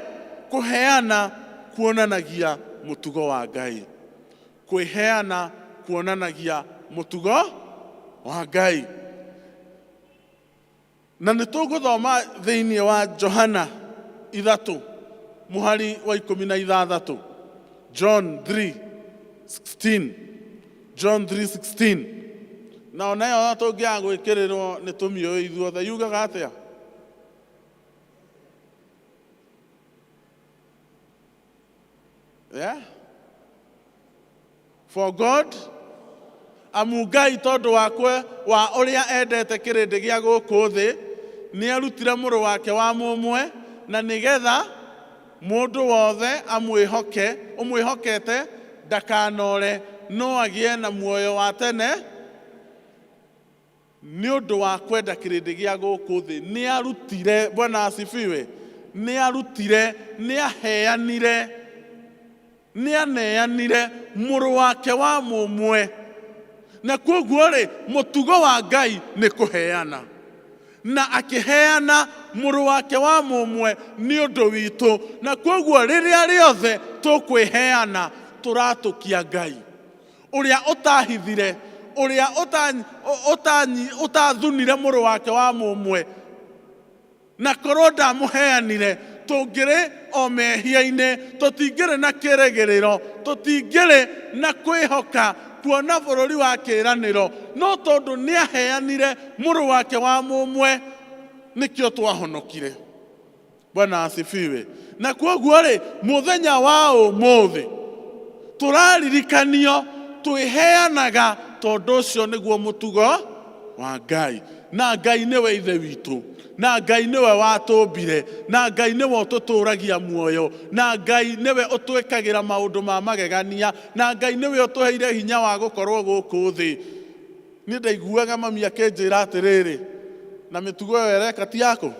kũheana kuonanagia mũtugo wa Ngai. Kwĩheana kuonanagia mũtugo wa Ngai. Na nĩ tũgũthoma thĩinĩ wa Johana ithatũ mũhari wa 16. John 3:16. John 3:16. Na ona ĩyo tũngĩaga gwĩkĩrĩrwo nĩ tũmĩũĩ ithuothe. Yugaga atĩa? Yeah? For God, amu Ngai tondũ wakwe wa ũrĩa endete kĩrĩndĩ gĩa gũkũ thĩ, nĩarutire mũrũ wake wa mũmwe, na nĩgetha mũndũ wothe amwĩhoke, ũmwĩhokete ndakanore, no agĩe na muoyo wa tene. Nĩ ũndũ wa kwenda kĩrĩndĩ gĩa gũkũ thĩ, nĩarutire, Bwana asifiwe, nĩarutire, nĩaheanire, nĩaneanire mũrũ wake wa mũmwe. Na kwoguo-rĩ, mũtugo wa Ngai nĩ kũheana. Na akĩheana mũrũ wake wa mũmwe nĩ ũndũ witũ. Na kwoguo rĩrĩa rĩothe tũkwĩheana, tũratũkia Ngai. Ũrĩa ũtahithire, ũrĩa ũtathunire mũrũ wake wa mũmwe, na korwo ndamũheanire, tũngĩrĩ o mehia-inĩ, tũtingĩrĩ na kĩrĩgĩrĩro, tũtingĩrĩ na kwĩhoka kuona bũrũri wa kĩĩranĩro, no tondũ nĩaheanire mũrũ wake wa mũmwe, nĩkĩo twahonokire. Bwana asifiwe. Na kwoguo rĩ, mũthenya wa ũmũthĩ tũraririkanio twĩheanaga tondũ ũcio nĩguo mũtugo wa Ngai. Na Ngai nĩwe ithe witũ, na Ngai nĩwe watũmbire, na Ngai nĩwe ũtũtũragia muoyo, na Ngai nĩwe ũtwĩkagĩra maũndũ ma magegania, na Ngai nĩwe ũtũheire hinya wa gũkorwo gũkũ thĩ. Niĩ ndaiguaga mami akĩnjĩra atĩrĩrĩ, na mĩtugo ĩyo ĩreka ti yakũ?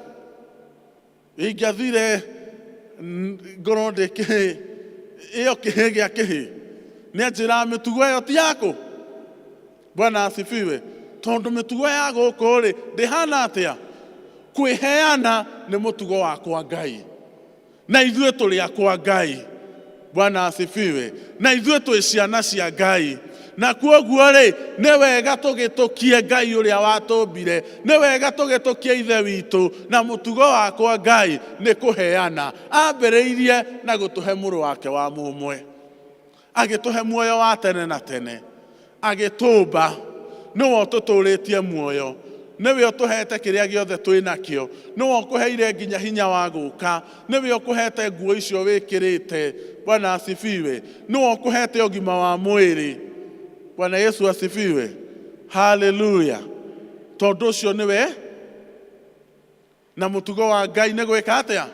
Ingĩathire ngorwo ndĩ kĩhĩ, ĩyo kĩhĩ gĩa kĩhĩ. Nĩanjĩraga mĩtugo ĩyo ti yakũ. Bwana asifiwe. Tondũ mĩtugo ya gũkũ rĩ, ndĩhana atĩa? Kwĩheana nĩ mũtugo wakwa Ngai. Na ithuĩ tũrĩ akwa Ngai. Bwana asifiwe. Na ithuĩ twĩ ciana cia Ngai. Na kwoguo rĩ, nĩ wega tũgĩtũkie Ngai ũrĩa watũmbire, nĩ wega tũgĩtũkie Ithe witũ, na mũtugo wakwa Ngai nĩ kũheana. Ambĩrĩirie na gũtũhe mũrũ wake wa mũmwe. Agĩtũhe muoyo wa tene na tene. Agĩtũmba. Nĩwe ũtũtũrĩtie muoyo. Nĩwe ũtũhete kĩrĩa gĩothe twĩ nakĩo. Nĩwe ũkũheire nginya hinya wa gũka. Nĩwe ũkũhete nguo icio wĩkĩrĩte. Bwana asifiwe. Nĩwe ũkũhete ũgima wa mwĩrĩ. Bwana Yesu asifiwe. Haleluya. Tondũ ũcio nĩwe Na mũtugo wa Ngai nĩ gwĩka atĩa?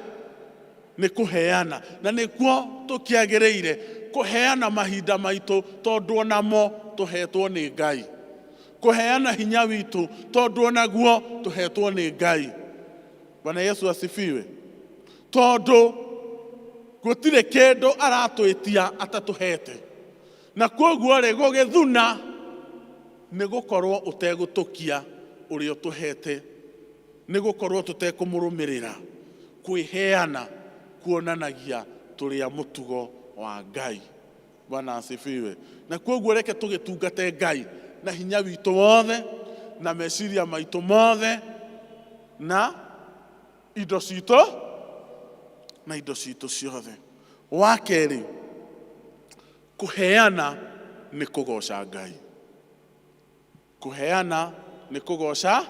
Nĩ kũheana. Na nĩkuo tũkĩagĩrĩire kũheana mahinda maitũ tondũ onamo tũhetwo nĩ Ngai. Kũheana hinya witũ tondũ onaguo tũhetwo nĩ Ngai. Bwana Yesu asifiwe. Tondũ Gũtirĩ kĩndũ aratwĩtia atatũhete. Na kwoguo rĩ, gũgĩthuna nĩ gũkorwo ũtegũtũkia ũrĩa ũtũhete, nĩ gũkorwo tũtekũmũrũmĩrĩra. Kwĩheana kuonanagia tũrĩ a mũtugo wa Ngai. Bwana asifiwe. Na kwoguo reke tũgĩtungate Ngai na hinya witũ wothe, na meciria maitũ mothe, na indo citũ na indo citũ ciothe. Wa kerĩ, kũheana nĩ kũgoca Ngai. Kũheana nĩ kũgoca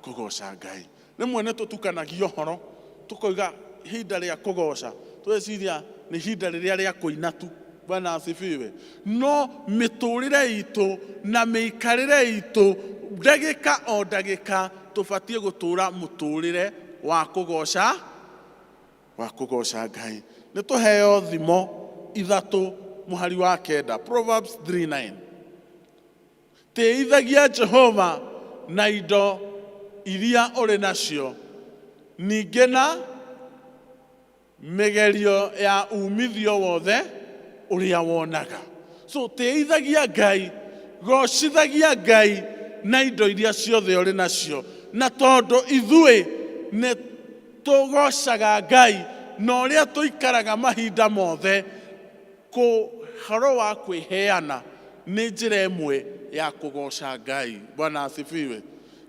kũgoca Ngai. Rĩmwe nĩ tũtukanagia ũhoro tũkoiga ihinda rĩa kũgoca, tũgeciria nĩ ihinda rĩrĩa rĩa kũina tu. Bwana asifiwe. No mĩtũrĩre itũ na mĩikarĩre itũ ndagĩka o ndagĩka tũbatiĩ gũtũra mũtũrĩre wa kũgoca wa kũgoca Ngai. Nĩ tũheo thimo ithatũ mũhari wa kenda, Proverbs 3:9. Tĩithagia Jehova na indo iria ũrĩ nacio, ningĩ na mĩgerio ya umithio wothe ũrĩa wonaga. So tĩithagia Ngai, gocithagia Ngai na indo iria ciothe ũrĩ nacio. Na tondũ ithuĩ nĩ tũgocaga Ngai na ũrĩa tũikaraga mahinda mothe, kũhoro wa kwĩheana nĩ njĩra ĩmwe ya kũgoca Ngai. Bwana asifiwe.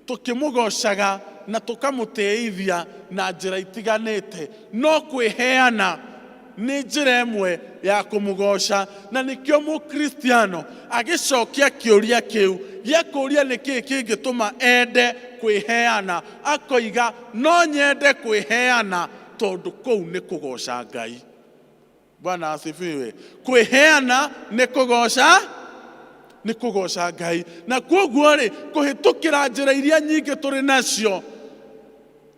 Tũkĩmũgocaga na tũkamũtĩithia na njĩra itiganĩte, no kwĩheana nĩ njĩra ĩmwe ya kũmũgoca. Na nĩkĩo Mũkristiano agĩcokia kĩũria kĩu gĩa kũũria nĩ kĩĩ kĩngĩtũma ende kwĩheana, akoiga no nyende kwĩheana tondũ kũu nĩ kũgoca Ngai. Bwana asifiwe. Kwĩheana nĩ kũgoca nĩ kũgoca Ngai. Na kwoguo rĩ, kũhĩtũkĩra njĩra iria nyingĩ tũrĩ nacio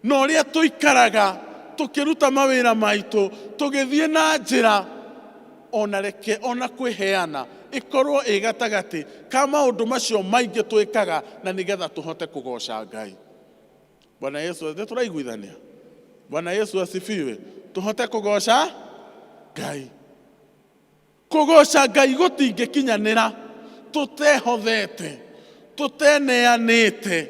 na ũrĩa tũikaraga tũkĩruta mawĩra maitũ tũgĩthiĩ na njĩra ona reke ona kwĩheana ĩkorwo ĩ gatagatĩ ka maũndũ macio maingĩ twĩkaga na nĩgetha tũhote kũgoca Ngai. Bwana Yesu, nĩ tũraiguithania? Bwana Yesu asifiwe. Tũhote kũgoca Ngai. Kũgoca Ngai gũtingĩkinyanĩra tũtehothete, tũteneanĩte,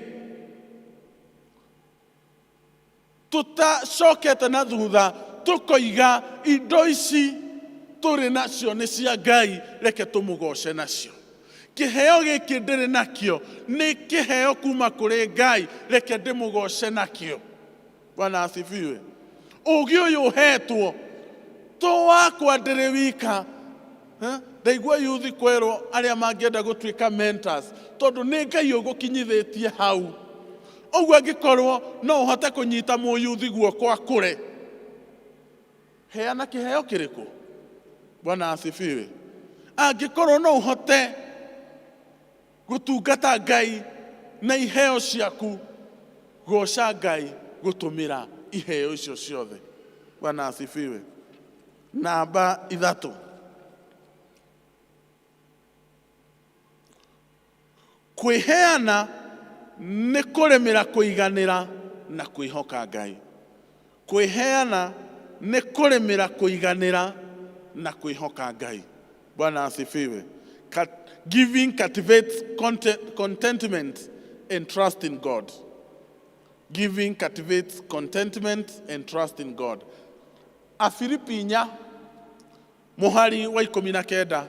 tũtacokete na thutha tũkoiga indo ici tũrĩ nacio nĩ cia Ngai, reke tũmũgoce nacio. Kĩheo gĩkĩ ndĩrĩ nakĩo nĩ kĩheo kuma kũrĩ Ngai, reke ndĩmũgoce nakĩo. Bwana asifiwe. Ũgĩ ũyũ ũhetwo to wakwa ndĩrĩ wika. Eh, Ndaigua yuthi kwerwo arĩa mangĩenda gũtuĩka mentors tondũ nĩ Ngai ũgũkinyithĩtie hau. Ũguo angĩkorwo no ũhote kũnyita mũyuthi guoko akũre, heana kĩheo kĩrĩkũ? Bwana asifiwe. Angĩkorwo no ũhote gũtungata Ngai na iheo ciaku, goca Ngai gũtũmĩra iheo icio ciothe. Bwana asifiwe. Namba ithatũ, kwĩheana nĩ kũrĩmĩra kũiganĩra na kwĩhoka Ngai. Kwĩheana nĩ kũrĩmĩra kũiganĩra na kwĩhoka Ngai. Bwana asifiwe. Giving cultivates contentment and trust in God. Giving cultivates contentment and trust in God. Afilipi inya mũhari wa ikũmi na kenda.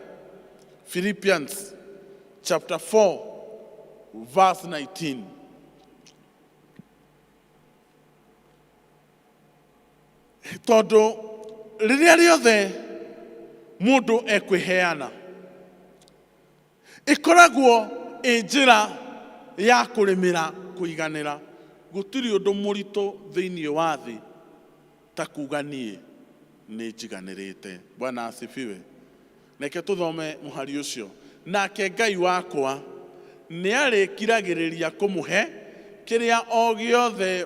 Philippians chapter 4 verse 19. Tondũ rĩrĩa rĩothe mũndũ ekwĩheana ĩkoragwo ĩ njĩra ya kũrĩmĩra kũiganĩra. Gũtirĩ ũndũ mũritũ thĩinĩ wa thĩ ta kuga niĩ nĩ njiganĩrĩte. Bwana asifiwe. Reke tũthome mũhari ũcio. Nake Ngai wakwa nĩ arĩkiragĩrĩria kũmũhe kĩrĩa o gĩothe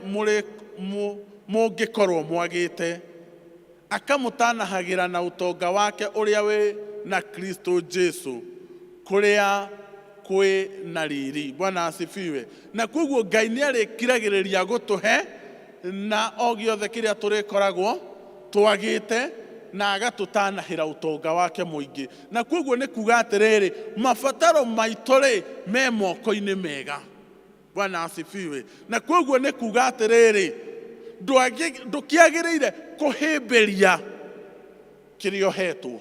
mũngĩkorwo mwagĩte, akamũtanahagĩra na ũtonga wake ũrĩa wĩ na Kristo Jesu kũrĩa kwĩ na riri. Bwana asifiwe. Na kwoguo Ngai nĩ arĩkiragĩrĩria gũtũhe na o gĩothe kĩrĩa tũrĩkoragwo twagĩte. Na agatũtanahĩra ũtonga wake mũingĩ. Na kwoguo nĩ kuga atĩrĩrĩ, mabataro maitũ rĩ, me moko-inĩ mega. Bwana asifiwe. Na kwoguo nĩ kuga atĩrĩrĩ, ndũkĩagĩrĩire kũhĩmbĩria kĩrĩa ũhetwo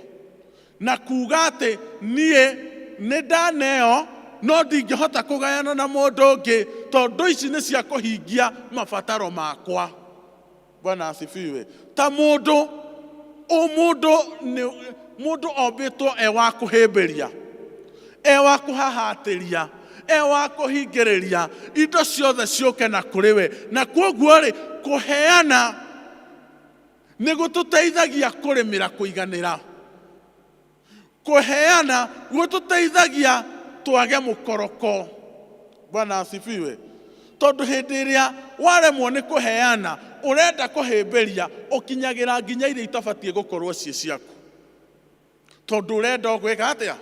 na kuga atĩ niĩ nĩ ndaneo no ndingĩhota kũgayana na mũndũ ũngĩ tondũ ici nĩ cia kũhingia mabataro makwa. Bwana asifiwe. Ta mũndũ ũmũndũ nĩ mũndũ ombĩtwo e wa kũhĩmbĩria, e wa kũhahatĩria, e wa kũhingĩrĩria indo ciothe ciũke na kũrĩ we. Na kwoguo rĩ, kũheana nĩ gũtũteithagia kũrĩmĩra kũiganĩra. Kũheana gũtũteithagia twage mũkoroko. Bwana asifiwe. Tondũ hĩndĩ ĩrĩa waremwo nĩ kũheana, ũrenda kũhĩmbĩria, ũkinyagĩra nginya iria itabatiĩ gũkorwo ciĩ ciaku. Tondũ ũrenda o gwĩka atĩa?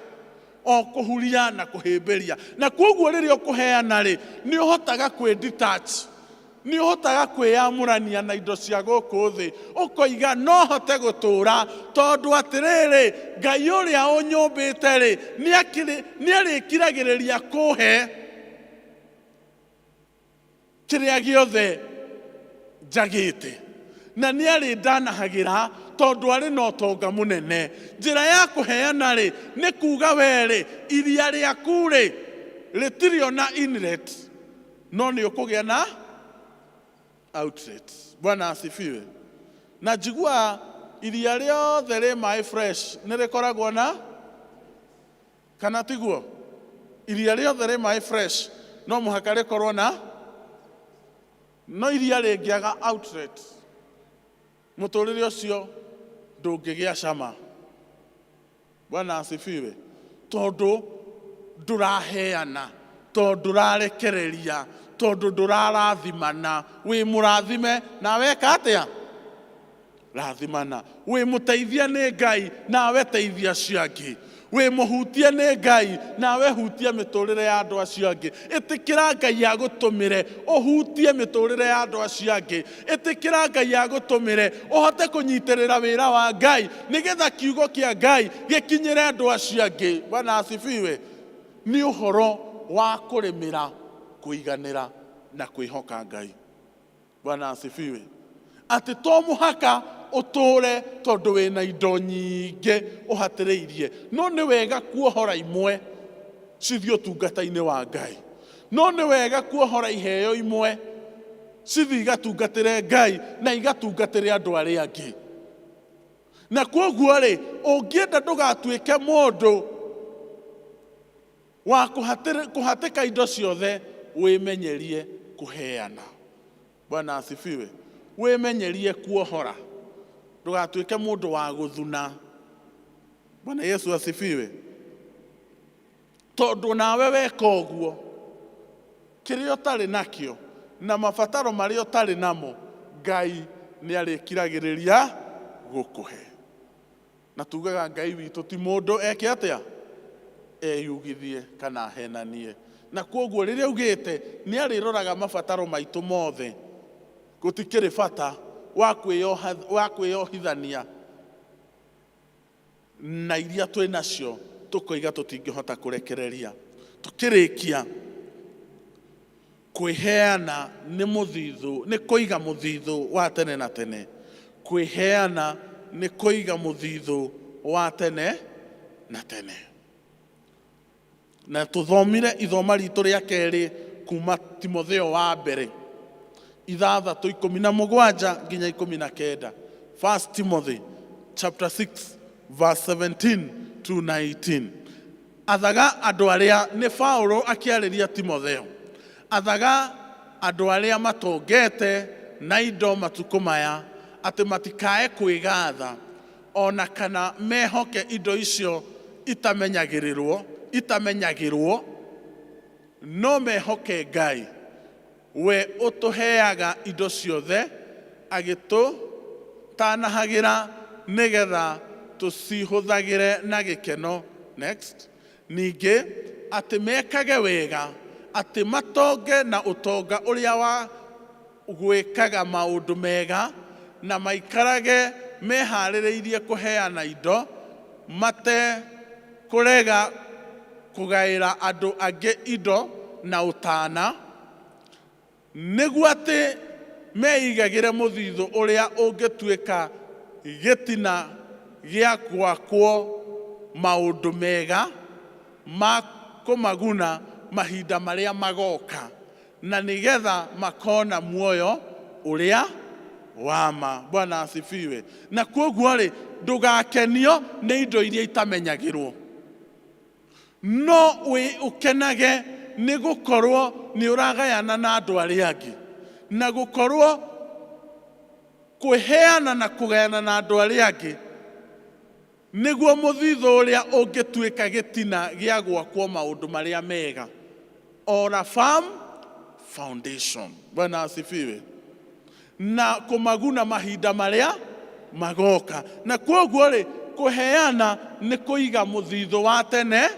O kũhuria na kũhĩmbĩria. Na kwoguo rĩrĩa ũkũheana rĩ, nĩ ũhotaga kwĩ detach, nĩ ũhotaga kwĩyamũrania na indo cia gũkũ thĩ, ũkoiga no hote gũtũũra tondũ atĩrĩrĩ, Ngai ũrĩa ũnyũmbĩte rĩ, nĩ arĩkiragĩrĩria kũhe kĩrĩa gĩothe njagĩte, na nĩ arĩndanahagĩra tondũ arĩ na ũtonga mũnene. Njĩra ya kũheana rĩ, nĩ kuga we rĩ, iria rĩaku rĩ, rĩtirĩ ona inlet, no nĩ ũkũgĩa na outlet. Bwana asifiwe. Na njiguaga iria rĩothe rĩ maĩ fresh nĩ rĩkoragwo na, kana tiguo? Iria rĩothe rĩ maĩ fresh no mũhaka rĩkorwo na, no iria rĩngĩaga outlet, mũtũrĩre ũcio ndũngĩgĩa cama. Bwana asifiwe. Tondũ ndũraheana, tondũ ndũrarekereria, tondũ ndũrarathimana. Wĩ mũrathime nawe eka atĩa? Rathimana. Wĩ mũteithie nĩ Ngai nawe teithia acio angĩ. Wĩ mũhutie nĩ Ngai nawe hutia mĩtũrĩre ya andũ acio angĩ. Ĩtĩkĩra Ngai agũtũmĩre ũhutie mĩtũrĩre ya andũ acio angĩ. Ĩtĩkĩra Ngai agũtũmĩre ũhote kũnyitĩrĩra wĩra wa Ngai nĩgetha kiugo kĩa Ngai gĩkinyĩre andũ acio angĩ. Bwana asifiwe. Nĩ ũhoro wa kũrĩmĩra, kũiganĩra na kwĩhoka Ngai. Bwana asifiwe. Atĩ to mũhaka ũtũũre tondũ wĩna indo nyingĩ ũhatĩrĩirie, no nĩ wega kuohora imwe cithiĩ ũtungata-inĩ wa Ngai. No nĩ wega kuohora iheo imwe cithiĩ igatungatĩre Ngai na igatungatĩre andũ arĩa angĩ. Na kwoguo rĩ, ũngĩenda ndũgatuĩke mũndũ wa kũhatĩka indo ciothe, wĩmenyerie kũheana. Bwana asifiwe. Wĩmenyerie kuohora, ndũgatuĩke mũndũ wa gũthuna. Bwana Yesu asifiwe. Tondũ nawe weka ũguo, kĩrĩa ũtarĩ nakĩo na mabataro marĩa ũtarĩ namo, Ngai nĩ arĩkiragĩrĩria gũkũhe. Na tugaga Ngai witũ ti mũndũ eke atĩa? Eyugithie kana ahenanie. Na kwoguo rĩrĩa augĩte nĩ arĩroraga mabataro maitũ mothe, gũtikĩrĩ bata wa kwĩyohithania na iria twĩ nacio tũkoiga tũtingĩhota kũrekereria. Tũkĩrĩkia, kwĩheana nĩ mũthithũ, nĩ kũiga mũthithũ wa tene na tene. Kwĩheana nĩ kũiga mũthithũ wa tene na tene. Na tũthomire ithoma ritũ rĩa kerĩ kuma Timotheo wa mbere 6:17 nginya 19. 1 Timothy chapter 6 verse 17 to 19. Athaga andũ arĩa, nĩ Paulo akĩarĩria Timotheo, athaga andũ arĩa matongete na indo matukũ maya atĩ matikae kwĩgatha o na kana mehoke indo icio itamenyagĩrĩrwo, itamenyagĩrwo, no mehoke Ngai, we ũtũheaga indo ciothe agĩtũtanahagĩra nĩgetha tũcihũthagĩre na gĩkeno. Next. Ningĩ atĩ mekage wega, atĩ matonge na ũtonga ũrĩa wa gwĩkaga maũndũ mega, na maikarage meharĩrĩirie kũheana indo matekũrega kũgaĩra andũ angĩ indo na ũtana, nĩguo atĩ meigagĩre mũthithũ ũrĩa ũngĩtuĩka gĩtina gĩa gwakwo maũndũ mega ma kũmaguna mahinda marĩa magoka, na nĩgetha makona muoyo ũrĩa wa ma. Bwana asifiwe. Na kwoguo rĩ, ndũgakenio nĩ indo iria itamenyagĩrwo. No wĩ ũkenage nĩ gũkorwo nĩ ũragayana na andũ arĩa angĩ, na gũkorwo kwĩheana na kũgayana na andũ arĩa angĩ nĩguo mũthithũ ũrĩa ũngĩtuĩka gĩtina gĩa gwakwo maũndũ marĩa mega, or a firm foundation. Bwana asifiwe. Na kũmaguna mahinda marĩa magoka. Na kwoguo rĩ, kũheana nĩ kũiga mũthithũ wa tene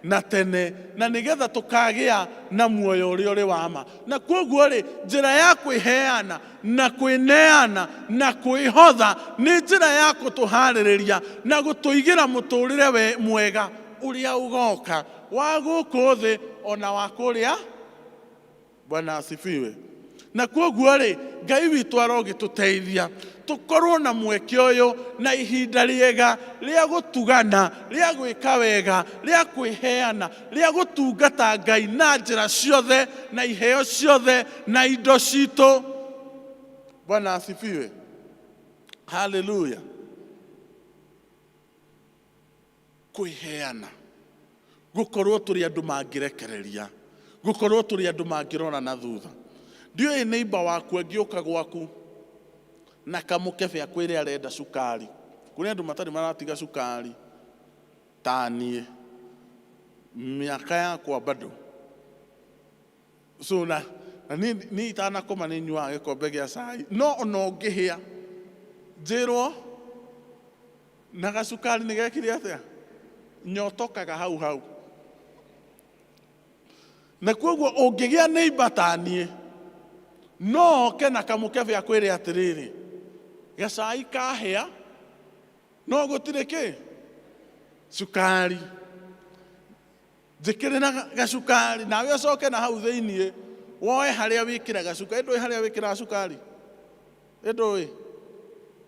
na tene, na nĩgetha tũkagĩa na muoyo ũrĩa ũrĩ wa ma. Na kwoguo rĩ, njĩra ya kwĩheana na kwĩneana na kwĩhotha nĩ njĩra ya gũtũharĩrĩria na gũtũigĩra mũtũrĩre we mwega ũrĩa ũgoka wa gũkũ thĩ ona wa kũrĩa. Bwana asifiwe. Na kwoguo rĩ, Ngai witũ arogĩtũteithia tũkorwo na mweke ũyũ na ihinda rĩega rĩa gũtugana, rĩa gwĩka wega, rĩa kwĩheana, rĩa gũtungata Ngai na njĩra ciothe na iheo ciothe na indo citũ. Bwana asifiwe. Haleluya. Kwĩheana, gũkorwo tũrĩ andũ mangĩrekereria, gũkorwo tũrĩ andũ mangĩrora na thutha. Ndiũĩ neighbor waku angĩũka gwaku na kamũkebe akwĩre arenda cukari. Kũrĩ andũ matarĩ maratiga cukari ta niĩ, mĩaka yakwa bado. So na na niĩ niĩ itanakoma nĩ nyuaga gĩkombe gĩa cai, no ona ũngĩhĩa njĩrwo na gacukari nĩ gekire atĩa, nyotokaga hau hau. Na kwoguo ũngĩgĩa neighbor ta niĩ, no oke na kamũkebe akwĩre atĩrĩrĩ, gacai kahĩa no gũtirĩ kĩ cukari, njĩkĩrĩra gacukari, nawe ũcoke na hau thĩiniĩ woe harĩa wĩkĩraga cukari. Ndũĩ harĩa wĩkĩraga cukari? Ndũĩ?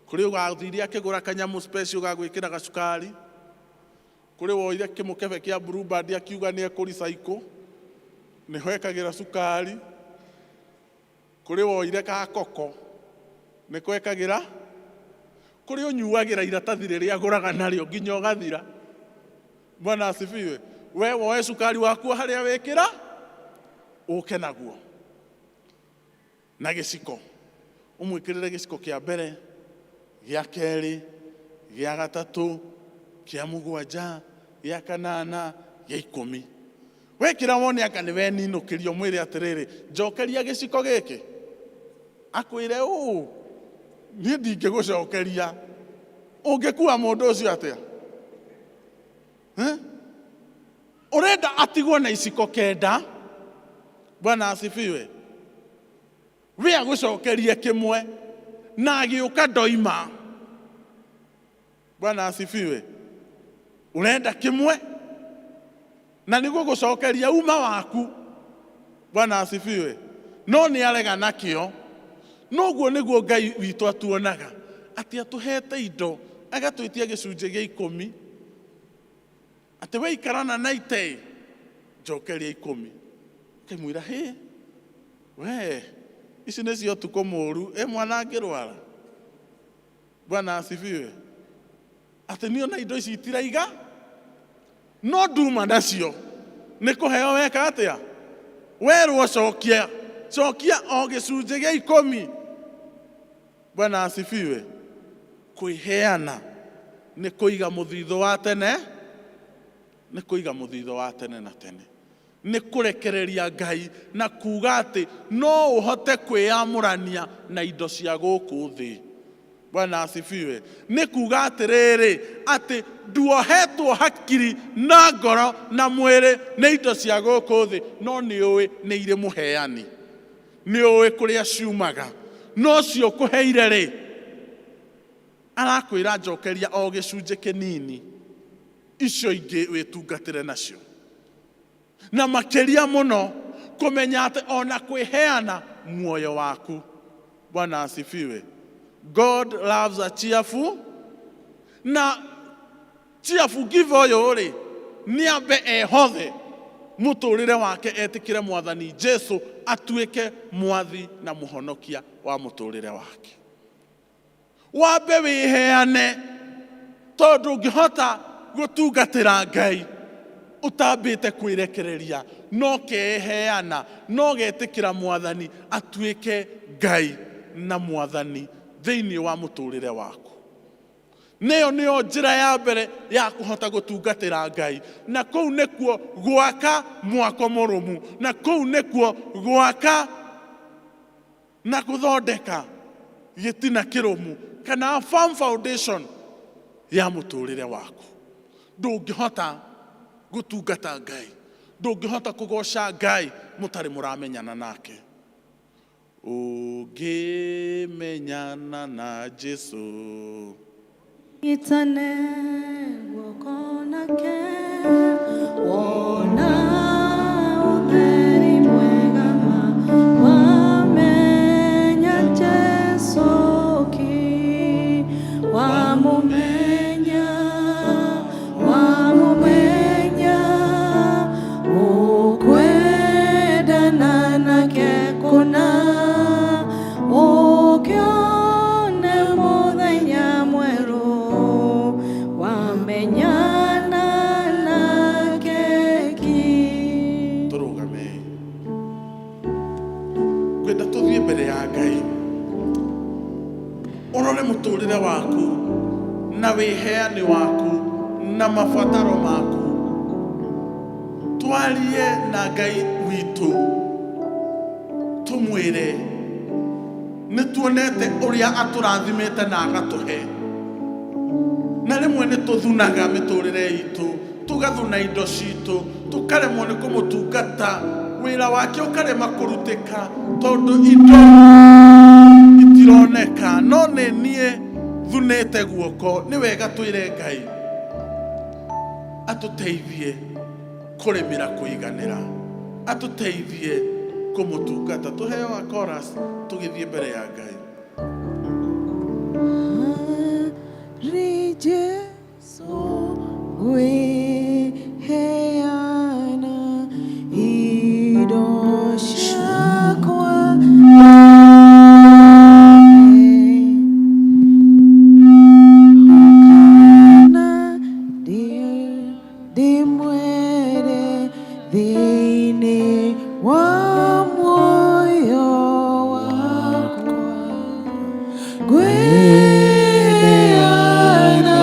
Kũrĩ ũgathire akĩgũra kanyamũ special ga gwĩkĩra gacukari, kũrĩ woire kĩmũkebe kĩa Blue Band akiuga nĩ ekũ recycle, nĩho ekagĩra cukari, kũrĩ woire ka koko nĩko ekagĩra, kũrĩ ũnyuagĩra iratathi rĩrĩa agũraga narĩo nginya ũgathira. Bwana asifiwe. We woe cukari waku harĩa wĩkĩra ũke naguo na gĩciko, ũmwĩkĩrĩre gĩciko kĩa mbere, gĩa kerĩ, gĩa gatatũ, kĩa mũgwanja, gĩa kanana, gĩa ikũmi. Wekĩra wone anga nĩ weninũkĩria, ũmwĩre atĩrĩrĩ, njokeria gĩciko gĩkĩ. Akwĩre ũũ, niĩ ndingĩgũcokeria. Ũngĩkua mũndũ ũcio atĩa? Eh? Ũrenda atigwo na iciko kenda. Bwana asifiwe. We agũcokerie kĩmwe na agĩũka ndoima. Bwana asifiwe. Ũrenda kĩmwe na nĩ gũgũcokeria uma waku. Bwana asifiwe. No nĩ arega nakĩo. Noguo nĩguo Ngai witũ atuonaga, atĩ atũhete indo agatwĩtia gĩcunjĩ gĩa ikũmi, atĩ we ikara na naite njokeria ikũmi. Ũkĩmwĩra hĩ we ici nĩcio ũtukũ mũru, ĩ mwana angĩrwara. Bwana asifiwe. Atĩ niĩ ona indo ici itiraiga no nduma nacio nĩ kũheo weka atĩa? Werwo cokia, cokia o gĩcunjĩ gĩa ikũmi. Bwana asifiwe. Kwĩheana nĩ kũiga mũthithũ wa tene, nĩ kũiga mũthithũ wa tene na tene. Nĩ kũrekereria Ngai na kuuga atĩ no ũhote kwĩyamũrania na indo cia gũkũ thĩ. Bwana asifiwe. Nĩ kuuga atĩrĩrĩ, atĩ nduohetwo hakiri na ngoro na mwĩrĩ nĩ indo cia gũkũ thĩ, no nĩ ũĩ nĩ irĩ mũheani, nĩ ũĩ kũrĩa ciumaga, no ũcio ũkũheire rĩ, Arakwĩra njokeria o gĩcunjĩ kĩnini, icio ingĩ wĩtungatĩre nacio. Na makĩria mũno kũmenya atĩ ona kwĩheana muoyo waku. Bwana asifiwe. God loves a cheerful, na cheerful giver ũyũ rĩ, nĩ ambe ehothe mũtũrĩre wake, etĩkĩre Mwathani Jesu atuĩke mwathi na mũhonokia wa mũtũrĩre wake. Wambe wĩheane, tondũ ũngĩhota gũtungatĩra Ngai ũtambĩte kwĩrekereria, no keheana, no getĩkĩra Mwathani atuĩke Ngai na Mwathani thĩinĩ wa mũtũrĩre waku. Nĩyo nĩyo njĩra ya mbere ya kũhota gũtungatĩra Ngai, na kũu nĩkuo gwaka mwako mũrũmu, na kũu nĩkuo gwaka na gũthondeka gĩtina kĩrũmu kana firm foundation ya mũtũrĩre waku. Ndũngĩhota gũtungata Ngai, ndũngĩhota kũgoca Ngai mũtarĩ mũramenyana nake. Ũngĩmenyana na Jesu, Itane guoko nake, wona ũtheri mwega ma, wamenya Jesu ki, wamũmenya, wamũmenya, ũkwendana nake kũna, ũkĩone mũthenya mwerũ, wamenyana nake ki. Tũrũgame. Ngwenda tũthiĩ mbere ya Ngai, ũrore mũtũrĩre waku na wĩheani waku na mabataro maku. Twarie na Ngai witũ, tũmwĩre nĩ tuonete ũrĩa atũrathimĩte na agatũhe, na rĩmwe nĩ tũthunaga mĩtũrĩre itũ, tũgathuna indo citũ, tũkaremwo nĩ kũmũtungata, wĩra wake ũkarema kũrutĩka tondũ indo itironeka. No nĩ niĩ thunĩte guoko. Nĩ wega twĩre Ngai atũteithie kũrĩmĩra kũiganĩra, atũteithie kũmũtungata. Tũheo a chorus tũgĩthiĩ mbere ya Ngai. Harĩ Jesu ngwĩheana indo ciakwa, kana ndĩmwere thĩinĩ wa muoyo wakwa, ngwĩheana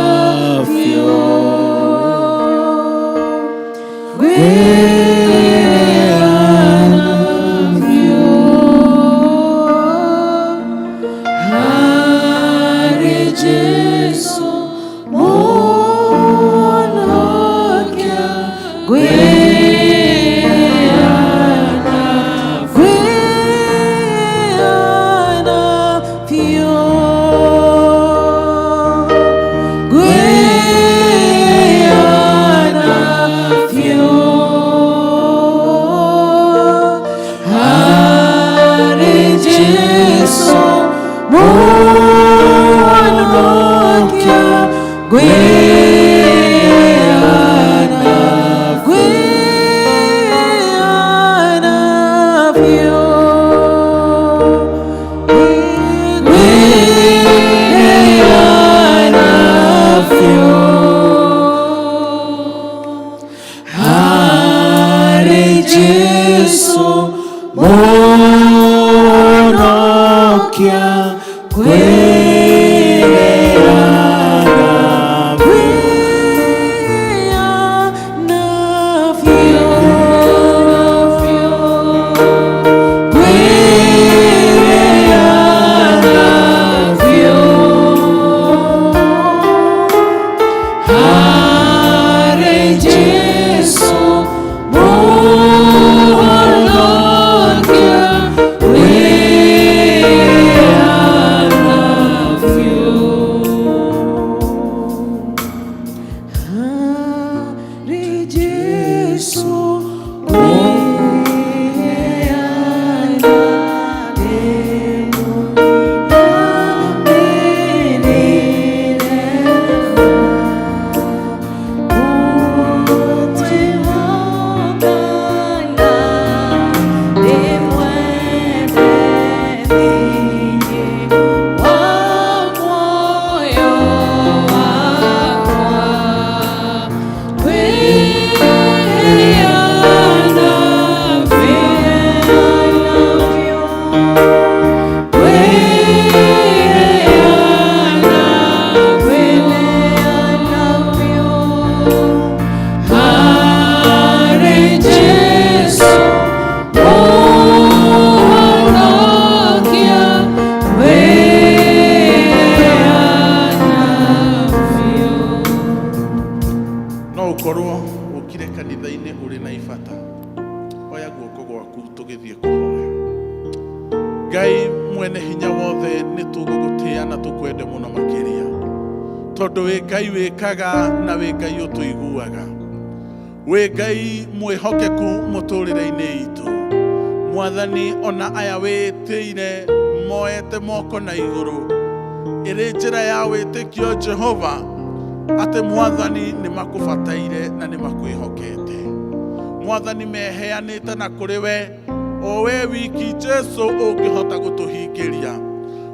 biũ, ngwĩheana biũ harĩ Jesu Mũhonokia, ngwĩheana, ngwĩheana biũ, ngwĩheana biũ harĩ Jesu Mũhonokia, ngwĩheana, ngwĩheana biũ, ngwĩheana biũ harĩ Jesu Mũhonokia, ngwĩheana. Ũngĩkorwo ũkire kanitha-inĩ ũrĩ na ibata, oya guoko gwaku tũgĩthiĩ kũhoya. Ngai mwene hinya wothe, nĩ tũgũgũtĩĩa na tũkwende mũno makĩria, tondũ wĩ Ngai wĩkaga na wĩ Ngai ũtũiguaga, wĩ Ngai mwĩhokeku mũtũrĩre-inĩ itũ. Mwathani, ona aya wĩtĩire moete moko na igũrũ ĩrĩ njĩra ya wĩtĩkio, Jehova, atĩ Mwathani nĩ makũbataire na nĩ makwĩhokete. Mwathani, meheanĩte na kũrĩ we, o we wiki Jesu ũngĩhota gũtũhingĩria,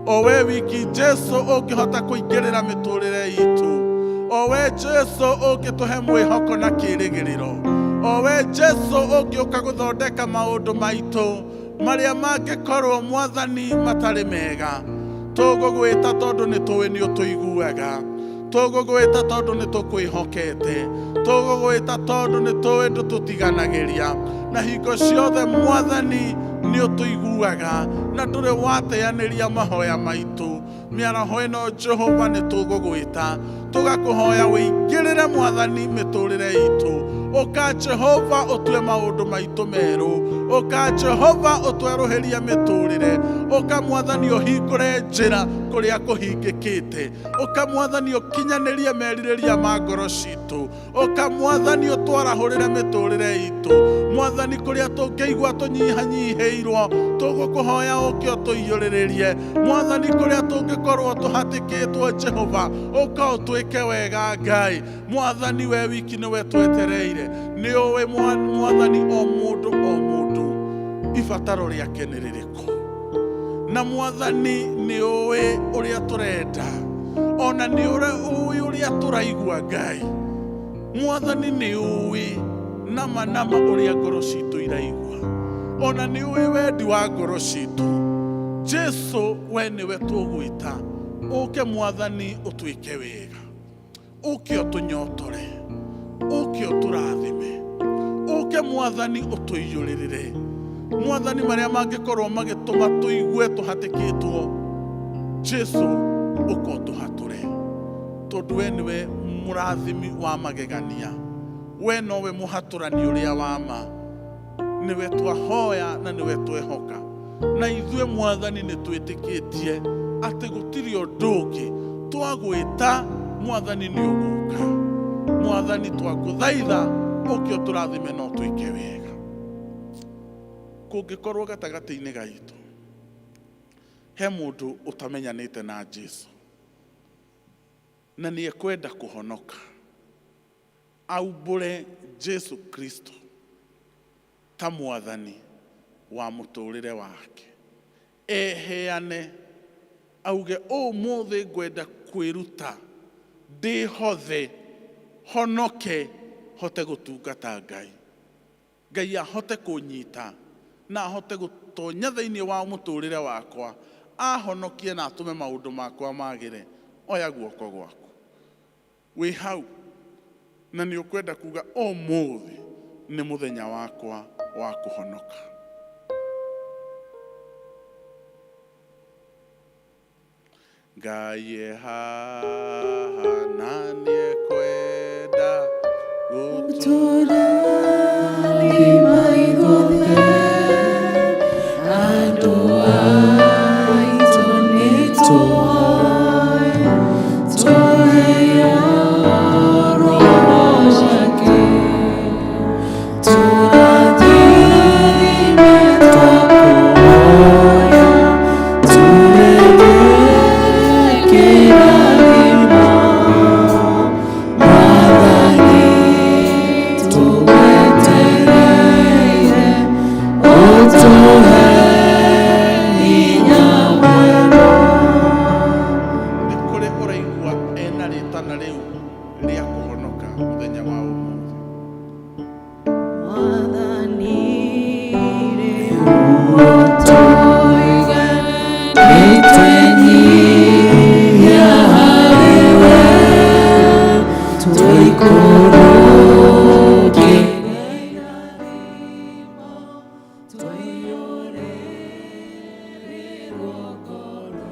o we wiki Jesu ũngĩhota kũingĩrĩra mĩtũrĩre itũ, o we Jesu ũngĩtũhe mwĩhoko na kĩĩrĩgĩrĩro, o we Jesu ũngĩũka gũthondeka maũndũ maitũ marĩa mangĩkorwo, Mwathani, matarĩ mega. Tũgũgwĩta tondũ nĩ tũĩ nĩ ũtũiguaga. Tũgũgwĩta tondũ nĩ tũkwĩhokete. Tũgũgwĩta tondũ nĩ tũĩ ndũtũtiganagĩria, na hingo ciothe, Mwathani, nĩ ũtũiguaga na ndũrĩ wateanĩria mahoya maitũ. Mĩaraho ĩno, Jehova, nĩ tũgũgwĩta tũgakũhoya wĩingĩrĩre, Mwathani, mĩtũrĩre itũ. Ũka, Jehova, ũtue maũndũ maitũ merũ. Ũka, Jehova, ũtwerũhĩrie mĩtũrĩre. Ũka, Mwathani, ũhingũre njĩra kũrĩa kũhingĩkĩte. Ũka, Mwathani, ũkinyanĩrie merirĩria ma ngoro citũ. Ũka, Mwathani, ũtwarahũrĩre mĩtũrĩre itũ. Mwathani, kũrĩa tũngĩigua tũnyihanyihĩirwo, tũgũkũhoya ũke ũtũiyũrĩrĩrie. Mwathani, kũrĩa tũngĩkorwo tũhatĩkĩtwo, Jehova, ũka ũtwĩke wega. Ngai Mwathani, we wiki nĩwe twetereire. Nĩ ũĩ, Mwathani, o mũndũ o mũndũ ibataro rĩake nĩ rĩrĩkũ, na Mwathani, nĩ ũĩ ũrĩa tũrenda, ona nĩ ũĩ ũrĩa tũraigua. Ngai Mwathani, nĩ ũĩ nama nama ũrĩa ngoro citũ iraigua, ona nĩ ũĩ wendi wa ngoro citũ. Jesu, we nĩwe tũgwĩta. Ũke, Mwathani, ũtwĩke wega. Ũke ũtũnyotore, ũke ũtũrathime, ũke, Mwathani, ũtũiyũrĩrĩre. Mwathani, marĩa mangĩkorwo magĩtũma tũigue tũhatĩkĩtwo, Jesu, ũka ũtũhatũre, tondũ we nĩwe mũrathimi wa magegania, we nowe mũhatũrani ũrĩa wa ma. Nĩwe twahoya na nĩwe twehoka, na ithuĩ, Mwathani, nĩ twĩtĩkĩtie atĩ gũtirĩ ũndũ ũngĩ twagwĩta, Mwathani, nĩ ũgũka. Mwathani, twagũthaitha ũke ũtũrathime na ũtwĩke wega. Kũngĩkorwo gatagatĩ-inĩ gaitũ he mũndũ ũtamenyanĩte na Jesu na nĩ ekwenda kũhonoka, aumbũre Jesu Kristo ta Mwathani wa mũtũrĩre wake, eheane, auge, "Ũmũthĩ ngwenda kwĩruta ndĩhothe, honoke, hote gũtungata Ngai, Ngai ahote kũnyita na ahote gũtonya thĩinĩ wa mũtũrĩre wakwa, ahonokie na atũme maũndũ makwa magĩre," oya guoko gwaku. Wĩ hau na nĩ ũkwenda kuga, "Ũmũthĩ nĩ mũthenya wakwa wa kũhonoka." Ngai e haha na nĩekwenda gũtũrathima ithuothe, andũ aitũ nĩtũhoe tũheo Roho wake, tũrathime twakũhoya, tũrege kĩrathimo, Mwathani, tũgwetereire ũtũhe hinya mwerũ. Nĩ kũrĩ ũraigua ena rĩtana rĩu rĩa kũhonoka mũthenya wa ũmũthĩ? Mwathani, rĩu ũtũige, nĩtwenyihia harĩ we, tũikũrũkĩre irathimo, tũiyũrĩrĩrwo ngoro,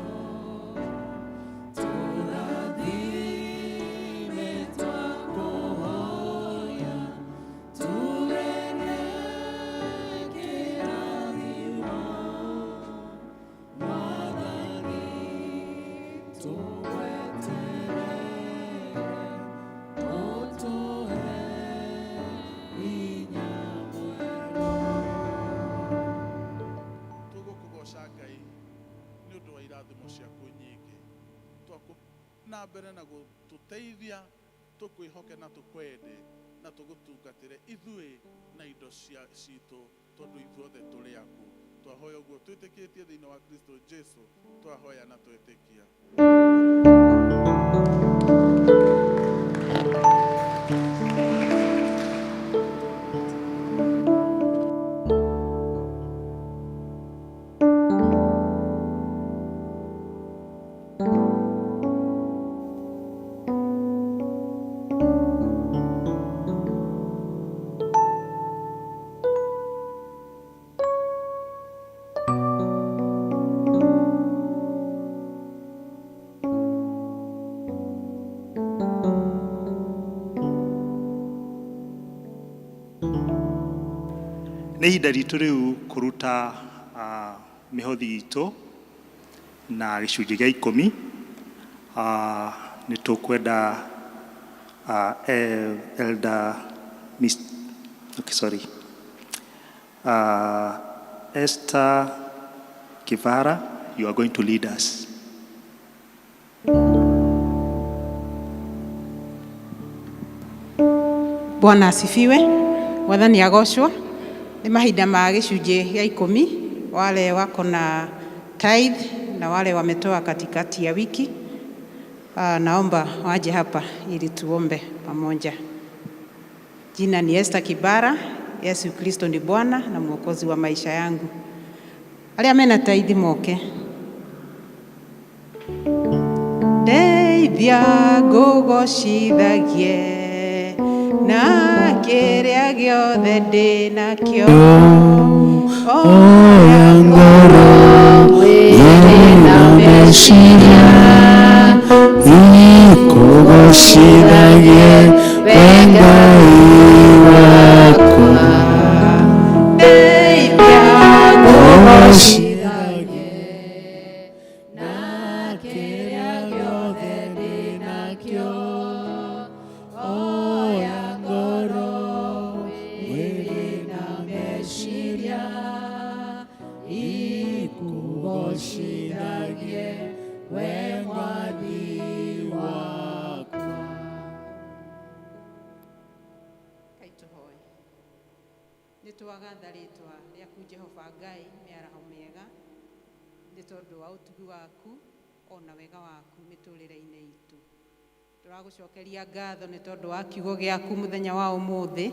tũrathime twakũhoya. na mbere na gũtũteithia tũkwĩhoke na tũkwende na tũgũtungatĩre ithuĩ na indo citũ tondũ ithuothe tũrĩ aku. Twahoya ũguo twĩtĩkĩtie thĩinĩ wa Kristo Jesu, twahoya na twĩtĩkia. Nĩ ihinda ritũ rĩu kũruta mĩhothi itũ na gĩcunjĩ gĩa 10. Nĩ tũkwenda Elder Miss, okay, sorry. Esther Kivara, you are going to lead us. Bwana asifiwe. Mwathani agocwo. Nĩ mahinda ma gĩcunjĩ gĩa 10, wale wako na tithe na wale wametoa katikati ya wiki. Naomba waje hapa ili tuombe pamoja. Jina ni Esther Kibara. Yesu Kristo ni Bwana na Mwokozi wa maisha yangu. Arĩa mena tithe moke. Ndeithia ngũgocithagie na kĩrĩa gĩothe ndĩ nakĩo. Oya ngoro mwĩrĩ na meciria ikũgocithagie we Ngai wakwa. Ndeithia ngũgocithagie na kĩrĩa gĩothe ndĩ nakĩo. Oya ngoro mwĩrĩ na meciria ikũgocithagie we Mwathi wakwa. Kai tũhoe. Nĩ twagatha rĩtwa rĩaku Jehova Ngai mĩaraho mĩega nĩ tondũ wa ũtugi waku ona wega waku mĩtũrĩre-inĩ itũ. Tũragũcokeria ngatho nĩ tondũ wa kiugo gĩaku mũthenya wa ũmũthĩ,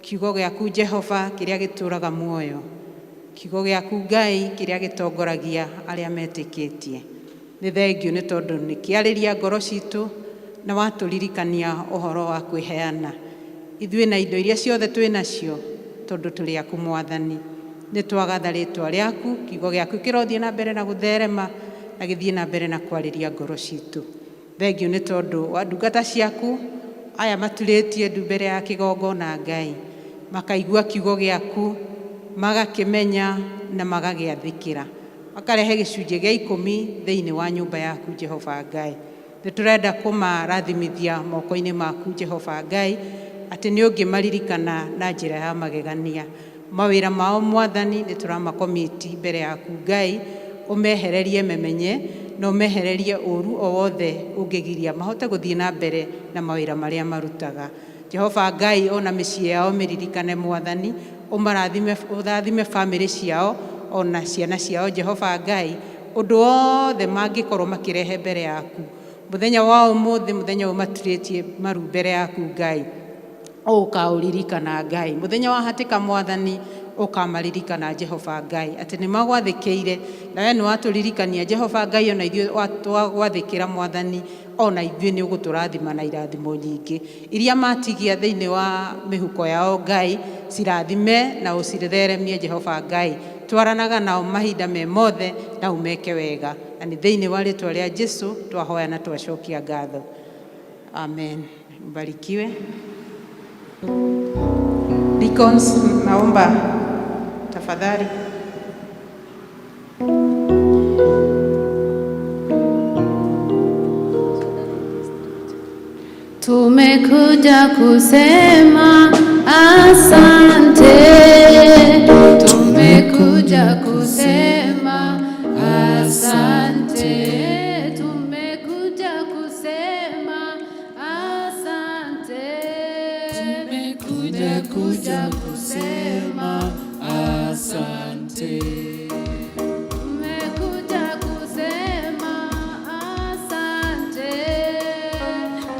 kiugo gĩaku Jehova kĩrĩa gĩtũraga muoyo, kiugo gĩaku Ngai kĩrĩa gĩtongoragia arĩa metĩkĩtie. Nĩ thengiũ nĩ tondũ nĩ kĩarĩria ngoro citũ na watũririkania ũhoro wa kwĩheana ithuĩ na indo iria ciothe twĩ nacio tondũ tũrĩ aku Mwathani. Nĩ twagatha rĩtwa rĩaku, kiugo gĩaku kĩrothiĩ na mbere na gũtherema na gĩthiĩ na mbere na kwarĩria ngoro citũ. Thengiũ nĩ tondũ wa ndungata ciaku aya maturĩtie ndu mbere ya kĩgongona Ngai, makaigua kiugo gĩaku, magakĩmenya na magagĩathĩkĩra, makarehe gĩcunjĩ gĩa 10 thĩinĩ wa nyũmba yaku Jehova Ngai. Nĩ tũrenda kũmarathimithia moko-inĩ maku Jehova Ngai, atĩ nĩ ũngĩmaririkana na njĩra ya magegania. Mawĩra mao Mwathani nĩ tũramakomiti mbere yaku Ngai, ũmehererie memenye na ũmehererie ũru o wothe ũngĩgiria mahote gũthiĩ na mbere na mawĩra marĩa marutaga. Jehova Ngai, ona mĩciĩ yao mĩririkane Mwathani, ũmarathime, ũrathime bamĩrĩ ciao ona ciana ciao Jehova Ngai, ũndũ wothe mangĩkorwo makĩrehe mbere yaku mũthenya wa ũmũthĩ, mũthenya ũyũ maturĩtie maru mbere yaku Ngai, ũkaũririkana Ngai. Mũthenya wa hatĩka Mwathani ũkamaririkana Jehova Ngai, atĩ nĩ magwathĩkĩire na we nĩ watũririkania Jehova Ngai, ona ithuĩ twagwathĩkĩra Mwathani, ona ithuĩ nĩ ũgũtũrathima na irathimo nyingĩ iria matigia thĩinĩ wa mĩhuko yao Ngai, cirathime na ũcitheremie Jehova Ngai. Twaranaga nao mahinda me mothe na ũmeke wega, na nĩ thĩinĩ wa rĩtwa rĩa Jesu twahoya na twacokia ngatho. Amen. Mbarikiwe. Deacons, naomba tafadhali. Tumekuja kusema asante, tumekuja kusema asante, tumekuja kusema Tumekuja kusema asante. Tumekuja kusema asante.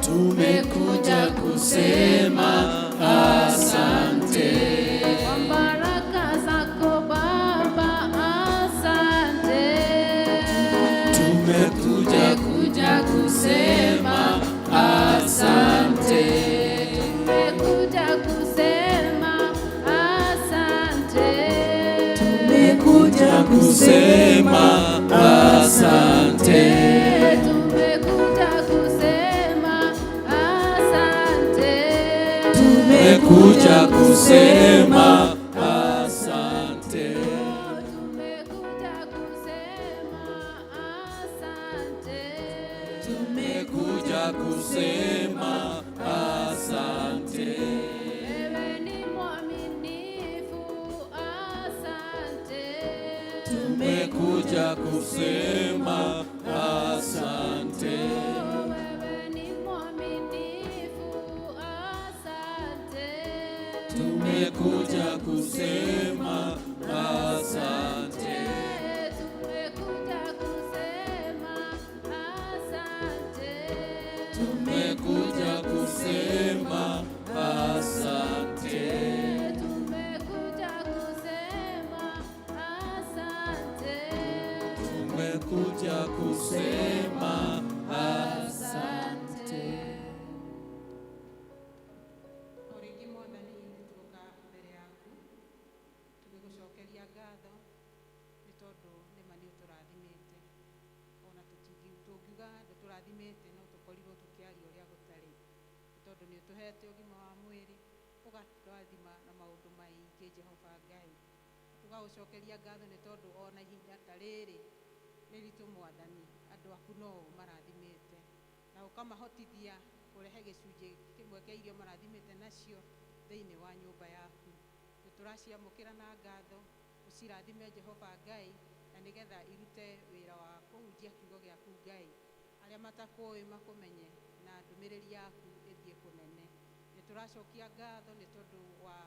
Tumekuja kusema asante. Kwa baraka zako Baba, asante. Tumekuja Kuja kusema asante. Tumekuja kusema asante. Tumekuja kusema asante. Tumekuja kusema asante. Tumekuja kusema asante. Tumekuja kusema asante. Tumekuja kusema asante. Wewe ni mwaminifu, asante. Tumekuja kusema asante. Wewe ni mwaminifu, asante. Tumekuja kusema asante. Tumekuja kusema asante. Tumekuja kusema asante. Tumekuja kusema asante. Tumekuja kusema asante. O rĩngĩ Mwathani nĩ tuoka mbere yaku tũgĩgũcokeria ngatho nĩ tondũ nĩma nĩ ũtũrathimĩte ona tũngiuga ndũtũrathimĩte no tũkorirwo tũkĩaria ũrĩa gũtarĩ nĩ tondũ nĩ ũtũhete ũgima wa mwĩrĩ ũgatũrathima na maũndũ maingĩ Jehova Ngai. Tũgagũcokeria ngatho nĩ tondũ ona ihinda ta rĩrĩ nĩ ritũ Mwathani, andũ aku no ũmarathimĩte na ũkamahotithia kũrehe gĩcunjĩ kĩmwe kĩa irio marathimĩte nacio thĩinĩ wa nyũmba yaku. Nĩ tũraciamũkĩra na ngatho, ũcirathime Jehova Ngai, na nĩgetha irute wĩra wa kũhunjia kiugo gĩaku Ngai, arĩa matakũĩ makũmenye na ndũmĩrĩri yaku ĩthiĩ kũnene. Nĩ tũracokia ngatho nĩ tondũ wa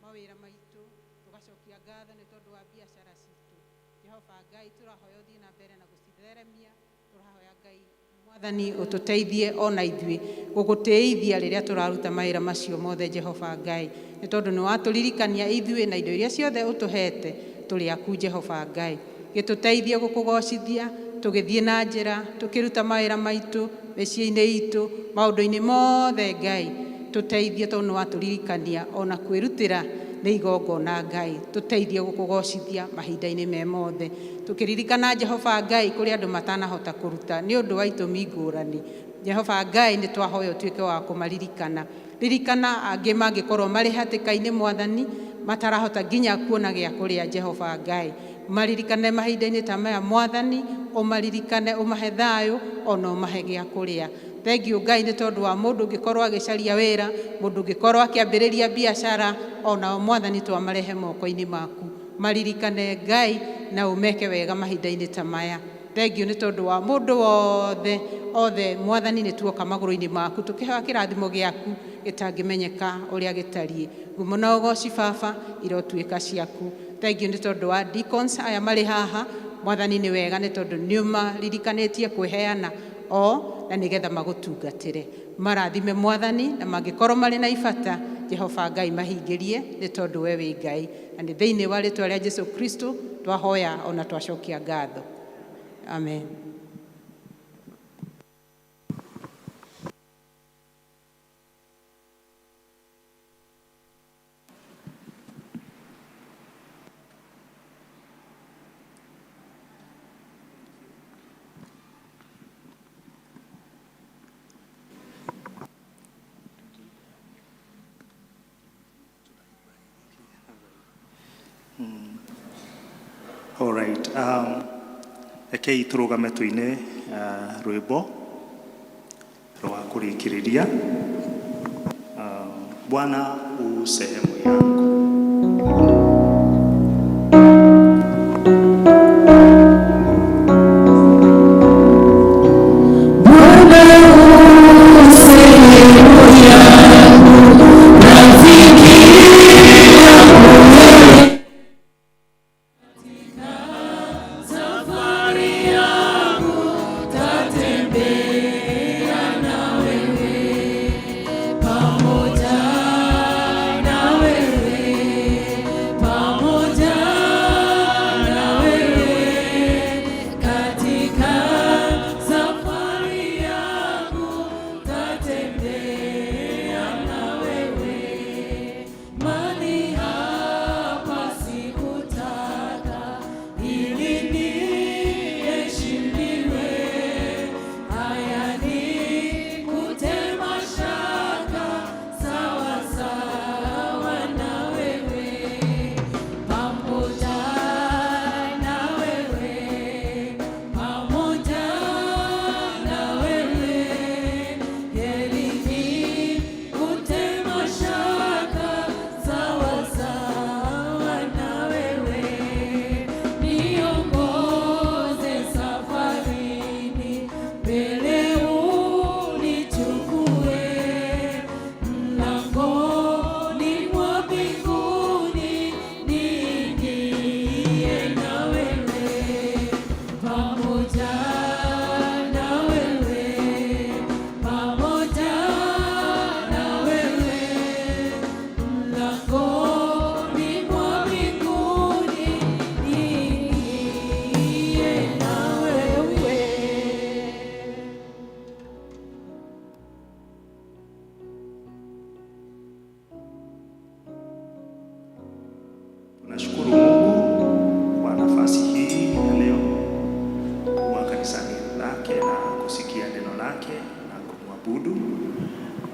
mawĩra maitũ, tũgacokia ngatho nĩ tondũ wa biacara citũ. Jehova Ngai, tũrahoya ũthiĩ na mbere na gũcitheremia, tũrahoya Ngai Mwathani ũtũteithie ona ithuĩ gũgũtĩithia rĩrĩa tũraruta mawĩra macio mothe Jehova Ngai, nĩ tondũ nĩ watũririkania ithuĩ na indo iria ciothe ũtũhete tũrĩ aku Jehova Ngai. Gĩtũteithie gũkũgocithia tũgĩthiĩ na njĩra tũkĩruta mawĩra maitũ mĩciĩ-inĩ itũ maũndũ-inĩ mothe Ngai, tũteithie tondũ nĩ watũririkania ona kwĩrutĩra nĩ igongona Ngai, tũteithie gũkũgocithia mahinda-inĩ me mothe. Tũkĩririkana Jehova Ngai kũrĩ andũ matanahota kũruta nĩ ũndũ wa itũmi ngũrani, Jehova Ngai nĩ twahoya ũtuĩke wa kũmaririkana. Ririkana angĩ mangĩkorwo marĩ hatĩka-inĩ Mwathani, matarahota nginya kuona gĩa kũrĩa Jehova Ngai, maririkane mahinda-inĩ ta maya Mwathani, ũmaririkane ũmahe thayũ ona ũmahe gĩa kũrĩa. Thengiũ Ngai nĩ tondũ wa mũndũ ũngĩkorwo agĩcaria wĩra, mũndũ ũngĩkorwo akĩambĩrĩria biacara, onao Mwathani twamarehe moko-inĩ maku. Maririkane Ngai na ũmeke wega mahinda-inĩ ta maya. Thengiũ nĩ tondũ wa mũndũ wothe othe Mwathani nĩ tuoka magũrũ-inĩ maku tũkĩhoya kĩrathimo gĩaku gĩtangĩmenyeka ũrĩa gĩtariĩ. Ngumo na ũgoci Baba irotuĩka ciaku. Thengiũ nĩ tondũ wa deacons aya marĩ haha, Mwathani nĩ wega nĩ tondũ nĩ ũmaririkanĩtie kwĩheana o na nĩgetha magũtungatĩre. Marathime Mwathani na mangĩkorwo marĩ na ibata Jehova Ngai mahingĩrie nĩ tondũ we wĩ Ngai. Na nĩ thĩinĩ wa rĩtwa rĩa Jesu Kristo twahoya ona twacokia ngatho. Amen. All right. Rekei tũrũgame tũine rwĩmbo rwa kũrĩkĩrĩria. Bwana u sehemu yangu. Bwana u sehemu yangu.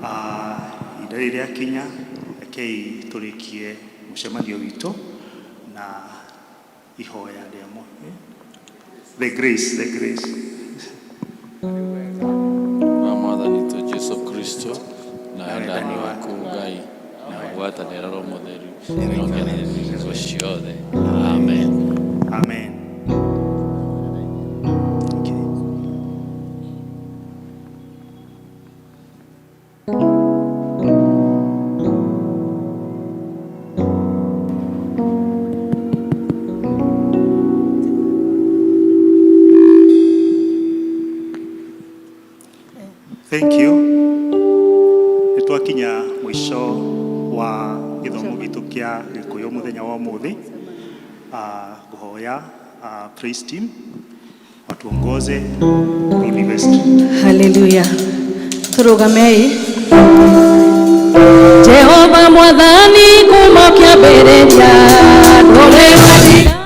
Ihinda rĩrĩ rĩakinya, rekei tũrĩkie mũcemanio witũ na ihoya rĩa the grace, the grace. Wa mwathani witũ Jesu Kristo na wendani waku Ngai na ngwatanĩro Roho Mũtheru ĩrongerere hingo ciothe. Amen. Amen. Thank you. Nĩ twakinya mũico wa gĩthomo gitũ kĩa Gĩkũyũ mũthenya wa ũmũthĩ. Ngũhoya praise team watuongoze rudi west. Haleluya. Tũrũgamei. Jehova mwathani kuma kĩambĩrĩria ndũrĩ.